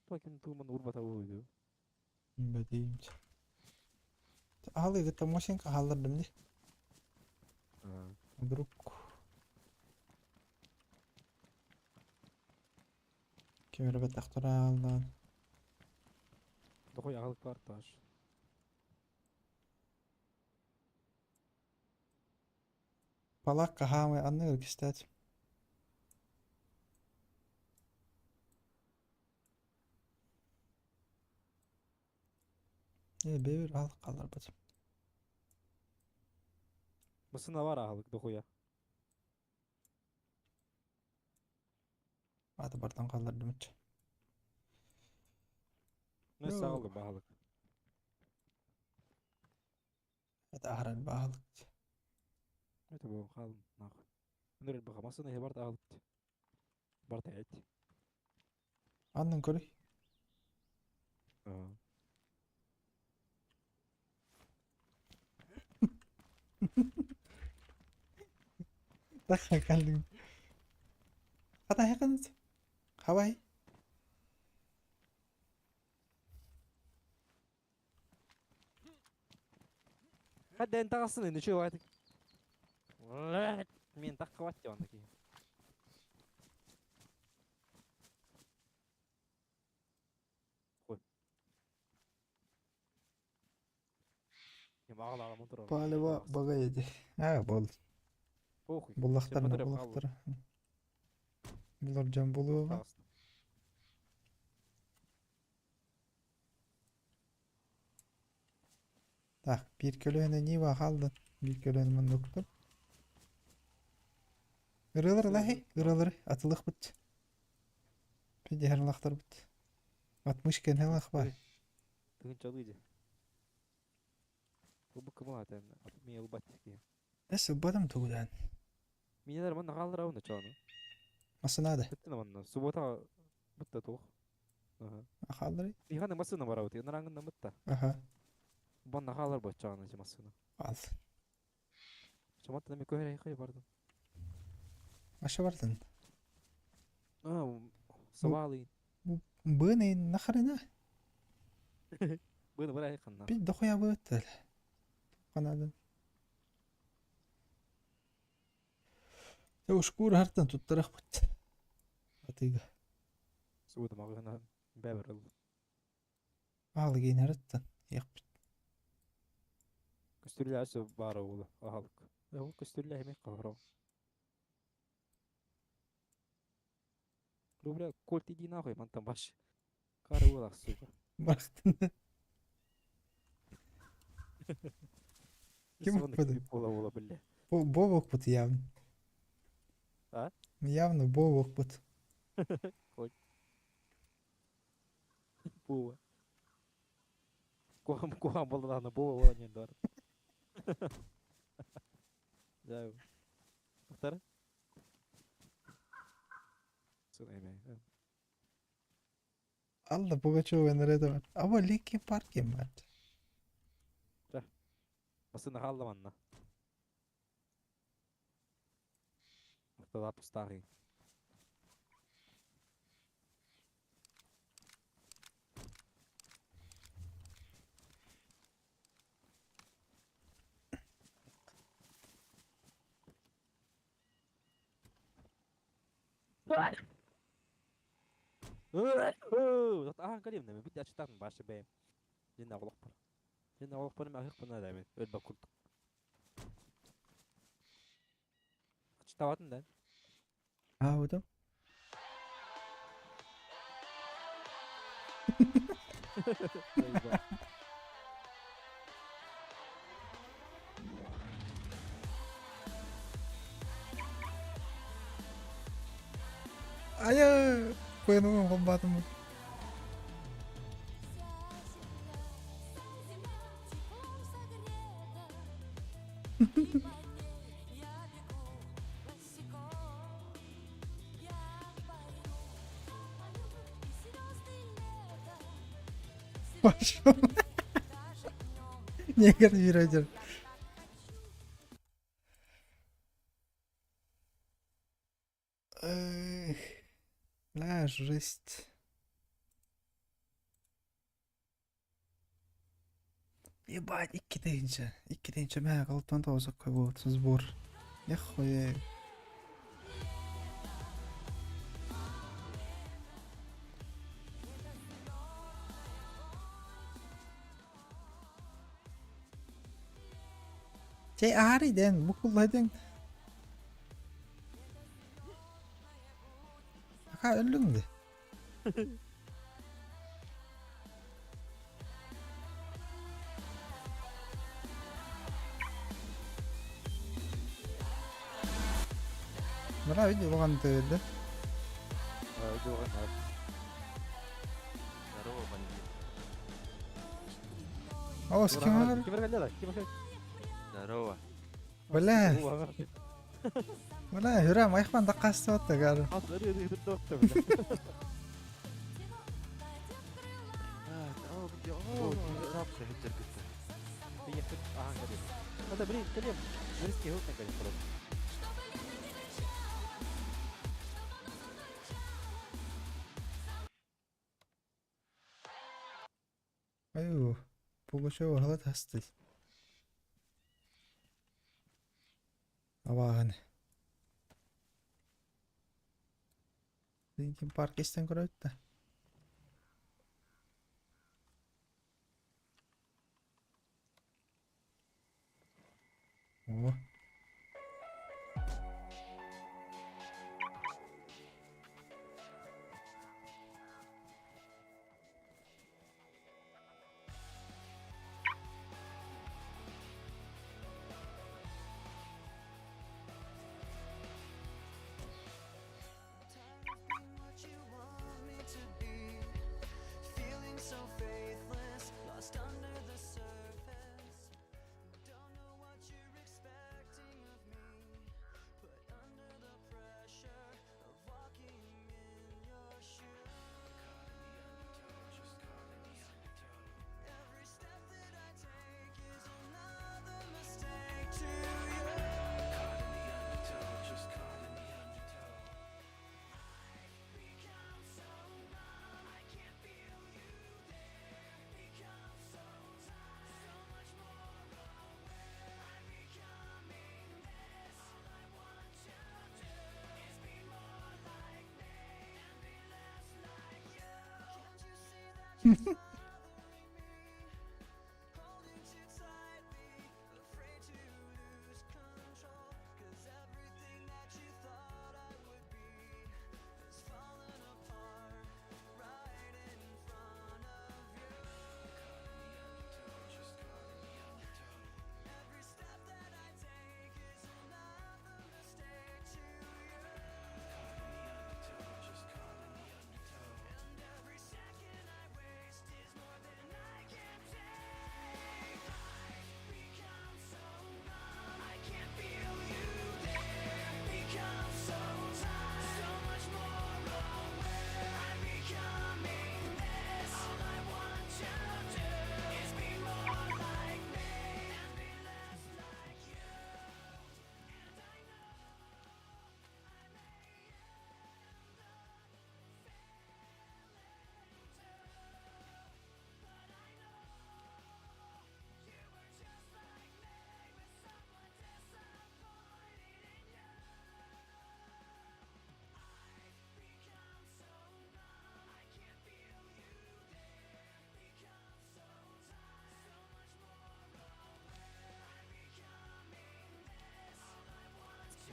Туакин тууман урбата болду. Бәдейм. Ахыл егет мосинка халдырдым ди. Вдруг. Ким эрэ бэтэхтэрэ ааллаан. Дохуй аҕалык бар таш. Палакка хаамай анныгар кистээт. Ээ бэйбэр аһылык хаалларбат. Массыына бар аһылык дохуя. Аты бартан хааллардымычча. Ну саҕалды баһылык. Это аһарар баһылык. Это бу хаалын нах. Ныр баха массыына иһэ барта аһылык. Барта эт. Аннын көрүй. Даха каллың. Хата хакыныз. Хавай. Хадда эн таҕасын ини чуй ватик. Мен таххабат диэн киһи. Палево багайди. А, бол. Буллахтар буллахтар. Булар дьон булуоҕа. Так, биир көлүөнэ Нива хаалдын. Биир көлүөнэ манныктар. Ырыалар лаһи, ырыалары атылыхпыт. Пидиһарлахтарбыт. Отмышка нэлах бар. Тыгын чалыы Бу кымыл атен ми ылбат ки. Эс ылбатым тугудан. Минелер манна хааллар ауна чону. Масынада. Бүттүн манна. Суббота бутта туох. Аха. Хааллары? Иханы масына барабыт. Нараңында мытта. Аха. Банна хаалар боччааны масына. Ал. Чаматта ми көһөрө хай бардым. Аша бардын. А, сабалы. Быны нахрена? Быны бара ханна. Бит дохуя быттыл. Канадан. Ушкур хартан туттарах бут. Атыга. Суббота магына бәбер ыл. Аалыгин хараттан. Яқпыт. Көстүрлә өсө бары улы ахалык. Ол көстүрлә хеме кахро. Рубля кольт иди нахуй мантан баш. Кары улах сука. Барахтын. Ким укпады? Бола бола бля. Бобок бут явно. А? Явно бобок бут. Кольт. Бова. Куам куам болдана бова бола не дар. Да. Повтор. Алла Пугачева нарядовать. А вот Линкин Парк мать. Басына қалды манна. Ортада пустағы. Ахан калим бидди ачтан башы бэм. Жинна олох бар. Жинна олох бар мен ахык бана да мен өлбө курдук. Ачтабатын да. А, вот. Ая, қоянуын қомбатым. Пошел. Негр виродер. Эх, бля, жесть. Ебать, икки тыһыынча. Икки тыһыынча мэ калтан тоҕус вот сбор. Ехуя. Чэй аарый дэн, бу куллайдың. Ака өллүҥ де. Мына видео улахан тыырды. Здорово, бандит. О, с кем говорю? Ким кэллэ Ким Здорово. Бля. Бля, Хюрам, айхман даккастыбатта гары. Это, блин, кэлем. Близкий год наконец просто. Аю, Пугачева халат хастый. Абааһын. Линкин Парк истэн көрөбүт да. О.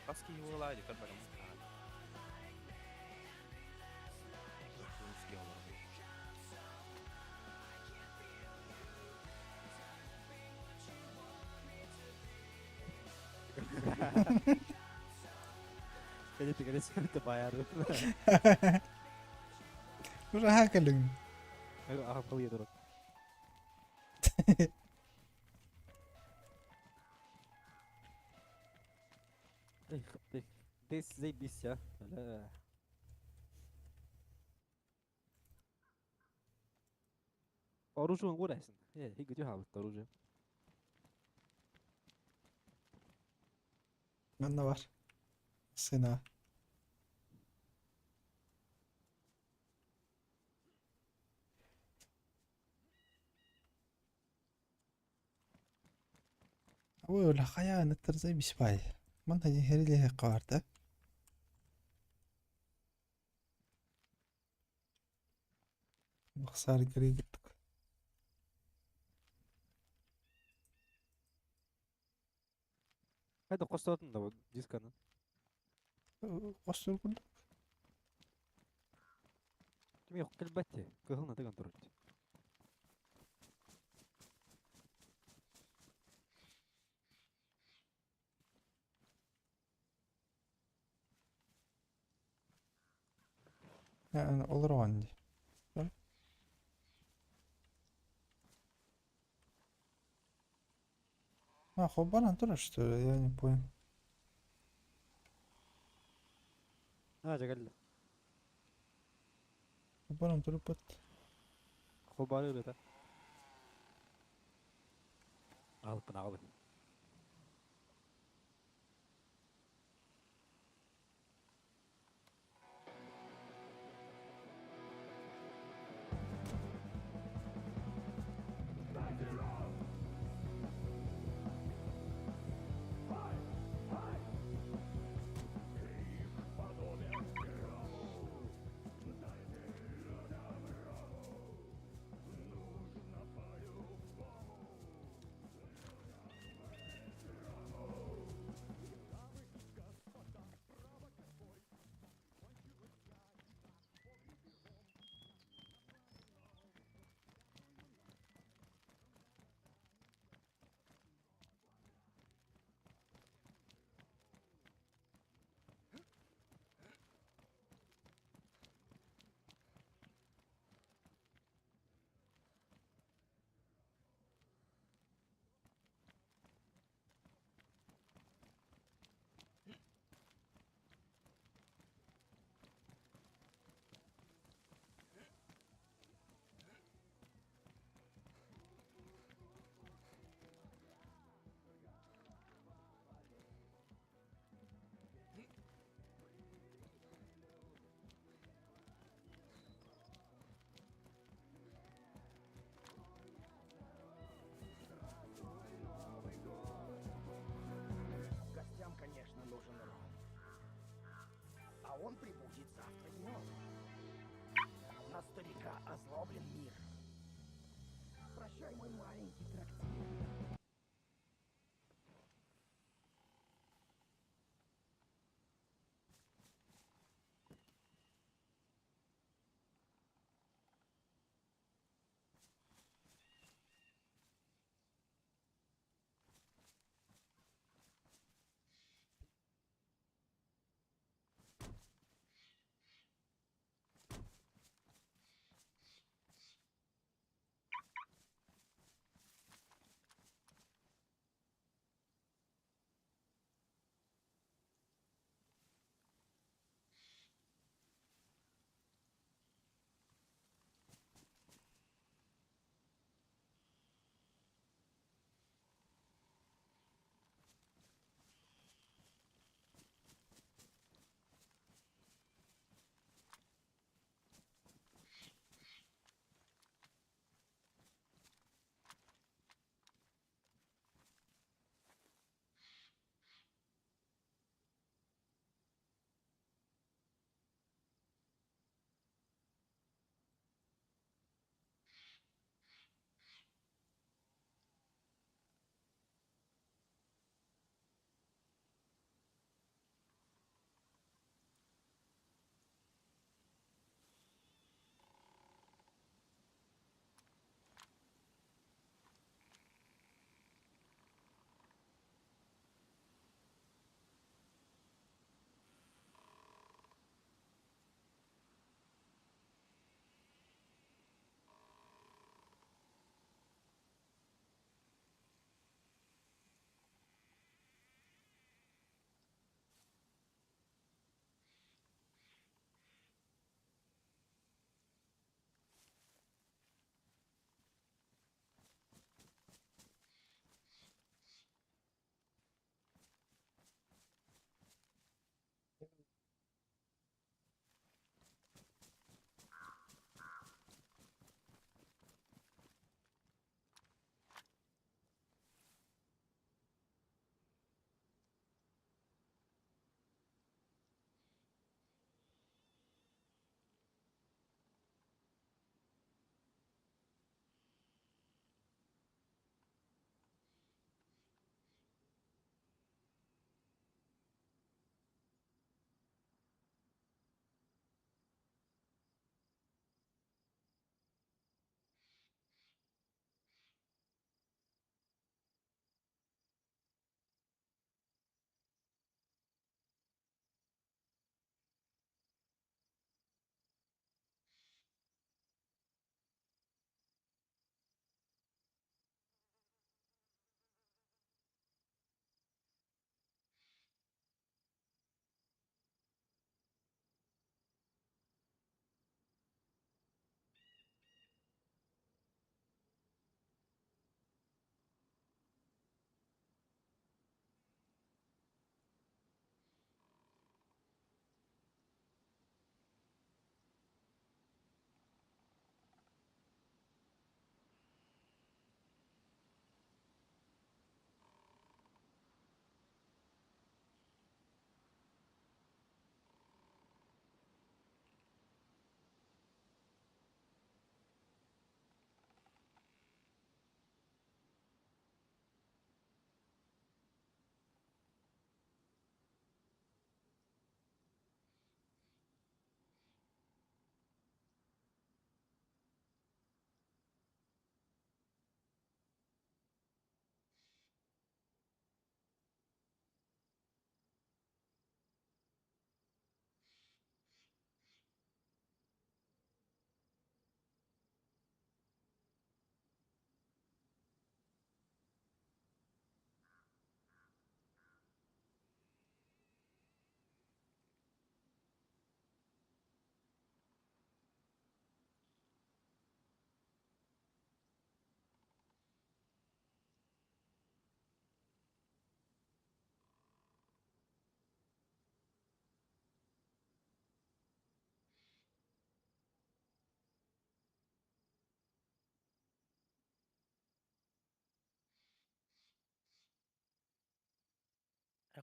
Хаски его лади, как бы. Кэлити кэлesi баяры. Ура кэлиҥ. Аха кылыйа турар. This заебись, а. Бля. Оружие он гуляйсын. Э, и где хабыт оружие? Манна бар. Сына. Ой, хайа ныттар заебись бай. Манна хериле каварда. Бахсар киригит. Хайда хостоотун да дисканы. Хостуур курдук. Кими кэлбэт кыһыл натыган турар. Олорон дии. А, холбанан турар, что ли? Я не понял. А, дьэ кэллэ. Холбанан турбут. Холбаары ырыата. Аҕалыппын аҕалын. Гостям, конечно, нужен ром. А он прибудет завтра днем. На старика озлоблен мир. Прощай, мой маленький трактир.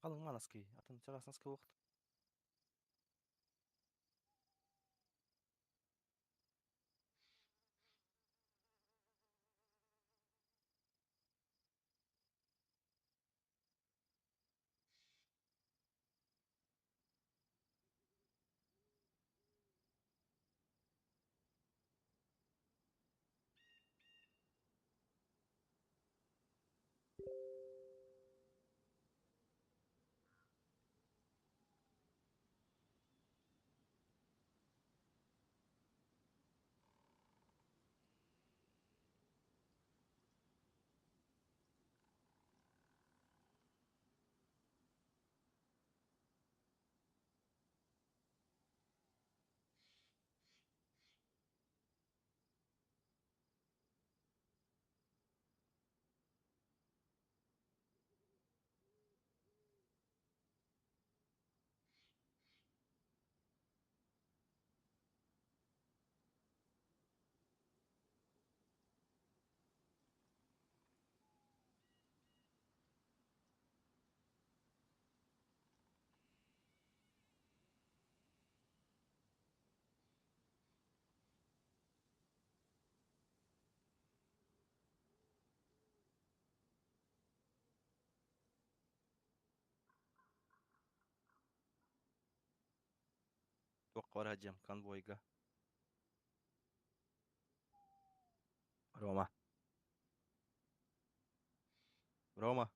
Халыҥ манаскый, атын чараас наскы уохт. Туохха бара сылдьыам конвойга. Рома. Рома.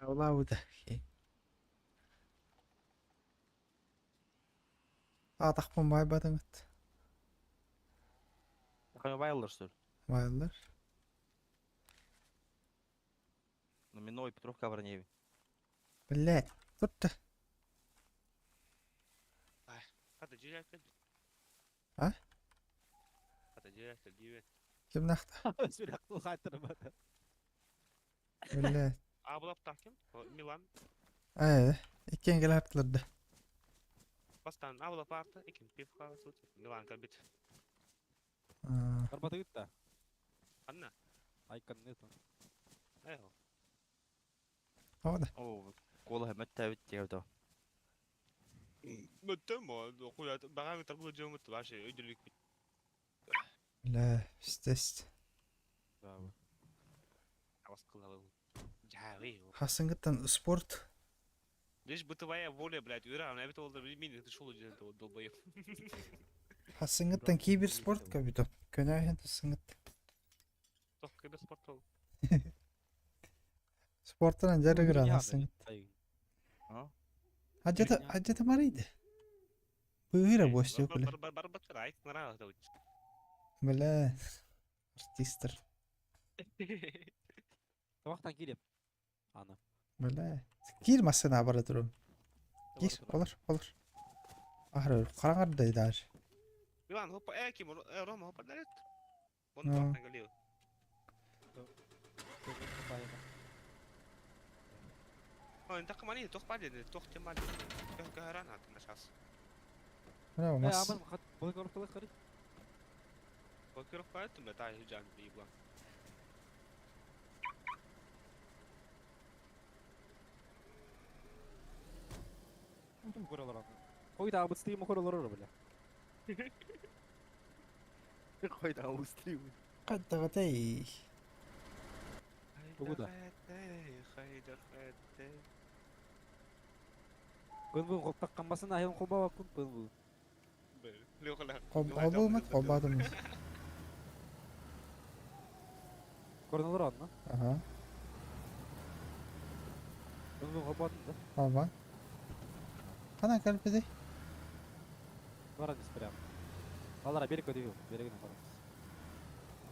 Улаабыта. Аатахпын баайбатыҥыт. Хайа баайаллар что ли? Баайаллар. Ну, Миной Петровка Воронеевич. Блядь, тут Хата дьиэ А? Хата дьиэ дьиэ. Кимнахта? Сүрэхтул хааттырбата. Блядь. Абылаптаах ким? Милан. Ээ, иккиэн кэлэ да. Бастаан абылапаарта иккин пивка сут Милан кэлбит. Барбатыгыт да. Анна. Айканны тон. Эहो. Ода. Оо, куолаһа мөттөөбүт диэбит Мөттөм хуя баҕаҥ тарбы дьоммут вообще өйдүлүкпүт. Бля, пиздец. Браво. Авас кылабыл. Жаавы. Хасынгыттан спорт. Лишь бытовая воля, блядь, ура, на это ол мин шел долбоеб. Хасынгыттан киберспорт көбүтө. Көнөһүн хасынгыт. Тох киберспорт ол. Спортынан жарыгыран хасынгыт. А? Ажата ажата марыйды. Быыра бостю бля. Барбат райт нравится. Бля. Артистер. Табақтан киреп. Аны. Бля. Кир массына бара турум. Кир, олор, олор. Ахры хараҥардай даже. Иван, хоппа, Ким, Рома, хоппа, наряд. Вон Ну. нагалил. Браво, мас. Қойда ауыстыру. Қаттағатай. Тугуда. Қобылмат, қобадымыз. Ага. Алба. Қана кәлпеде?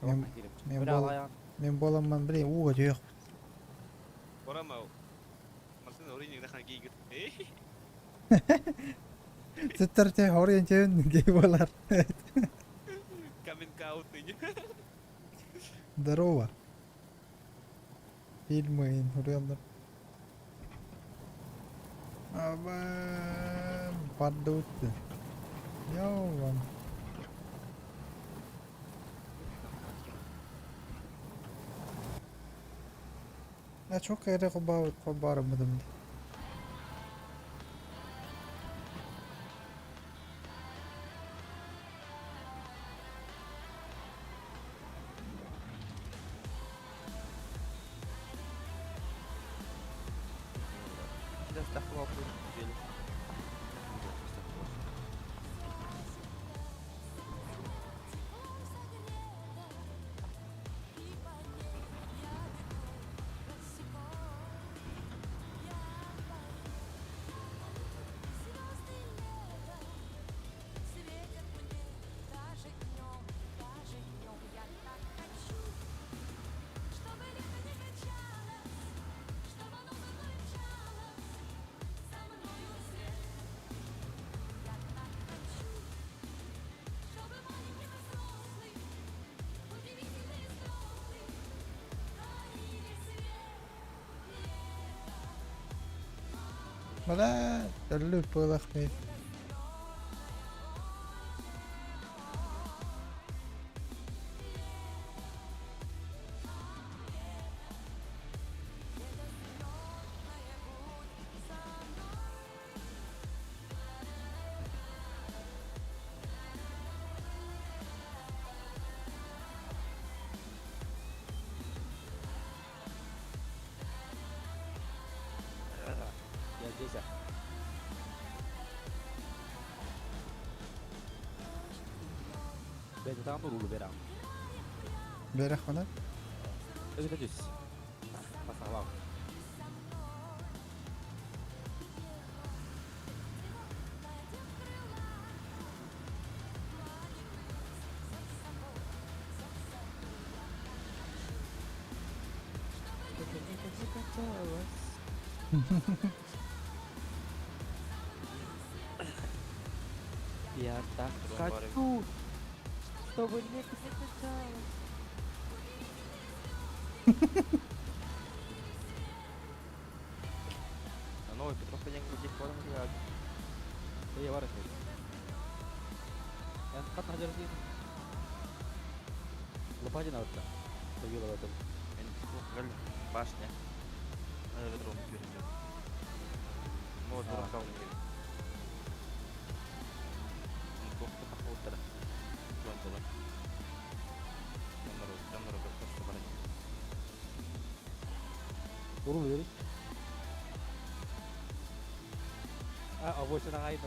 Мен бол мен боламан біле уға жойық. Түттәрте хорен чөйін гей болар. Здорово. Фильмы урелдар. Аба падут. Йоу. Я çok yere kobaramadım. Бала, дәлі пылақ мен. Я здесь. Берех вона? Я так хочу, чтобы лето не кончалось. Новый Петров где форма Я барах. Я хат хажар дин. Лопатин алта. Тагила в этом. Башня. Аэродром перейдет. Ну вот, дуракам не Урул бери. А, а вот сюда айна.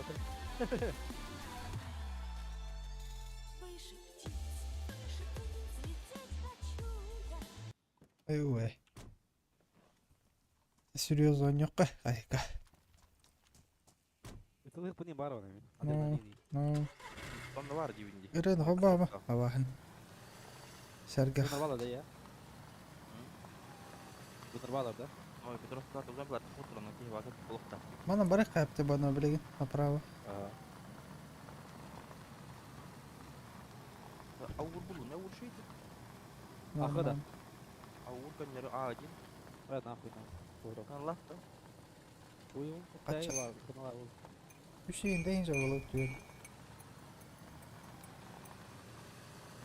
Ой, Серьезно, нюка, айка. Это лых пни барова. Ну, ну. Онно бар дивинди. Ирен хобаба, абахан. Сәргах. Нормально да я. Нормально да? Ой, Петров ката uzun бар, утро на кихи вакыт булыкта. Мана барах кайпты бана билеген, направо. Ага. Ауыр булу, не ауыр шейді. Ахыда. Ауыр көннөрү А1. Э, нахуй на. Аллах та. Ой, Кача. Үсейін дейінше болып түйер.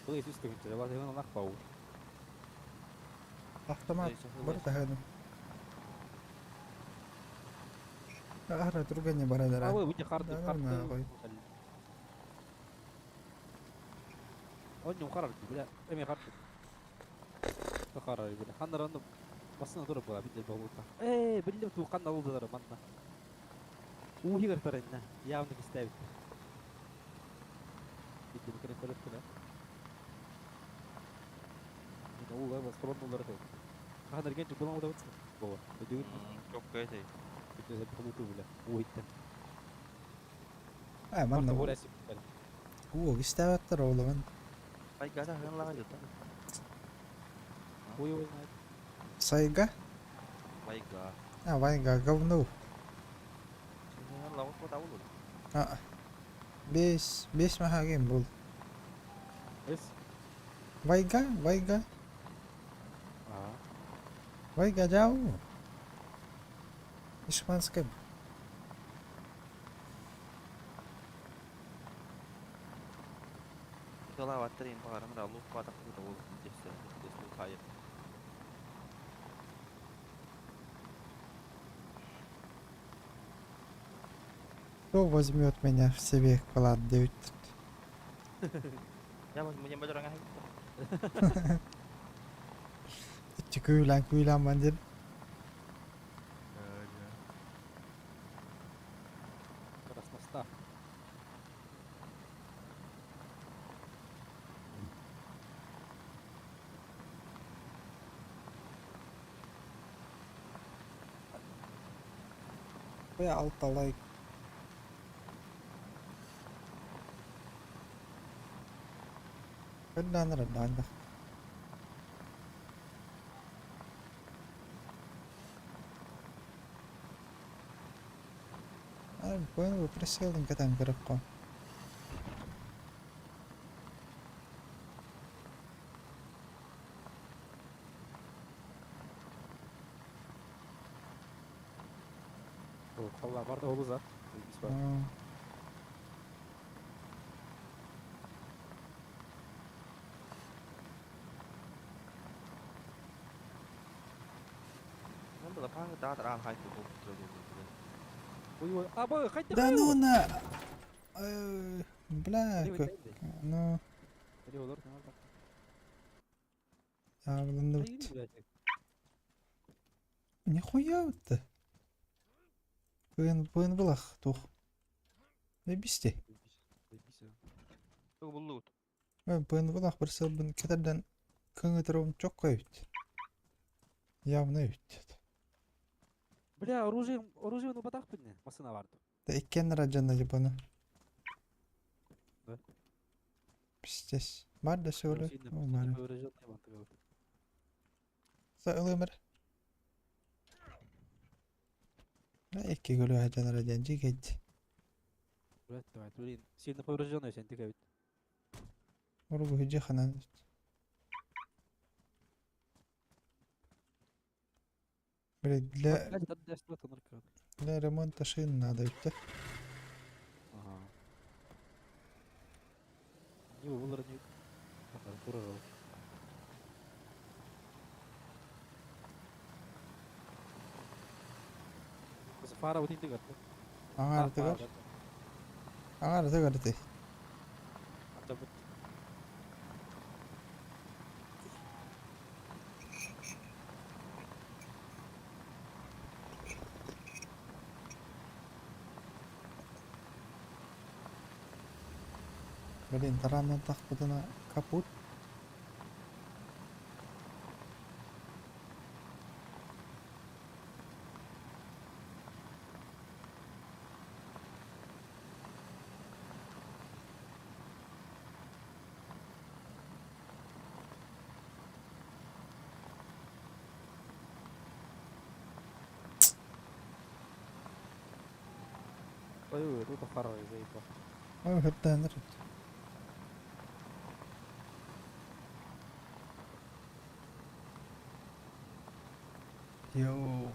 Бұл ес үстігін жүре, бат егін алақ бауыр. Автомат бар таханым. Ара тургане барадар. Абы, өте қарды, Да, қарды. нахуй. Онньон қарар, бля, эме қарды. Қарар, бля. Хандар анны басына тұрып була, билде болута. Э, билде ту қанда болдылар манна. Ухи кыртар инна, явно кистәбит. Билде бикере көрөп кенә. Мин ул бас фронт булар ди. Хандар генче була да бутсы. Бова. Өдүн Çok kötü. билде болуту бля. Ухиттен. Э, манна. Барта борәсип. Уу, истәбәттер оğлумун. Ай, газа хын лага жата. Ой, ой, знает. Сайга? Вайга. А, вайга, говно. Хын лага то дауыл. А. Бес, бес махагем бул. Эс. Вайга, вайга, А. вайга жау. Испанская. Тола ваттырын багарым да лук батак бу дауыл. Десе, десе лук айып. Кто возьмет меня в себе клад 9? Я вот мне бадрanga хай. Күүлэн күүлэн бандир. Красноста. Бля, алта лайк. Күннән рәдәндә. Ай, понял, присел катан көрөп кой. Алла барда олуза. А, Мен бала паңы датыр ан хай бу. Ой, ой, абы, кайда? Да ну на! Э, Бля, как... Ну, Авланут. Нихуя вот Пын, пын былах, тух. Не бисти. Буллут. Мен пын былах бір сылбын кетерден кыңытырым чок койбут. Явно үт. Бля, оружие, оружие ну батах бинне. Масына барды. Да иккен раджана жабаны. Да. Пиздец. Бар да сөйле. Сильно поврежденный бантыгы. Са ылымыр. Да икки көлө хажан раджан жигет. Блядь, давай, блин, сильно поврежденный сен тиге бит. Ургу хиджи ханан. Блин, для, Блядь, да что то наркот. для ремонта шин надо ведь. Ага. Не булыр не. Ага, турырыл. Фара бутин тигер. Аңар тыгар. Аңар тыгар ти. Ата бут. Блин, тараннан тахпытына капут. Ой, ой, тут фара заебал. Ой, хаттаныр. Йоу.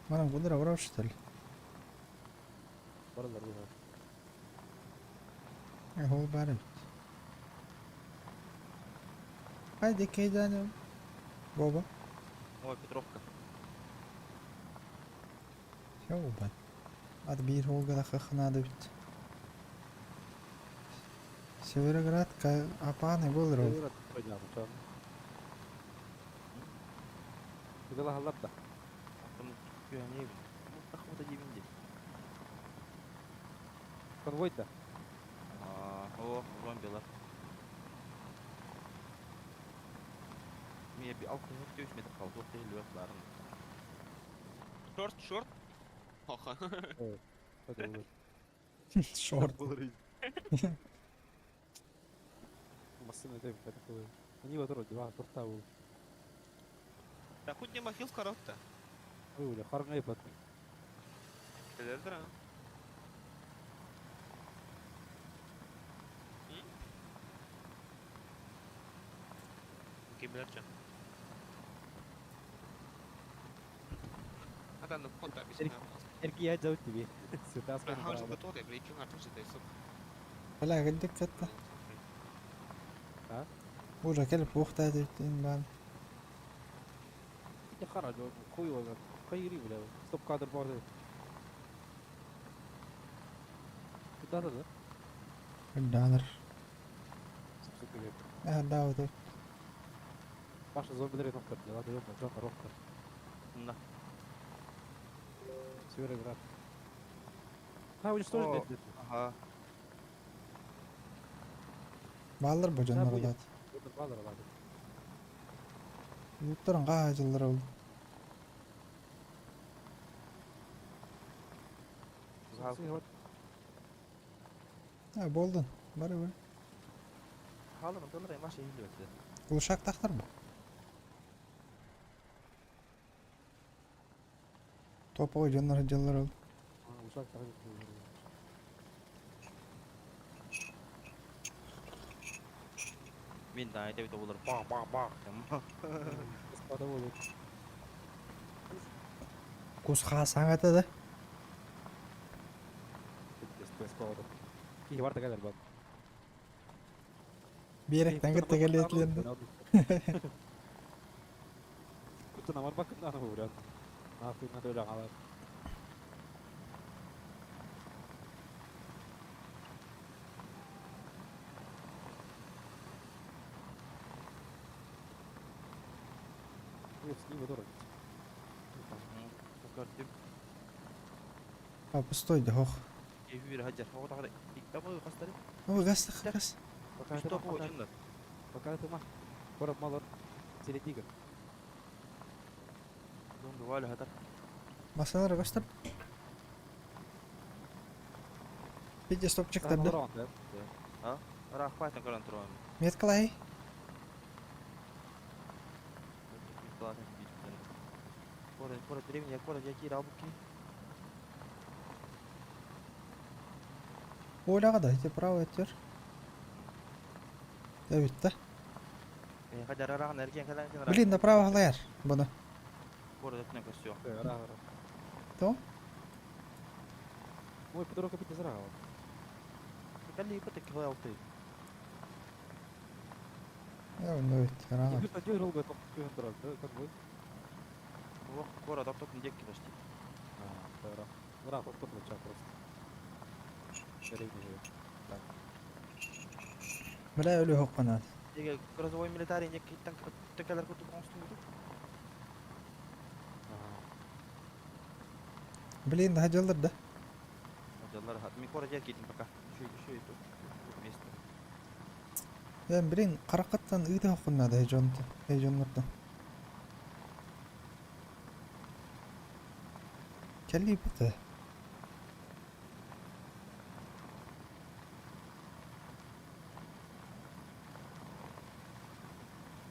Манан кудра барар что ли? Баралар бу. Ол баар эбит. Хайда кейдәнем. Боба. Ой, Петровка. Йоу, бат. Ат биир холга хахнаада бит. Североград апааны болор ол. Североград понятно, чон. Кудала халлар да. Там күәнебин. Тахмата дибин ди. Конвой да. А, о, зомбилар. Мия би 603 метр қалды, оқты елу барын. Шорт, шорт. Оха. Шорт. Массыны это такое. Они вот вроде два торта был. Да хоть не махил скорот-то. Ой, уля, харгай пат. Келердір, а? Кемлерче. Атан конта бисен. Эрки я зовут тебе. Сюда Бля, готовы, бля, чё на что сука. Бля, гидик катта. А? Уже келип уохтаат эбит баан. Я харад, хуй его, хайри, бля. Стоп кадр барды. Куда да? Даныр. Даават эбит. Паша зомби доктор, дела даем, Джон Рохтер. На. Североград. А, уничтожили. Ага. Баалар бу дьоннор олаат. Баалар олаат. Луттарын каа жыллар ол. А, болдун. Бары бары. Халыр, онтон маша елу өтті. Улушак тахтар бу. Топовый дьоннор жыллар ол. Ушак тахтар. Мен да айта бит олар ба ба ба. Господа болу. Кус хаа да. Кихи барта келер бат. Биэректен кытта келетилерди. Кутуна бар бакын аны бурят. Нахуй на төлө алар. С ним дорого. А, пустой да, хох. Ой, газ, газ. Пока это ма. Короб малор. Телетига. Масалар гастар. Види стопчик табда. А? Рахпайтын көрөн турган. Меткалай. Город, город, деревня, город, я кира албуки. Оляга да, эти право этер. Да битте. Блин, направо халаяр. Буну. Город өтүнө көстү. То? Ой, Петровка пить не зрагал. Кали пытык алты. Я ну ведь рано. Как бы. Город опток декки почти. А, да, Рах, вот тут начал просто. Деревня живет. Так. Бля, өлі хоққанат. Деге грозовой милитарий неки танк текелер куту консту. Блин, да жылдыр да. Жылдар хат. Мен город я кетим пока. Еще еще это место. Я, блин, қарақаттан үйді хоққанады, хейжонты. Хейжоннырды. Келли біті.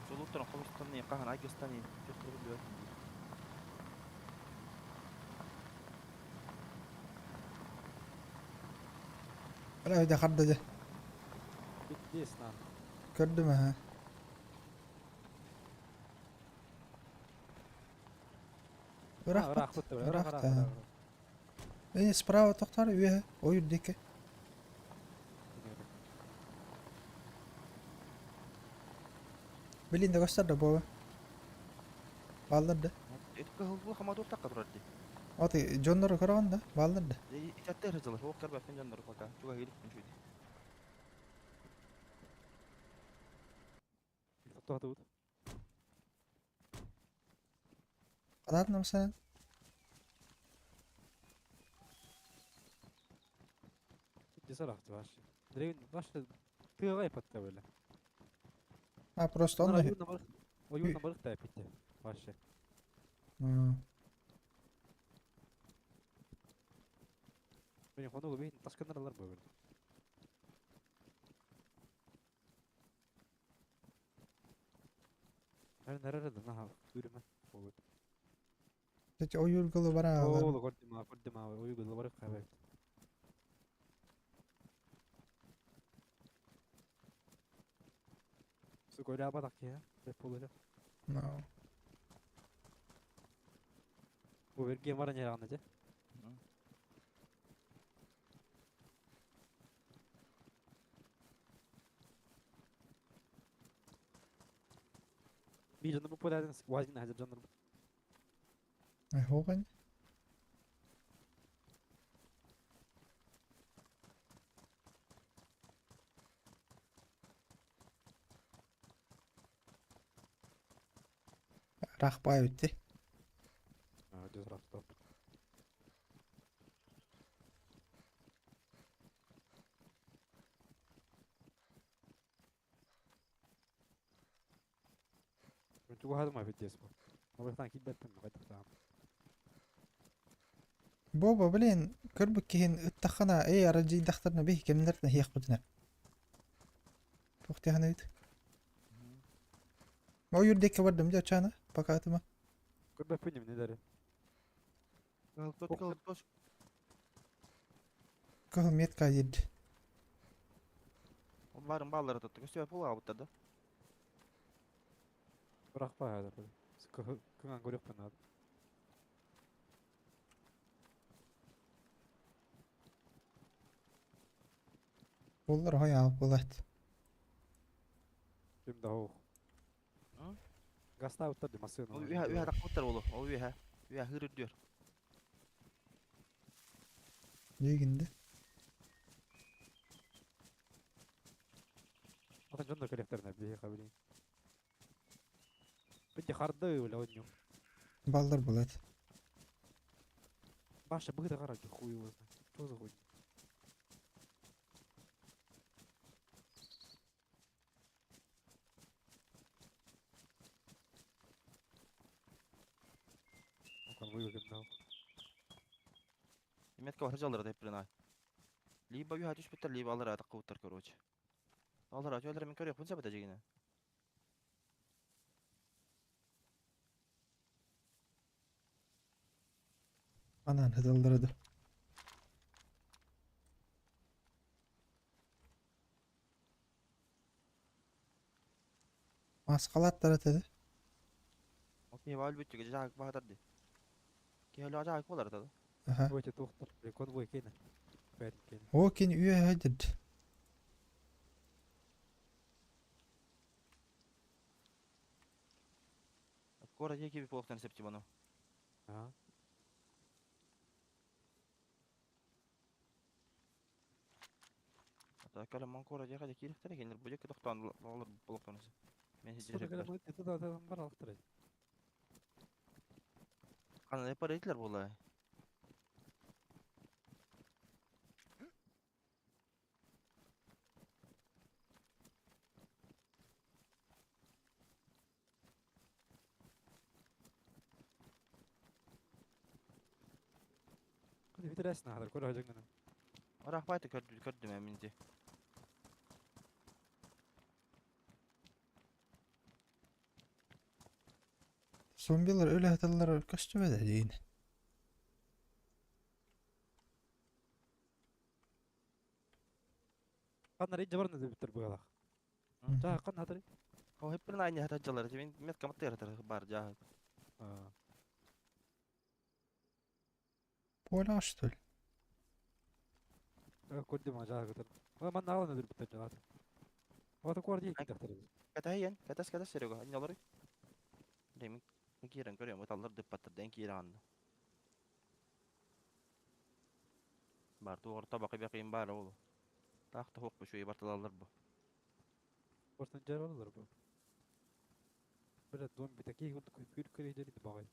Жолуттан Хомстан кахан Агистан жөктөр Бля, өйдө харда дьэ. Пиздец на. Көрдүм аха. Ыраахпыт, Ыраахпыт. ыраах, Ыраах ыраах, да. ыраах. Э, справа тохтор үөһэ. Ойур диэки. Билин да көстөр да буола. Бааллар да. Эти кыһыл хамадур такка турар ди. Аты дьоннору көрөҕүн да, бааллар да. Итаттер хызылар, ол көрбөппүн дьоннору пока. Чуга иликпин шүйді. Тоқтатыбыт. Хадаатын амсанан. Пиздец ыраахты вообще. Древень вообще тыаҕа ипатта бөлө. А просто он да. Ойуунна барык та питте. Вообще. Мен хонугу бейин ташкыннаралар бу бөлө. Нэрэ да наха үрүмэ. Болот. Эти ойур гылы бараалар. Оолу көрдүм а, көрдүм а, ою гылы барык кабай. Су көрө абадак я, деп болду. No. Бу берген баран яраганда же. Bir canı bu podadın vazgeçin hazır canlar. Ай хоған. Рахпай өтті. Düz rastop. Тугу хадым апет дес бу. Мабыртан килбеппин кайтактаам. Боба, блин, көрбүк киһин ыттаххана, эй, арадьыйдахтарына биһ кэмнэртэн иһиэхпитинэ. Туохтиахана ыт. Ойур диэки бардым дьэ очаана, пока атыма. Көрбөппүн эмне дары. Кыһыл тот, кыһыл тос. Кыһыл метка диир. Ол барын баллары tuttu. Көстүбэ пул абыттар да. Быракпа хазыр. Кыңан көрөкпүн ад. Боллар хой алып булат. Ким да хоох. Гаста уттар димасы. Ол үйә үйә таккыттар болу. Ол үйә. Үйә хырыр диyor. Дегинде. Атын жонда керектерине бии кабили. Бити харды эле ойню. Баллар булат. Баша быгыта кара хуй его знает. Что за хуйня? Ну-ка, выведем дал. Метка бар жалдыр деп билен ай. Либо үйә түшпүттер, либо алар таккыттар, короче. Алар өлөр мен көрөк бун сабата жегине. Анан хыдылдырды. Маскалаттар этеди. Окей, бал бүттү, жаак баатар ди. Киһи жаак болар да. Аха. Өте тоқтар, конвой кені. Бәрін кені. О кин үйе хадид. Кора жеки би полоктан септи баны. Ага. Ата кала ман кора жека жеки ирехтер кенер бу жеки токтон алар полоктан. Мен Сколько хижер. мы это да да бар алықтыр. Кана эпар этлер була. Куди битересин ахыр, көрө хажыңгына. Рахмат көрдү көрдүм эминди. Зомбилар өлө хаталлар көстүбөдө дейин. Ханна рейд жабарны дөбүттер быгалах. Жа ханна хатыры. О хеппин айны хата жалар. Мен мет каматтыр хатыр бар жа. Понял, что ли? Көрдүм жа кытыр. Манна алан өлүрбүттер жалат. Ота кор дии китахтар. Катайен, катас катас Серега, аннялары. Демин кирен көрөм, оталлар деп баттыр ден киран. Бар туғыр табақы бақайын бар ол. Тақты хоқ бұ шөй барталалар бұ. Бортон жар олар бу. Бир зомби такие вот күр күр жерди багай.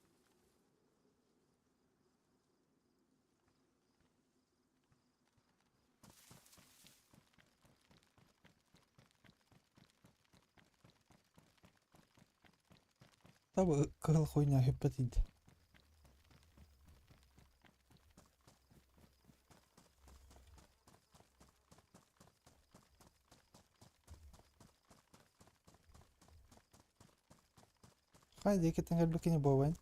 Таба кыһыл хуйня хөппөт инде. Хай декеттен кэлбикини буолбайн.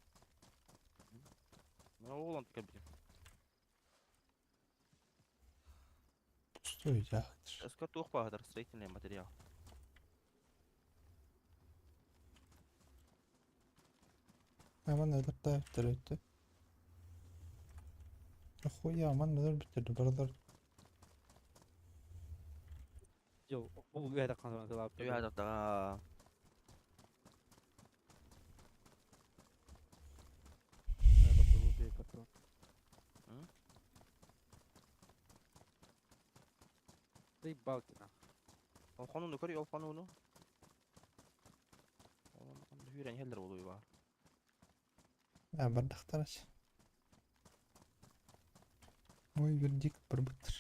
Мен оғлан кәбі. Пустой жаахтыр. Эска туох баһатар строительный материал. Аман өлөр да бүттөр өттү. Хуя аман өлөр бүтүрдү баралар. Жол бул үйәдә кандан талап. Үйәдә да. Ты балтина. Ол хонуну көр, ол хонуну. Хүрен хеллер болуй бар. А бардахтарас. Мой вердикт барбыттыр.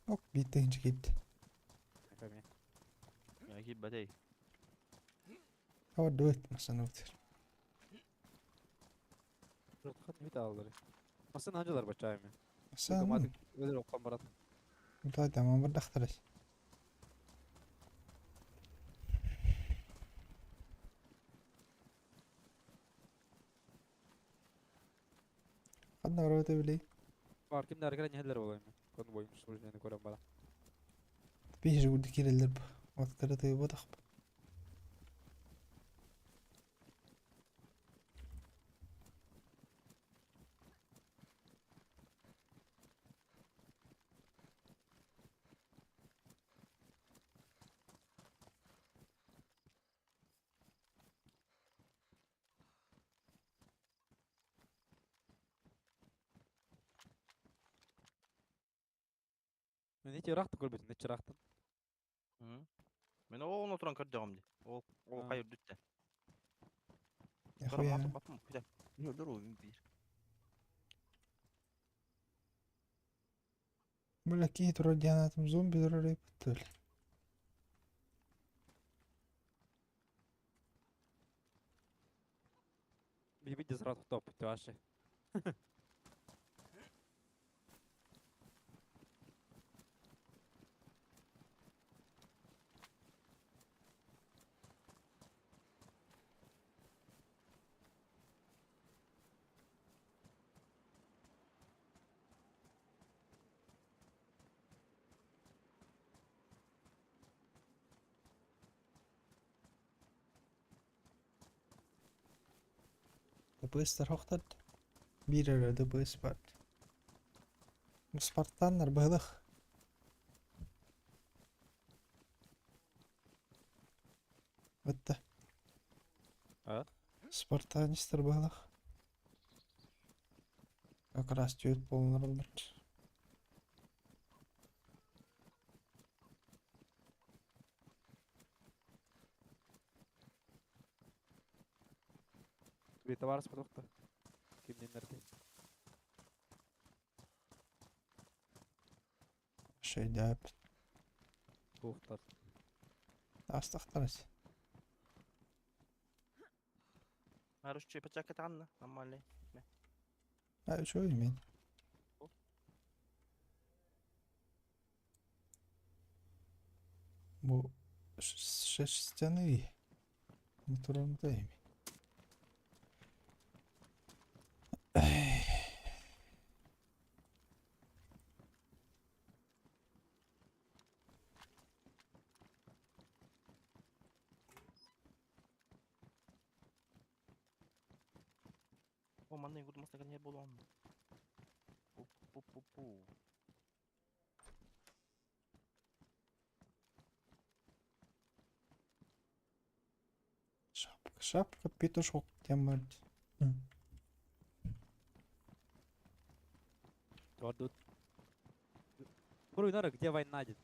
Ок биттенчи кит. Я кип бәдей. Хава дуэт масана өтер. Ротхан бит алды. Масын ханжалар бачайм. Масан. Өлөр оккан барат. Мутай тамам бардахтарас. Ханна барабыта билей. Бар кимдер кирен хеллер болайм. Кон боймуш службаны көрөм бара. Бихи жугурду киреллер бу. Вақтары тыйбатах. Мен эти рахты көрбөтүн, эти рахтын. Мен оғын отыран көрдіғім де. Ол ол қайыр дүтті. Хуя. Бля, киһи турар дианатым зомби турар эпиттөл. Би би сразу топ ваши. ДПС хохтар. Бир ДПС бар. Спартаннар быһылых. Бітті. А? Спартанистер быһылых. Как раз түйет болынырылыр. Би товарищ потохта. Кимден нәрде? Шөйдәп. Туохтар. Астахтарас. Арыш чөй пачакка нормально. А, шөй мен. Бу шерстяные. Натуральный. Манна игут мастаган не болон. Пу-пу-пу-пу. Шапка, шапка, петушок, тема. Тут. Куруй нора, где война дед?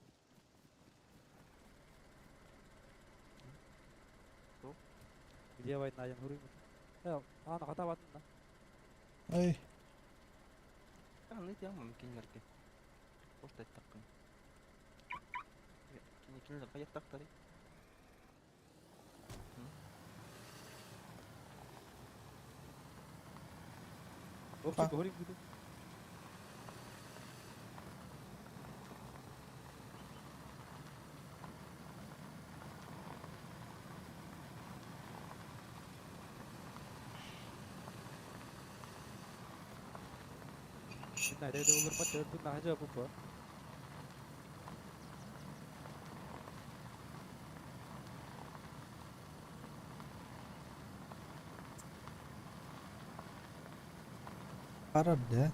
Что? Где война дед? Куруй. Ана хата батын да. Эй, А, ну тема кинилерге. Пошта таққын. Кинилер қаяқ тақтары? Вообще говорим буду. Nerede olur bak öldü naca bu bu. Араб, да?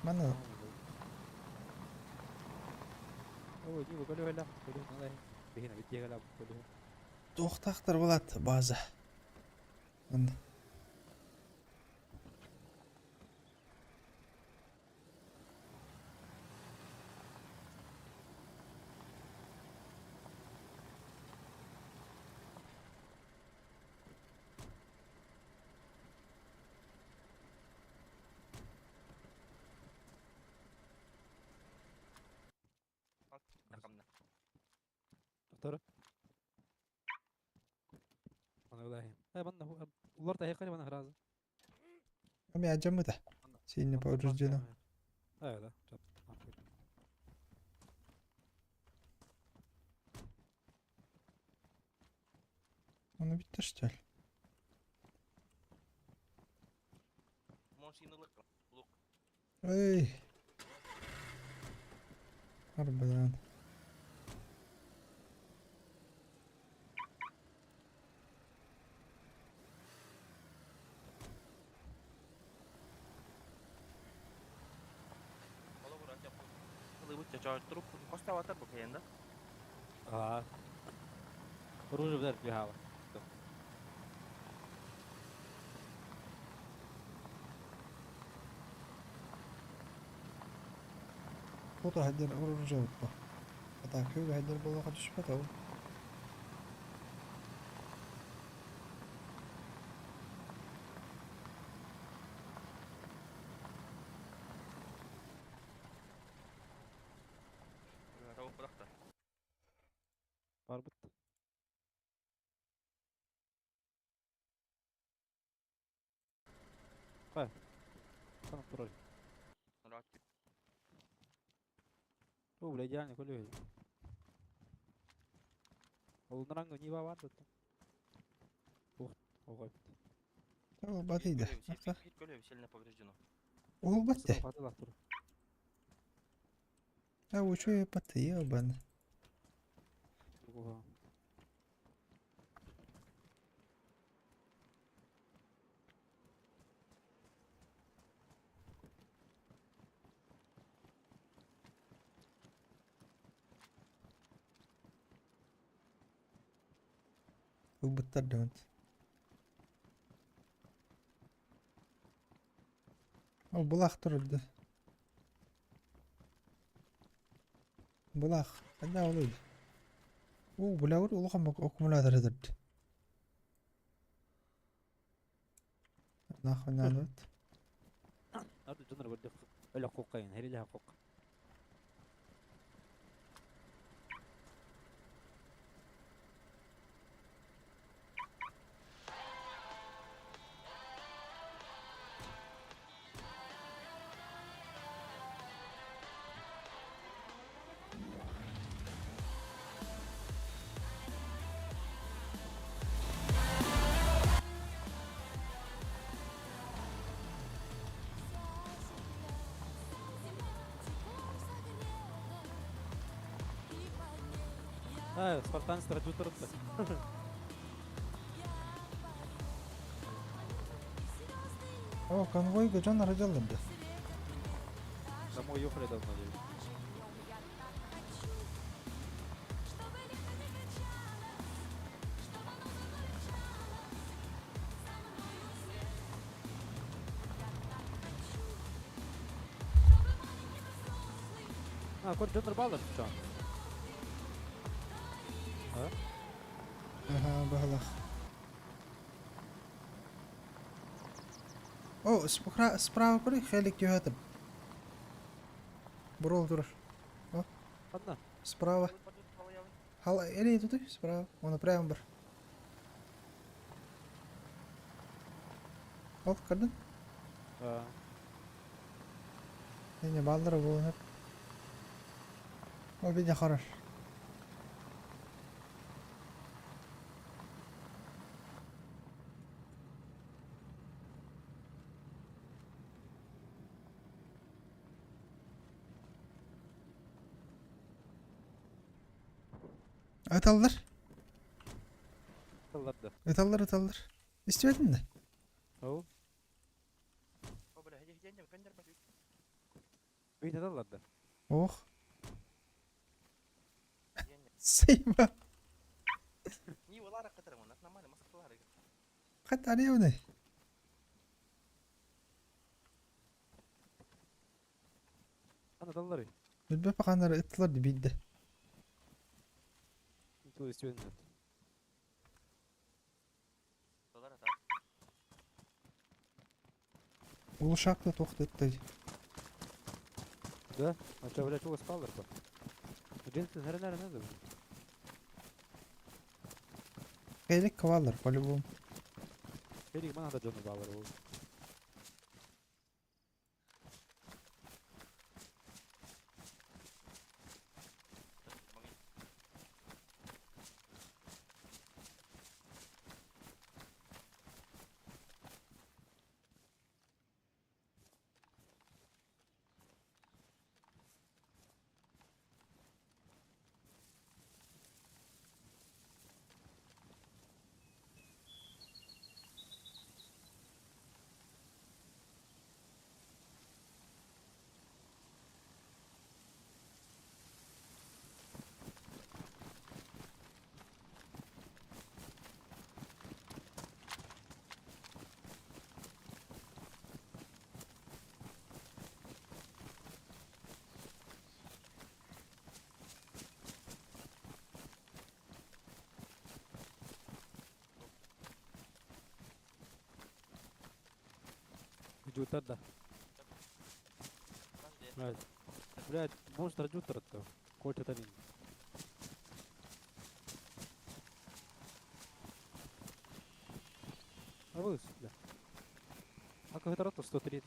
Мана. Ой, не букалю хала, букалю надо. Бихина битье гала букалю. Тоқтақтар болады база. Мында. Доктор. Ана улай. Э, банна улар та хекали бана хразы. Ами аджамыда. Сильно повреждено. Да, да. Он убит что ли? Эй. Арбадан. А. Оружие вдар бегало. Фото хадер оружие бу. Ата көр хадер болуга түшпөт ол. Бар бит. Қай? Қанып тұрар. О, бля, идеальный колёй. Ол нранга не бар да. Ух, ого. Ол батыйды. Сильно повреждено. Ол батты. Хатылақ тұр. А учу батты, ебан. Ого. Убыттар дөмөт. Ол булах турду. Булах. Кайда ол? О, бля, улахан аккумулятор эдерди. Нахуй надо. Арды жонор бирде өлө коккайын, хериле кок. А, спартанец тұрды. О, конвойга дьон арыдьаллар да. Домой уехали давно, надеюсь. А, көр дьоннор бааллар чон. А? Аха, баһылах. О, справа көрүй, хелик түһэтим. Бурол турар. О, Ханна? справа. Хал, элей тутой, справа. Оны прямо бар. Ол, көрдүн? А. Не, баллара буолан О, видя хорош. Ыталлар. Ыталлар да. Ыталлар, ыталлар. Истибэтин да? Ол. Бейт ыталлар да. Ох. Сейма. Хат арыйабыный? Ханна ыталларый? Билбэп ханнары ыттылар ди биирдэ. Тыл истибэтин да. Улушак да туох да ытта Да? А что, блядь, чего спал, да? Джинсы, наверное, надо. Элек каваллар по-любому. Фелик мана да Джона баллар ол. Жутар да. Блядь, блядь, монстр жутар-то. Кольца там. А вы, бля. А как это 130?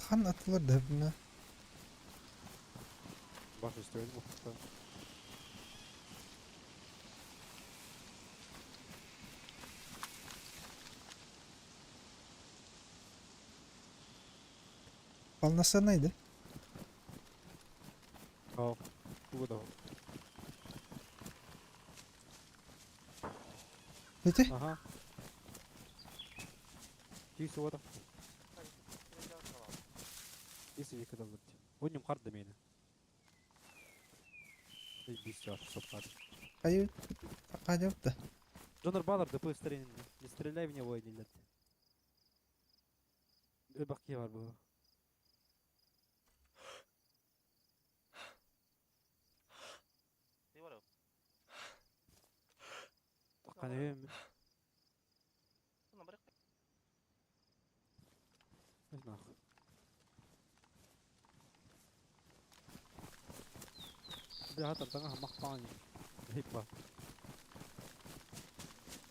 Хан аттылар да мына. Баша стоит, бухта. Полноценный да? О, куда? Ити? Ага. Тиси вот. Тиси вика да вот. Оннум харда мені. Эй, бисер, сопар. Кайы кадепті. Джонар Баллар, да быстрее, не стреляй в него, или нет. Баки бар было. Таққан Не знаю. Бля, там таңа мақтан. Хипа.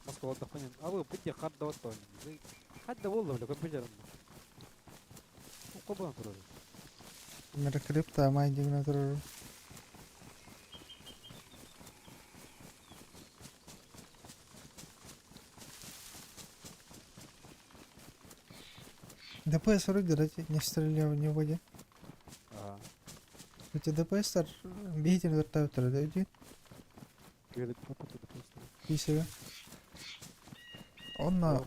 Москва отдохнем. А вы пути хат да вот Хат да волла, бля, компьютером. Кобан турар. Мера крипто майдигна турар. ДПС вроде дайте, не стрелял в него, де. Ага. У тебя ДПС бейте вертолет, да, иди? Говорит, папа, ты ДПС. Киисэбэ. Онно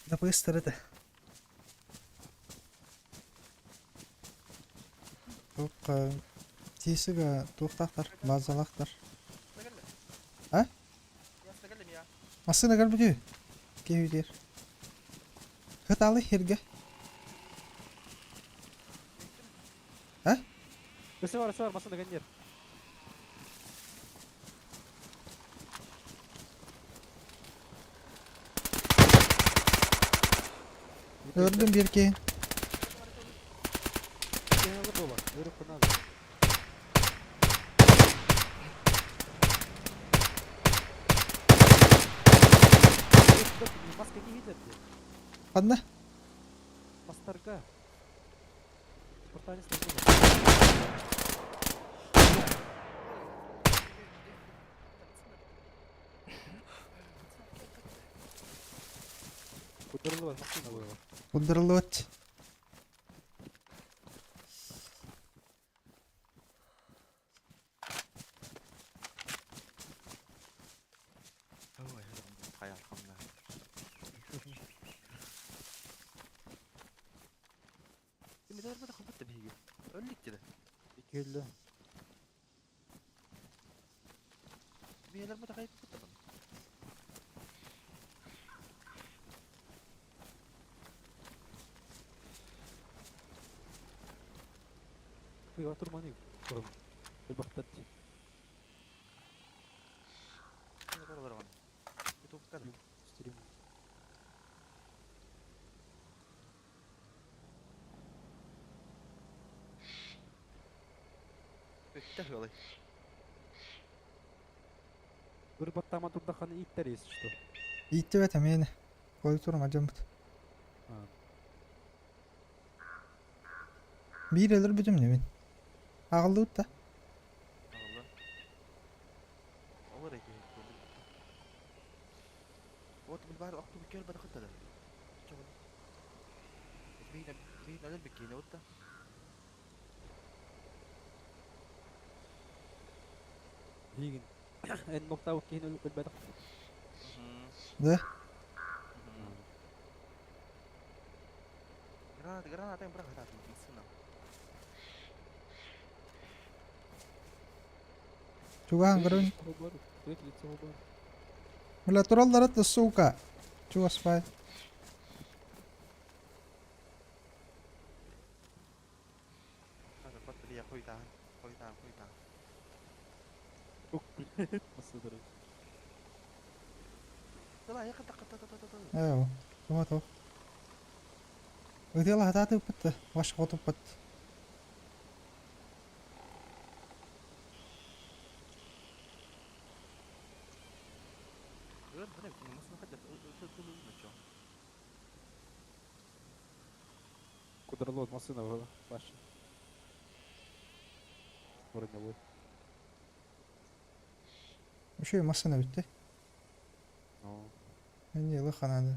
дапыыстар этэ. Туох тиисигэ туохтаахтар, базалаахтар. А? Массыына кэлбит Киһи диир. Хытаалы хиргэ. А? Өссө бар, өссө бар, массыына кэннир. Көрдүм биир киһи. Ханна? Мастарга. Спартанец Кударлыбат машина было. Кударлыбат. Кэллэ. Уй, турманы. Бахтат. Стрим. Ырбаттама турдаханы иттер если что. Ииттибэт эмиэ Кой турма дьоммут. Биир өлөр бүтүм мин. Аҕыллыбыт да. Билигин эн нохтаабыт киһини өлбөтөх. Да? Чугаһаан көрөн. Бля, тураллар это, сука. Чугас бай. Ээ, тума туох. Ытыала хатаатыппыт да, ваш хотуппут. Кудралот машина была, Паша. Броневой. Үчүгэй массыына бүттэ. Ну. Эмиэ ылы ханааны.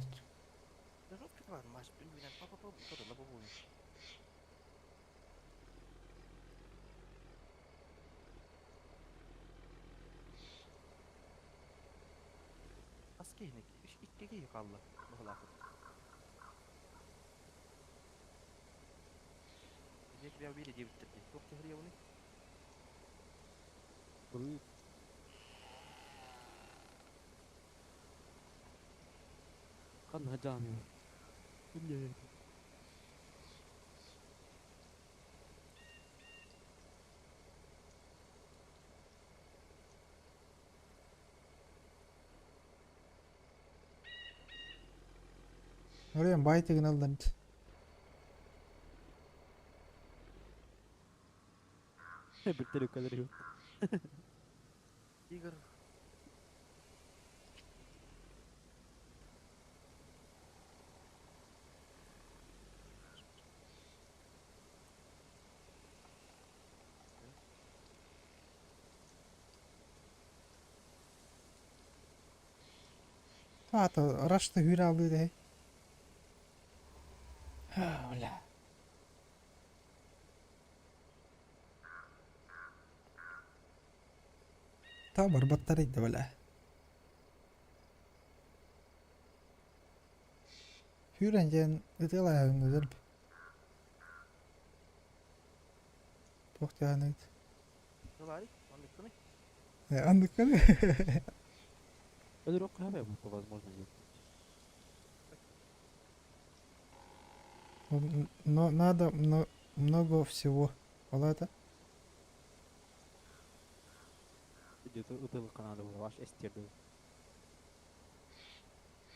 Ханна жаамы. Оройон баай тыгын ылларбыт. Биртелүккэлэр үһү. Аата рашта хүүрэ алыы дэһэй. Бля. Та барбаттар ийтэ бля. Күүрэн диэн ытыалааһын өлөрбүт. Туох диэхиний? Ылаарый, оннуккуный? Оннуккуный? Өлөрүөххэ сөп возможно диэн. Но надо много всего. Ол это? Где-то ытылыкка надо было, ваш эстерді.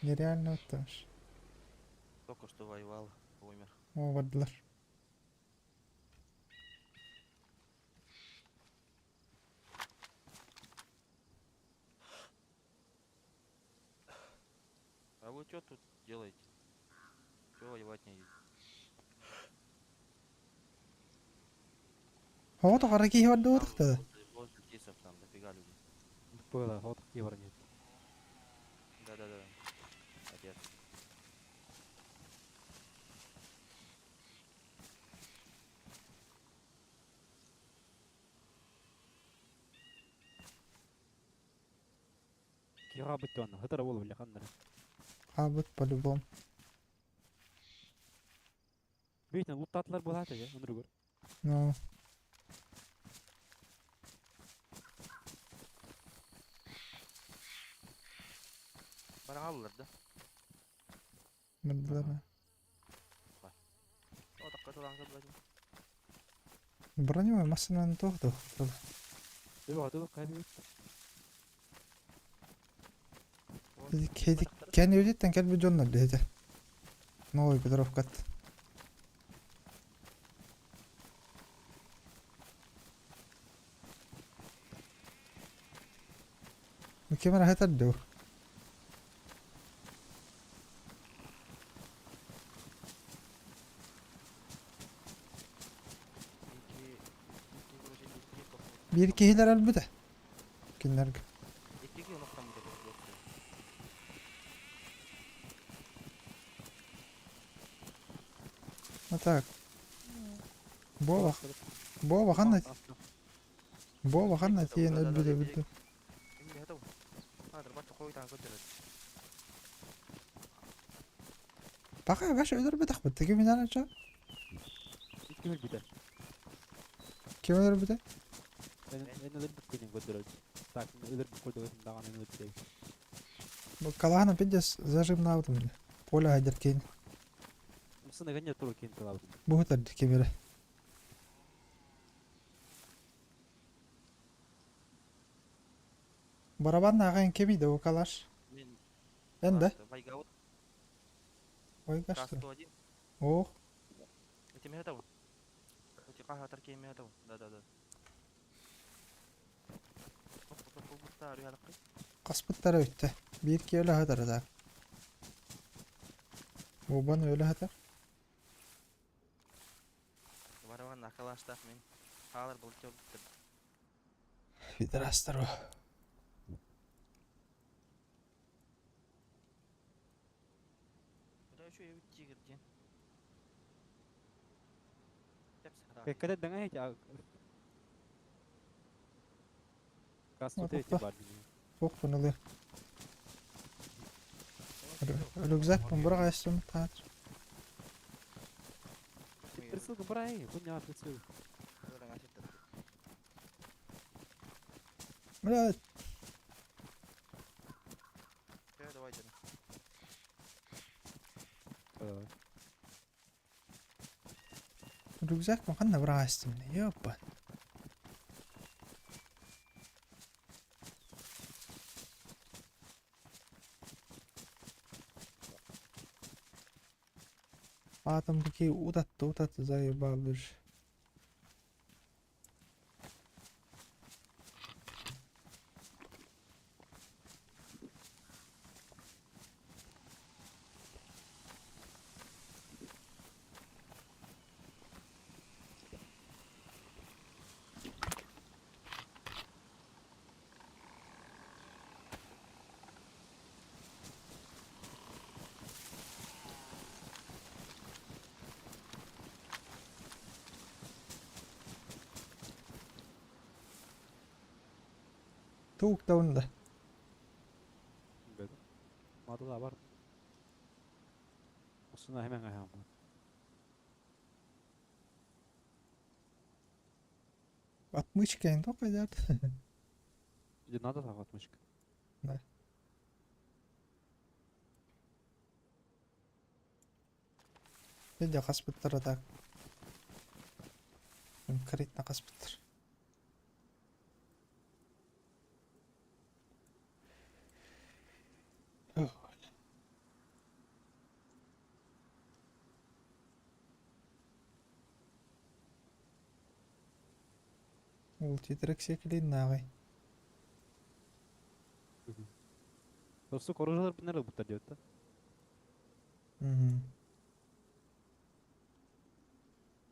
Нереально отташ. Только что воевал, умер. О, бардылар. А вы что тут делаете? Чего воевать не идете? Хоҕото хара киһи барда Там возле тисов там дофига людей. Было, вот такие нет. Да-да-да. Отец. Киһи быттыан, хатара болу биле ханнары. Хаалбыт по-любому. Бейтен луттатылар болат я, онругар. Ну, Барагаллар да. бардылар. О, такка туран көрбөтүм. Броневой массанан туох да Хеди Кен өлүттен кэлби дьоннор диэтэ. Новый Петровкат. Кемер хатар дуу. Биир киһилэр өлбүтэ. Кинилэргэ. Икки киһи онохтоммута буолуо. Ну так. Бова. Бова ханна. Бова ханна тиийэн өлбүтэ бүттэ. Баха баш өлөрбөтөх бит. Ким инара Ким өлбүтэ? Ким өлөрбүтэ? Мен өлөрбүт күнүн көрдөрөт. Так, өлөрбүт көрдөрөтүн даҕаны өлөрбүт. Калаһана пиздец зажимнаабытым. Поле хайдар кейин. Мсына гanya тур кин тылабытым. Буһутар кемере. Барабан ағайын кемейді о калаш. Мен Энді. Вайгаут Ой, кашты. К101. Ох, Эти мегатау. Эти кахатар кей мегатау. Да-да-да. қаспыттары өтті. Бір өлі хатар да. Обан өлі хатар. Барабан акалаштах мен. Халар был тёп. Пидорастар. Куда еще я тигр ден? Когда даңай Касту Тоқта. бар. Ох, бұны Рюкзак бұн бір қайсым тағыр. Прицел брай, буня прицел. Бля, Давайте. рюкзак бұн қанда бір қайсым. Ёпа. Атом такие утатты, утатты заебал лишь. Тук да. Мадыла бар. Aslında hemen ayağım var. Отмычка не только пойдет. Тебе надо так отмычка? Да. Дьэ хаспыттар а так. Конкретно хаспыттар. Ол титирик сиэкилиин Достук оружиялар бинер буттар диэбит да. Мгм.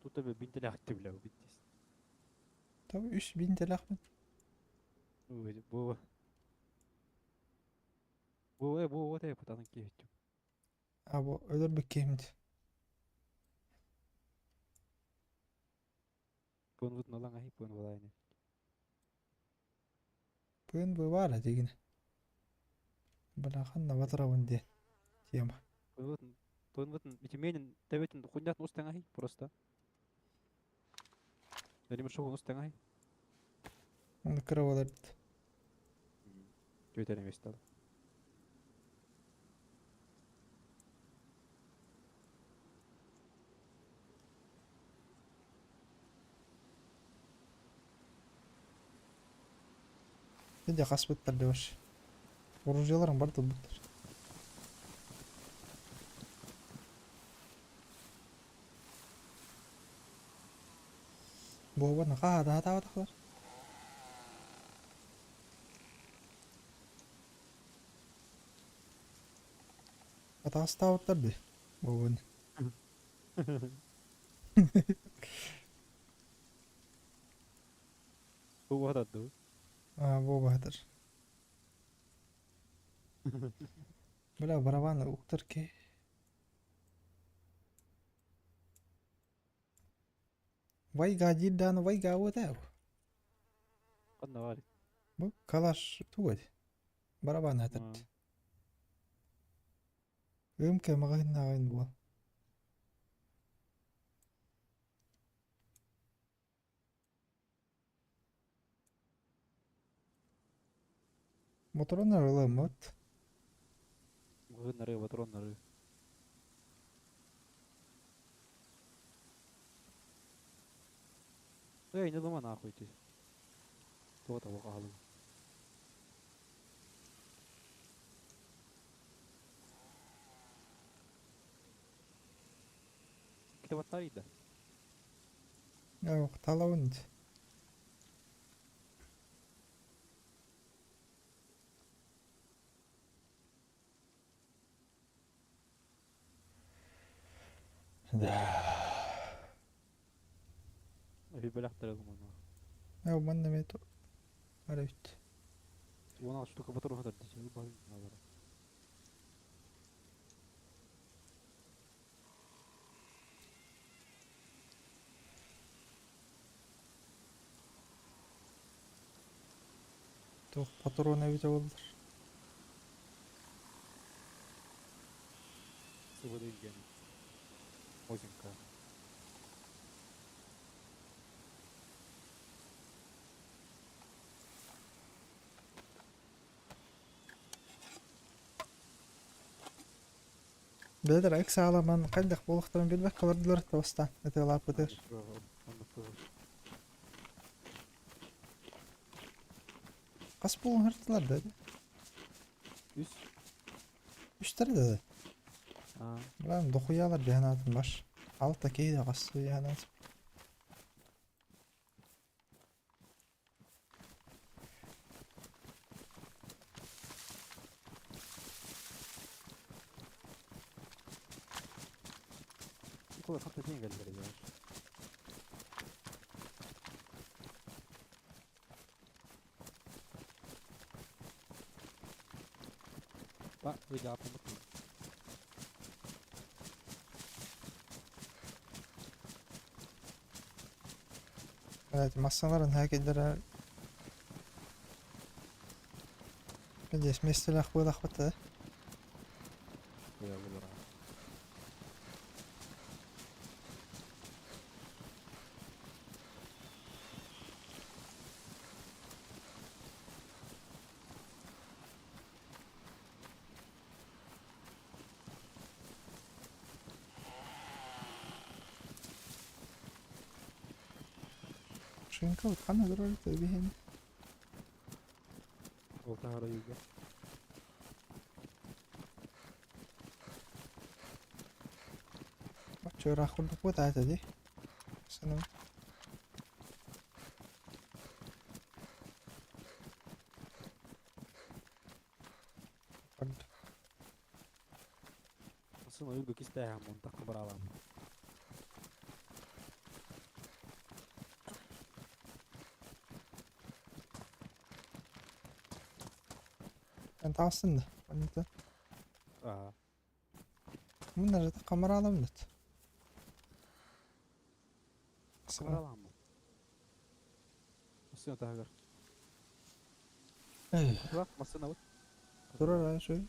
Тут тебе бинтелях бля убиттис. Та үс бинтелэхпин. Бу Бу бу вот я пытаны киһиччү. А бу өлөрбүт киһимит. Пун вот налан ахи пун валайны. Пын бывара дигин. Балахан наватарабын диэн тема. Пун вот пун вот итименин тебетин хунят устан ахи просто. Нәлиме шоу устан ахи. Оны кыра болар бит. Түөтәрем эстал. Дьэ хаспыттар дебаш. Оружияларым бар тылбыттар. Буобан хаа таабатахлар. Атаастаабыттар би. Буобан. Бу вот ду. Аа буоба хатар. Бля барабан уктар ке. Вайга диир вайга уотаа. Ханна бар. Бу калаш тугай. Барабан хатар. Өмке маҕаһыннааҕын буол. Мотороннар ыламмыт. Гыннары патроннары. Эй, не дома нахуй ты. Кто того калым. Ките батарейда. Yok талабын. Да. Эби беләхтер гумана. Я манна мето. Арабит. 16 штука патрон хатар дичи. Бар. Туох патрон эбите болдур. Сывыдыген. Озинка. Бэдэр экс аламан кайдах болохтарын билбек калардылар тоста. Это лапытыр. Кас булун хыртылар да. Үс. Үстер да. Аа. Лам дохуялар биханатын баш. Алта кейде кас биханат. Кола хатта ден келдер я. Ба, выйди апамыт. Evet masaların herkeslere Здесь место лахвы лахвата. Я выбираю. Машинка вот хана дурар төбиһин. Ол таһар ойууга. Оччо ыраах курдук буотаата дии. Саным. Ордук. Массыына ойуурга кистээһэн мунтахха быраалаам. Эн таҕыстын да. Оннута. Аа. Муннарыта камераламмыт. Камералааммыт. Массыына таһыгар. Эй, Туох массыынабыт? турар шөй.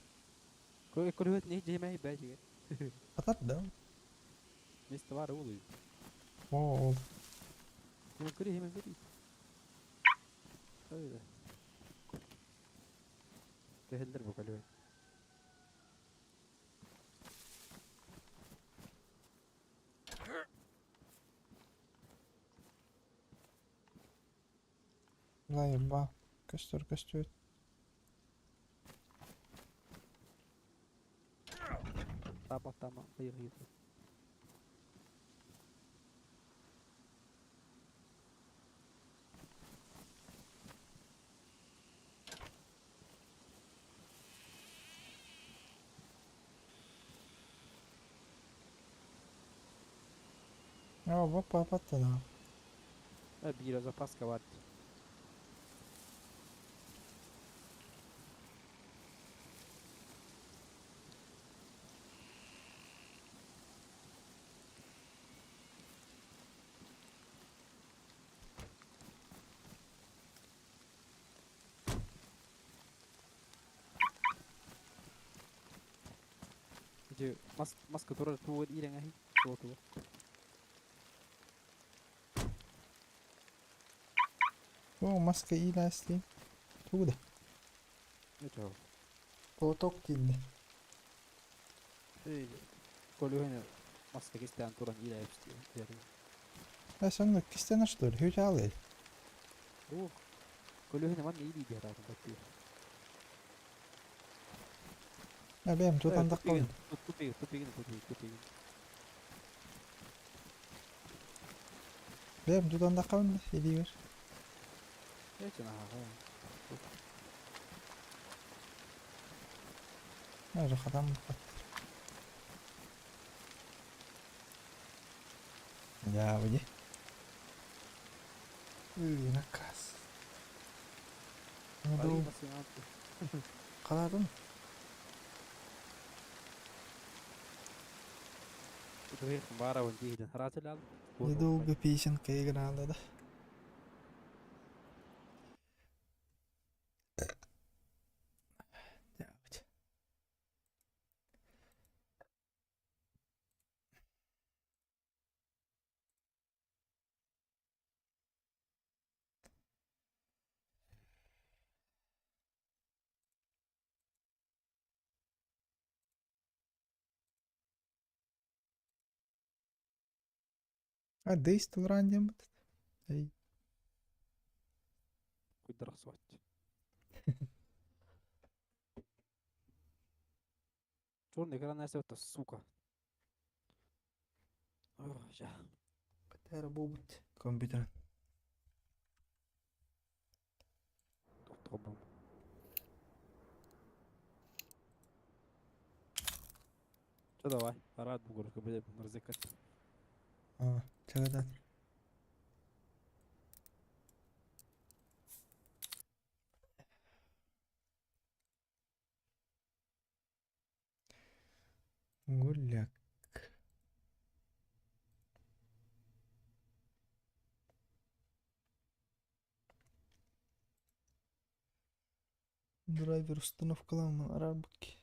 Көрүөт не жемей бәжиге. Атар да. Место бар улуй. О, ол. Hemen көрü hemen көрü. Öyle. Кehелдер бу көлү. Лайба. Көстөр, көстөр. Тама тама хайыр хайыр. А, опа, паттана. Биир запаска бар. Ити мас маска турар тугу ирең аһи. Тугу тугу. О, маска иләсли. Тугуда. Нече. Поток тинде. Эй. Колюхене маска кистен туран иләпсти. Ә сонно кистен что ли? Хүч алый. Ух. Колюхене ман или дияратын баттı. Ә бәм тутандак калды. Тупигин, тупигин, тупигин, тупигин. Бәм тутандак калды. Иди бер. Нече наха. Ә хатам бат. Я, выйди. Уй, наказ. Ну, Қаладым. Недолго песенка играла, да? А дейст рандем. Эй. Куйдар сват. Черный экран это сука. Ох, жа. Бэтэр бубут. Компьютер. Тобом. Что давай, рад бугор, будет разыкать. А, чагадат. Гуляк. Драйвер установкаламын арабки.